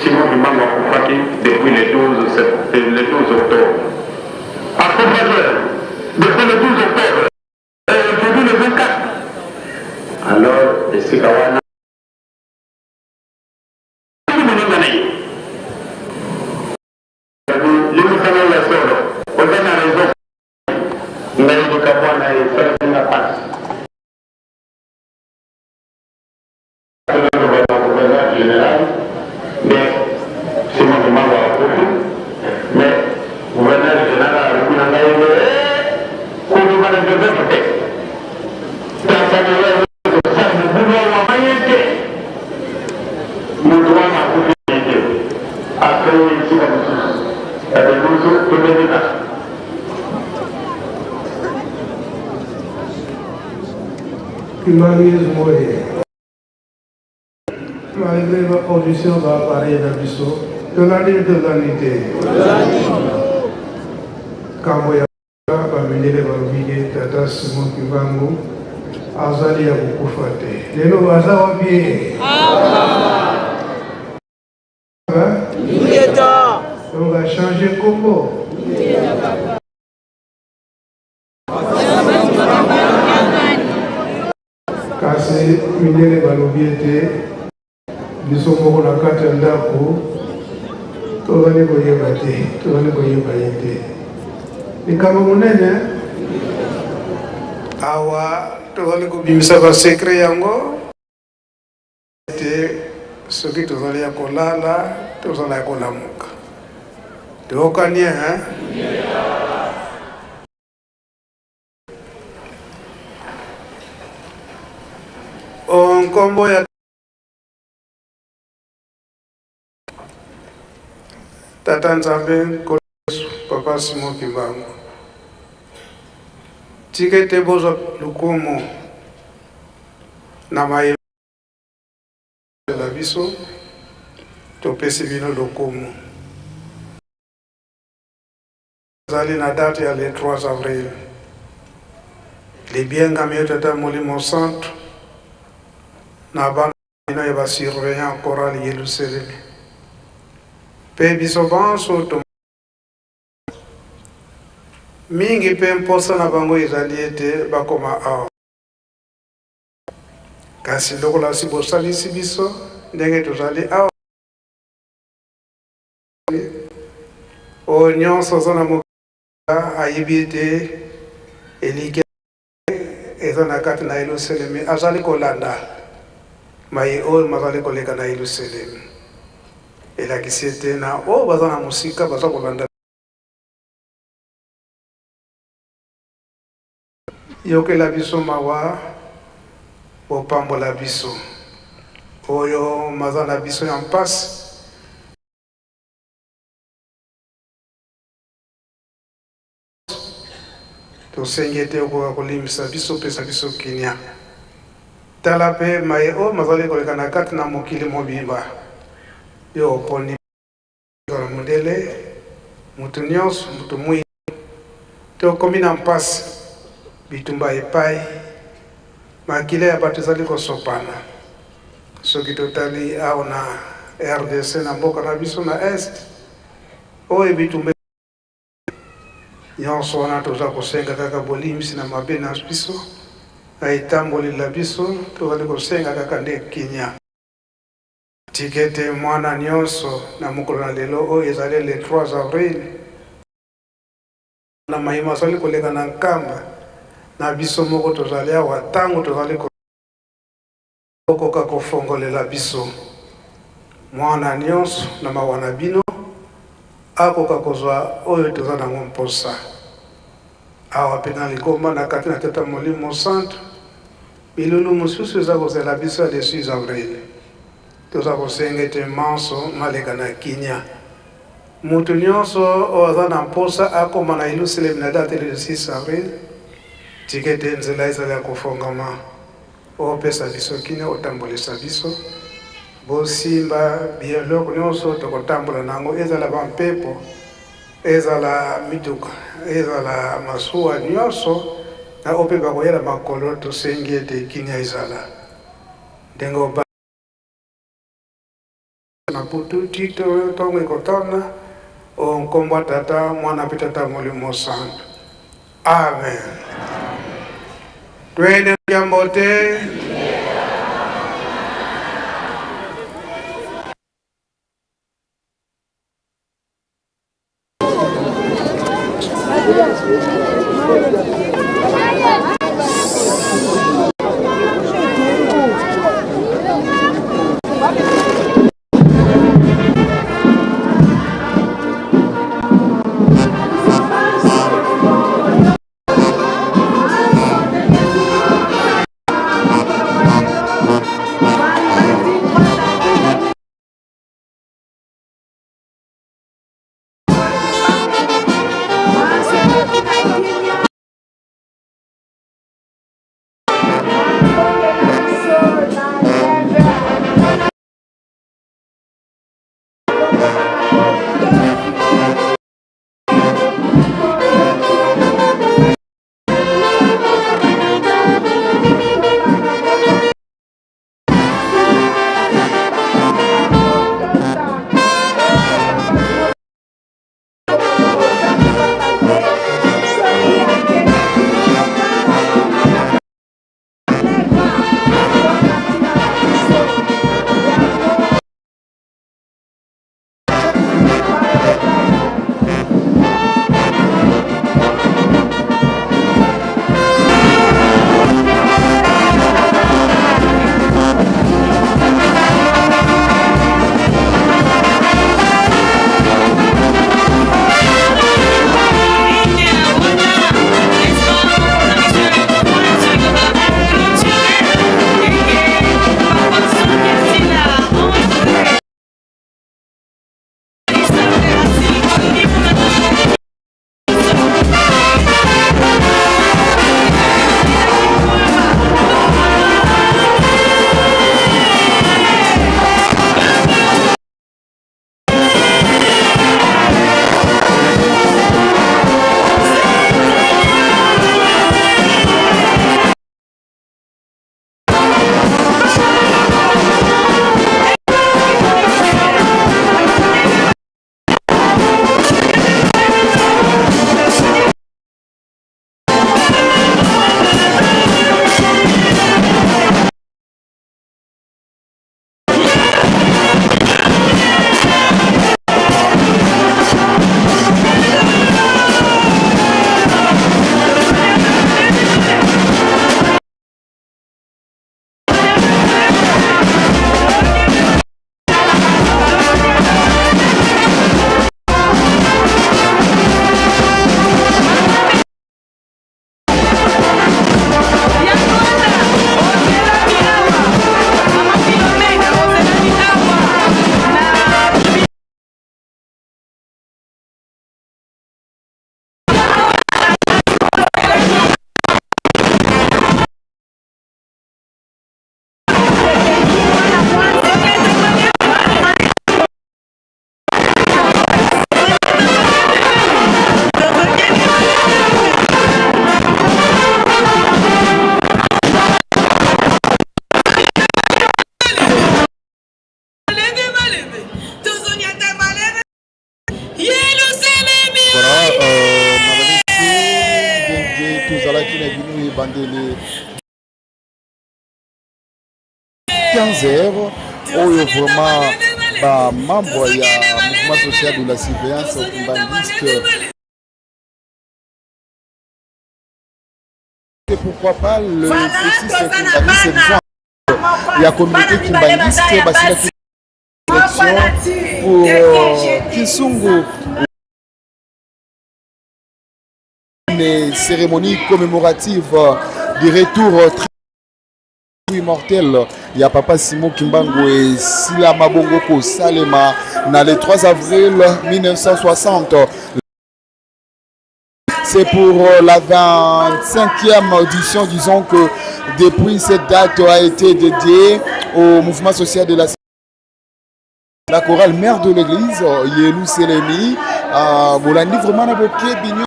Simon Kimbangu akufaki depuis le 12 le 12 octobre. Akufaki depuis le 12 octobre et aujourd'hui le 24. Alors esika wana moninga na ye limbisa ngai ya solo oza na raison Ngai likambo wana esalaki nga pasi. Naloba na gouverneur general nde Simon Kimbangu akufi, mais gouverneur general alobi na ngai nde koloba na Joseph te, tata na ye kosala mobulu awa maye te, moto wana akufi te, akei esika mosusu, adelusu tobengeka Kimbangu Yezu moye. Malgré ba conditions ba appareil na biso, tolandi tolandi te. Kambo ya ba mindele balobi ke tata Simon Kimbangu azali ya kokufa te. Lelo aza wapi ye? Donc a changer kombo. Kasi mindele balobi ete biso moko na kati ya ndako tozali koyeba te, tozali koyeba ye te. Likambo monene awa tozali kobimisa basekre yango ete soki tozali ya kolala tozala ya kolamuka. Toyokani hein? O nkombo ya Tata Nzambe Nkolo Yesu Papa Simon Kimbangu, tika ete bozwa lokumu na maye na biso, topesi bino lokumu. Ezali na date ya le 3 avril. Libiengami yo Tata Molimo Santu na bana bino ya ba surveillant chorale Yelusalemi mpe biso banso to. Mingi mpe mposa na bango ezali ete bakoma awa. Kasi lokola si bosalisi biso ndenge tozali awa, oyo nyonso aza na mokili ayebi ete elikya eza na kati na Yelusalemi, azali kolanda maye oyo mazali koleka na Yelusalemi. Elakisi ete na oyo baza na mosika baza kolanda. Yokela biso mawa, bopambola biso oyo maza na biso ya mpasi. Tosengi ete okoka kolimbisa biso, opesa biso kimia. Tala mpe maye oyo mazali koleka na kati na mokili mobimba. Yo oponi ezala mondele, moto nyonso, moto mwindo. Tokomi na mpasi, bitumba epai, makila ya bato ezali kosopana. Soki totali awa na rdc, na mboka na biso na Est, oyo bitumba Nyonso wana toza kosenga kaka bolimbisi na mabe na biso, na etamboli la biso, tozali kosenga kaka nde kinya. Tika ete mwana nyonso na mokolo na lelo oyo ezali le 3 avril, na maye mazali koleka na Nkamba na biso moko tozali awa tango tozali ko Bokoka kofongolela biso. Mwana nionso na mawa na bino akoka kozwa oyo toza nango mposa. Awa pe na ligomba na kati na Tata Molimo Mosantu, milulu mosusu eza kozela biso ya le 6 avril. Toza kosenga ete manso maleka na kinia. Mutu nionso oyo aza na mposa akoma na Yelusalemi na date le 6 avril, tika ete nzela ezala ya kofongama. Opesa biso kimia otambolisa biso bosimba biloko nionso tokotambola na yango ezala ba mpepo ezala mituka ezala masuwa nionso na oyo pe bakoya na makolo tosengi ete kimia ezala ndenge oba Na butu ti tongo ekotana, o nkombo ya Tata, Mwana mpe Tata Molimo Mosantu. Amen. Twende jambo te. Tozalaki na bino ebandeli 15 heures oyo vraiment ba membre ya mouvement social de la surveillance kimbanguiste et pourquoi pas le P6 kimbanguiste ya communauté kimbanguiste basilaki élection pour euh, Kinsungu une cérémonie commémorative du retour très immortel ya papa Simon Kimbangu esila mabongo kosalema na le 3 avril 1960 C'est pour euh, la 25e audition, disons que depuis cette date a été dédiée au mouvement social de la la chorale mère de l'église Yelou Selemi euh, bolandi vraiment na bokebi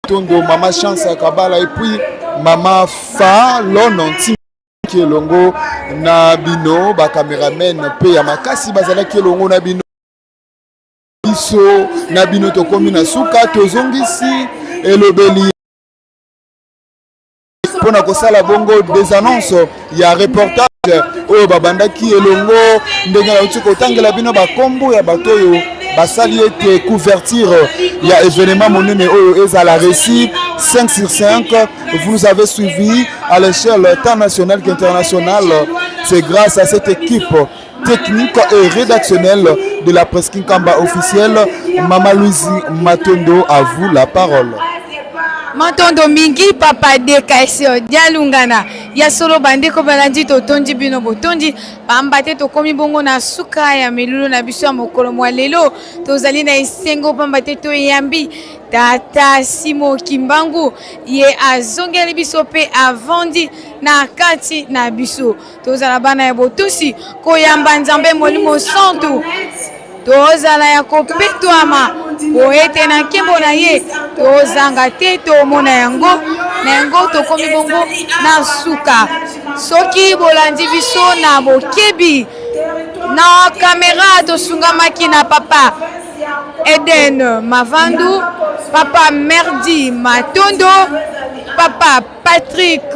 tondo mama chance kabala et puis mama fa lono ntiki elongo na bino ba cameraman mpe ya makasi bazalaki elongo na bino biso na bino tokomi na suka tozongisi elobeli mpo na kosala bongo des annonces ya reportage oyo babandaki elongo ndenge nauti kotangela bino bakombo ya bato oyo basali ete couverture ya événement monene oyo ezala réussi 5 sur 5 vous nous avez suivi à l'échelle tant nationale qu'internationale c'est grâce à cette équipe technique et rédactionnelle de la presse Kinkamba officielle Mama Louise Matondo à vous la parole Matondo mingi papa DKS Dialungana ya solo bandeko balandi totondi bino botondi pamba te tokomi bongo na suka ya milulu na biso ya mokolo mwa lelo tozali na esengo pamba te toyambi tata Simo Kimbangu ye azongeli biso mpe avandi na kati na biso tozala bana ya botosi koyamba nzambe molimo santu tozala ya kopetwama po ete na nkembo na ye tozanga te tomona yango na yango tokomi bongo na suka soki bolandi biso na bokebi na kamera tosungamaki na papa eden mavandu papa merdi matondo papa patrick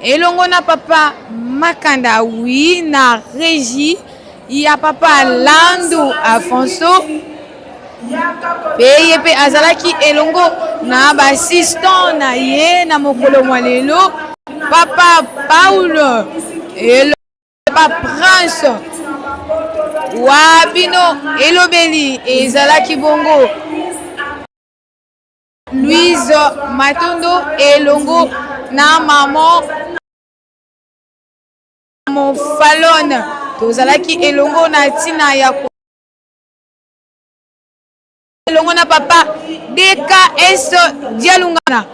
elongo na papa makanda wi na régie ya papa landu afonso mpe ye mpe azalaki elongo na baasistant na ye na mokolo mwa lelo papa paul elo papa prince wa bino elobeli ezalaki bongo Louise Matondo elongo na maman Falon tozalaki elongo na ntina ya elongo na papa DKS Dialungana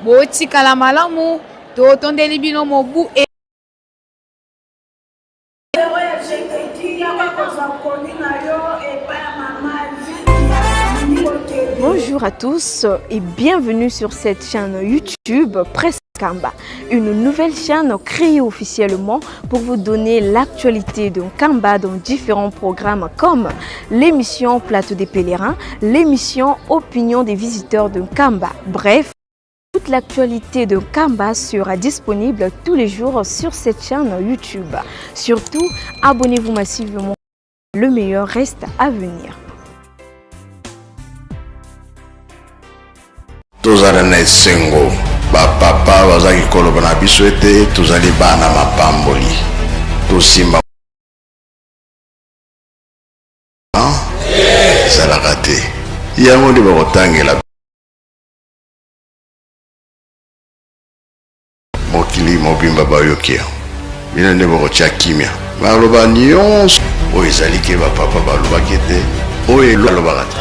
botikala malamu totondeli bino mobu e Bonjour à tous et bienvenue sur cette chaîne YouTube Presse Kamba, une nouvelle chaîne créée officiellement pour vous donner l'actualité de Kamba dans différents programmes comme l'émission Plateau des pèlerins, l'émission Opinion des visiteurs de Kamba. Bref, toute l'actualité de Kamba sera disponible tous les jours sur cette chaîne YouTube. Surtout, abonnez-vous massivement. Le meilleur reste à venir. tozala na esengo bapapa bazalaki koloba na biso ete tozali bana mapamboli tosimba ezalaka te yango nde bakotangela mokili mobimba bayoki yango bino nde bokotya kimia maloba nyonso oyo ezali ke bapapa balobaki ete oyo alobaka te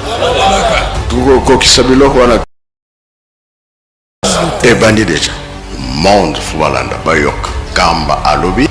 tokokokisa biloko wana ebandi deja monde fo balanda bayoka kamba alobi.